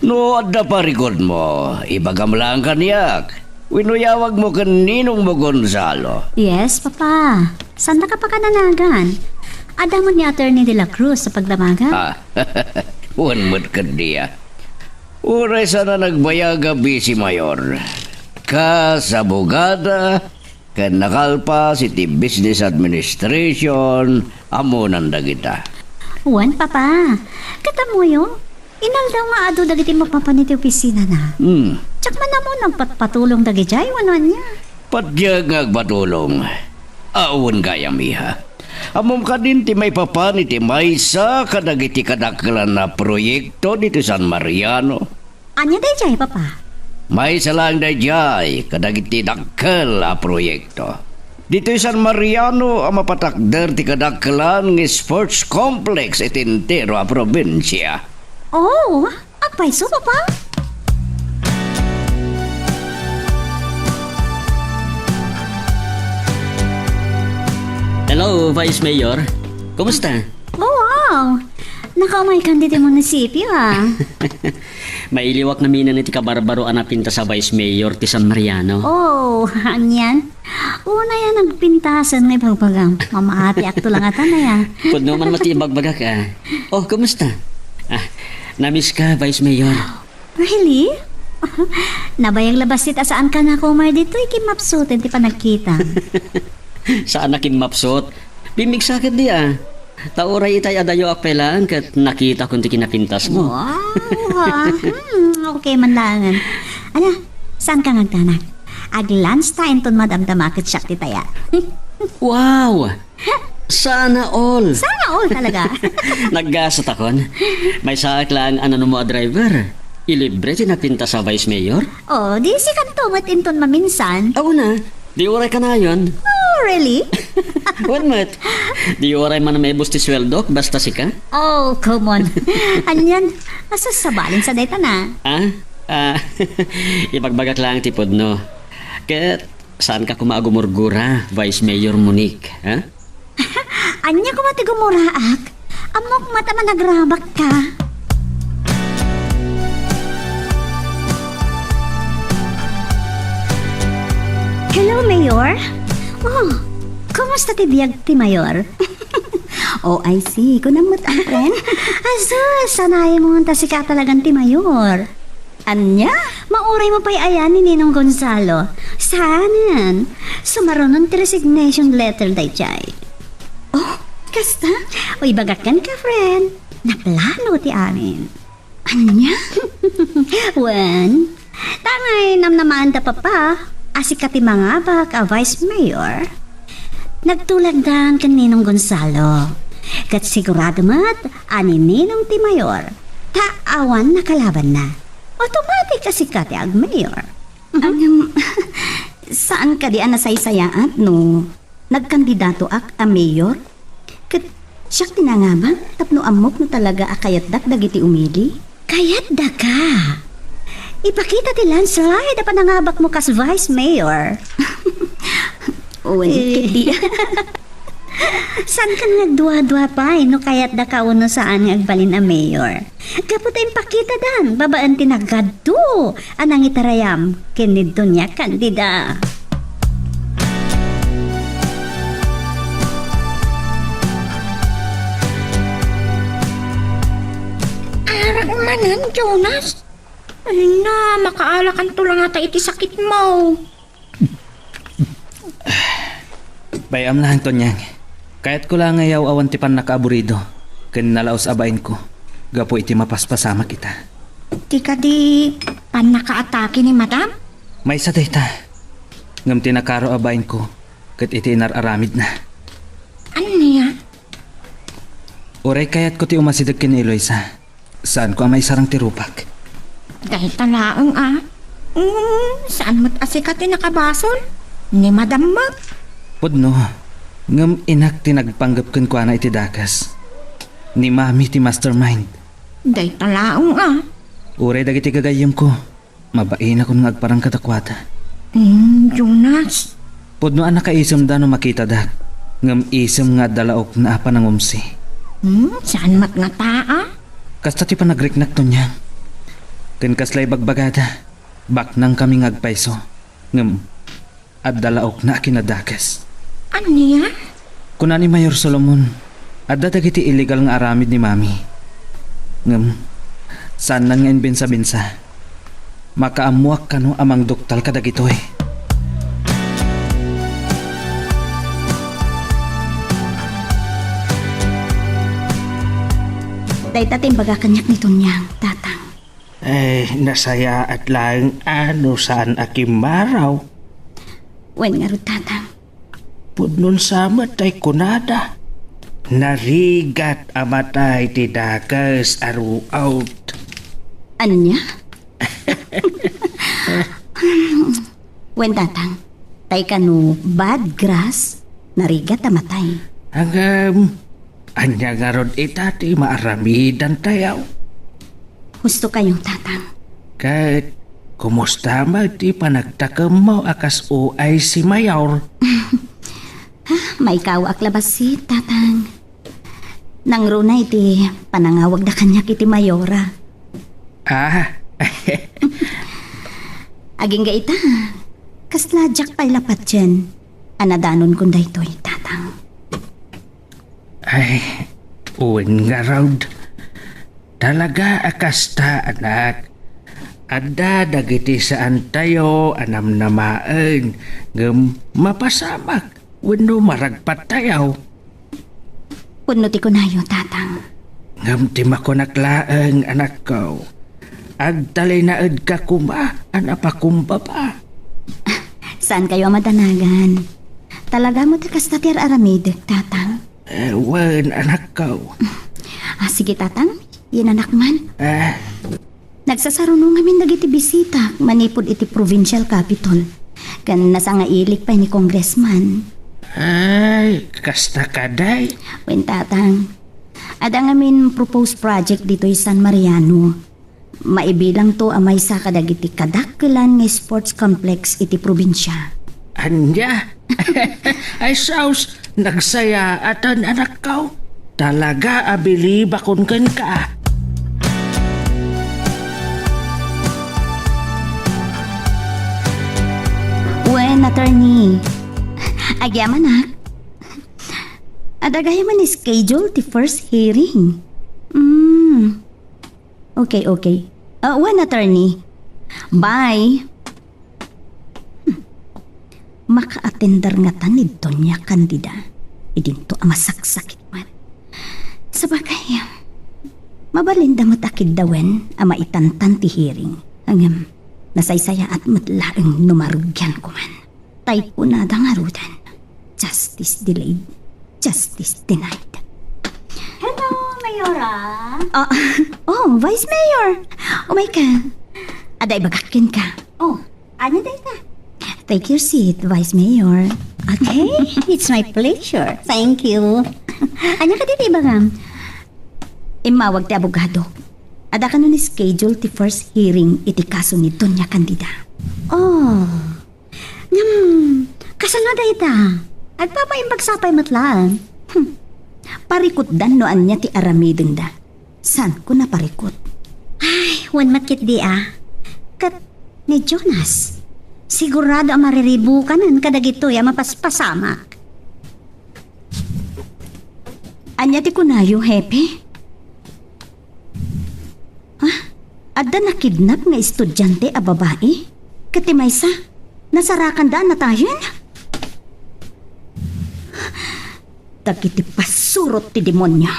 No adda parikutmo, ibagam laeng kaniak. Wenno yawagmo ken ninongmo Gonzalo. Yes, Papa. Saannaka pakadanagan. Adda met ni Attorney de la Cruz a pagdamagan. Ah, wen met ketdi a. Uray saan a nagbayag a Vice Mayor. Kas abogada, ken nakalpas iti business administration, ammonan dagita. Wen, Papa. Ket ammoyo, inaldaw nga adu dagiti mapapan iti opisinana. Hmm. Diak man ammo no agpatpatulong dagidiay wenno ania. Patiek nga agpatulong. Awan gayam, iha. Ammom kadin ti maipapan iti maysa kadagiti kadakkelan a proyekto ditoy San Mariano? Ania daydiay, Papa? Maysa laeng daydiay kadagiti dakkel a proyekto. Ditoy San Mariano a mapatakder ti kadakkelan nga sports complex iti entero a probinsia. Oh, agpayso, Papa? Hello, Vice Mayor. Kumusta? Oh, wow! Nakaumaykan ditoy munisipio, ah. Mailiwak naminen iti kabarbaro a napintas a Vice Mayor ti San Mariano. Oh, anian? Unay a nagpintasen nga ibagbagam. Mamaatiakto la ngatan aya. Pudno man met ti ibagbagak, ah. Oh, kumusta? Ah, namiss ka, Vice Mayor. Really? Nabayag la bassit a saanka nakumar ditoy kimmapsuten ti panagkita. Saan a kimmapsut. Bimmigsa ketdi a. Ta uray itay adayoak pay laeng ket nakitakon ti kinapintasmo. Wow! Ah, hmm, okay man laengen. Ala, saanka nga agdanag? Ag-lunch ta inton madamdama ket siak ti taya. Wow! Sana all! Sana all talaga. Naggasatakon. Maysaak laeng a nanumo a driver. Ilibre ti napintas a Vice Mayor? Oh, di sikanto met inton maminsan. Awan a, di uray kanayon. Oh, really? Wen met, di uray man maibus ti sueldok, basta sika? Oh, come on. Anian, masasabalin sa dayta na. Ah? Ah, ibagbagak laeng ti pudno. Ket, saanka koma a gumurgura, Vice Mayor Monique, ha? Ania koma ti gumuraak? Ammok met a managrabak ka. Hello, Mayor. Oh, kumusta ti biag ti Mayor? Oh, I see. Kunam met, a friend. Asus, sanayem ta sika talagan ti Mayor. Ania? Mauray mo pay aya ni Ninong Gonzalo. Saanen. Sumarunon ti resignation letter daydiay. Oh, kasta? O, ibagak kenka, friend. Naplano ti amin. Ania? Wen, tangay namnamaanda, Papa, a sika ti mangabak a Vice Mayor. Nagtulagdan ken Ninong Gonzalo. Ket sigurado met a ni Ninong ti Mayor, ta awan nakalabanna. Automatic a sika ti agmayor. Ngem, saan kadi a nasaysayaat no nagkandidatoak a mayor? Ket Siak ti nangabak tapno ammok no talaga a kayatdak dagiti umili. Kayatdaka. Ipakita ti landslide a panangabakmo kas vice mayor. Wen, Eh. Ketdi. Saankan nga agduadua pay no kayatdaka wenno saan nga agbalin a mayor? Gapu ta impakitadan babaen ti nagadto a nangitarayam ken ni Doña Candida. Arak manen, Jonas. Ay na, makaalakanto la ngata iti sakitmo. Bay-am laeng, Tonyang. Kayatko la nga iyaw-awan ti pannakaaburido ken nalaus a bainko gapu iti mapaspasamak ita. Ti kadi pannakaatake ni Madam? Maysa dayta. Ngem ti nakaro a bainko ket iti inar-aramidna. Ania? Uray kayatko ti umasideg ken ni Eloisa, saanko a maisarang ti rupak. Dayta laeng a. Mm, saan met a sika ti nakabasol? Ni Madam met? Pudno, ngem inak ti nagpanggep kenkuana iti dakes. Ni Mami ti mastermind. Dayta laeng a. Uray dagiti gagayyemko, mabainakon nga agparang kadakuada. Hmm, Jonas. Pudno a nakaisemda no makitada, ngem isem nga adda laokna a panangumsi. Hmm, saan met ngata a? Kasta ti panagriknak, Tonyang. Ken kasla ibagbagada, baknangkami nga agpayso. Ngem, adda laokna a kinadakes. Ania? Kuna ni Mayor Solomon, adda dagiti illegal nga aramid ni Mami. Ngem, saannan nga imbinsa-binsa. Makaammoak kano a mangduktal kadagitoy. Dayta ti imbaga kaniak ni Tonyang, Tatang. Eh, nasayaat laeng a no saan a kimmaraw. Wen ngarud, Tatang. Pudnon sa met tay kunada. Narigat a matay ti dakes a ruot. Ania? Wen, Tatang. Tay kano bad grass, narigat a matay. Ngem, ania ngarud ita ti maaramidantayo? Husto kayo, Tatang. Ket, kumusta met ti panagtakemmo a kas O I C Mayor? Ah, maikawaak la bassit, Tatang. Nangruna iti panangawagda kaniak iti Mayora. Ah. Agingga ita, kasla diak pay la patien a nadanon kun daytoy, Tatang. Ay, wen ngarud. Talaga a kasta, anak. Adda dagiti saantayo a namnamaen, ngem mapasamak wenno maragpattayo. Pudno ti kunayo, Tatang. Ngem ti makunak laeng, anakko, agtalinaedka koma a napakumbaba. Saan kayo a madanagan? Talaga met a kasta ti ar-aramidek, Tatang? Eh, wen, anakko. Ah, sige, Tatang. Yan, anak man. Eh? Nagsasaruno ngamin dagiti bisita manipud iti provincial capitol. Ken nasangailik pay ni Congressman. Ay, kasta kadi? Wen, Tatang. Adda ngamin proposed project ditoy San Mariano. Maibilangto a maysa kadagiti kadakkelan nga sports complex iti probinsya. Ania? Ay, sus, nagsayaatan, anakko. Talaga a bilibakon kenka. Wen, attorney. Agyamanak. Adda gayam a schedule ti first hearing. Mm. Okay, okay. Ah, wen, attorney. Bye. Hmm. Makaatender ngata ni Doña Candida. Idinto a masaksakit man. Sabagay, mabalinda met a kiddawen a maitantan ti hearing. Ngem, nasaysayaat met laeng no marugianko man. Tay kunada ngaruden, "Justice delayed, justice denied." Hello, Mayora. Ah, oh, Vice Mayor. Umay ka. Adda ibagak kenka. Oh, ania dayta? Take your seat, Vice Mayor. Okay, it's my pleasure. Thank you. Ania kadi ti ibagam? Immawag ti abogado. Adda kano ni-schedule ti first hearing iti kaso ni Doña Candida. Oh. Ngem, kasano dayta? Agpapaimbag sapay met laeng. Hmm. Parikutdan no ania ti aramidenda. Saanko naparikut? Ay, wen met ketdi a. Ket ni Jonas, sigurado a mariribukanen kadagitoy a mapaspasamak. Ania ti kunayo, Hepe? Ha? Adda nakidnap nga estudiante a babai? Ket ti maysa, nasarakanda a natayen? Dagiti pasurot ti demonio.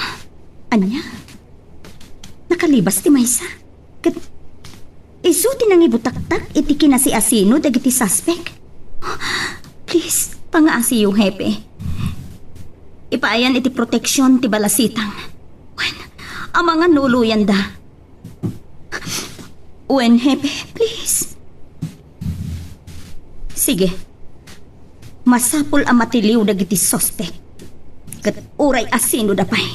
Ania? Nakalibas ti maysa? Ket isu ti nangibutaktak iti kinasiasino dagiti suspek? Please, pangaasiyo, Hepe. Ipaayan iti proteksion ti balasitang. Wen, amangan no uloyanda. Wen, Hepe, please. Sige. Masapul a matiliw dagiti suspek. Ket uray asinoda pay,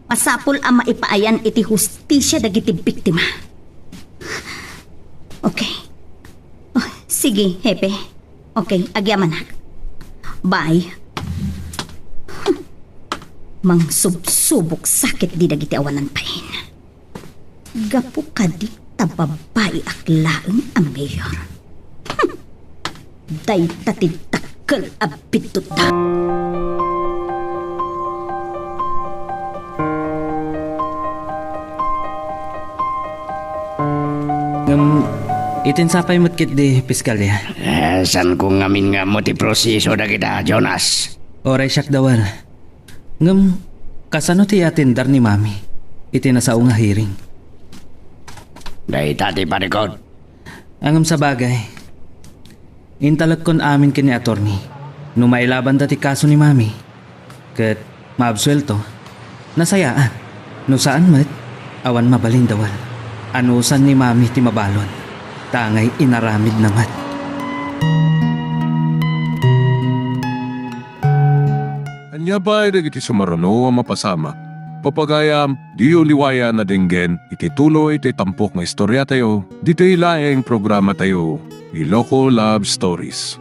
masapul a maipaayan iti hustisia dagiti biktima. Okay. Oh, sige, Hepe. Okay, agyamanak. Bye. Mangsubsubok sakit di dagiti awanan pain. Gapu kadi ta babai ak laeng a mayor. Hmm. Dayta ti dakkel a biddutda. Ngem, iti sapay met ketdi, Piskalya. Eh, saanko ngamin nga ammo ti proseso dagita, Jonas. Uray siak dawal. Ngem, kasano ti atender ni Mami iti nasao nga hearing? Dayta ti parikut. Ngem sabagay, intalekkon amin ken ni attorney no mailabanda ti kaso ni Mami ket maabsuelto, nasayaan. No saan met, awan mabalin dawal. Anusan ni Mami ti mabalon, ta angay inaramidna met. Ania pay dagiti sumaruno a mapasamak? Papagayam, diyo liwayan a denggen iti tuloy ti tampok nga istoriatayo, ditoy laeng programatayo, Iloko Love Stories.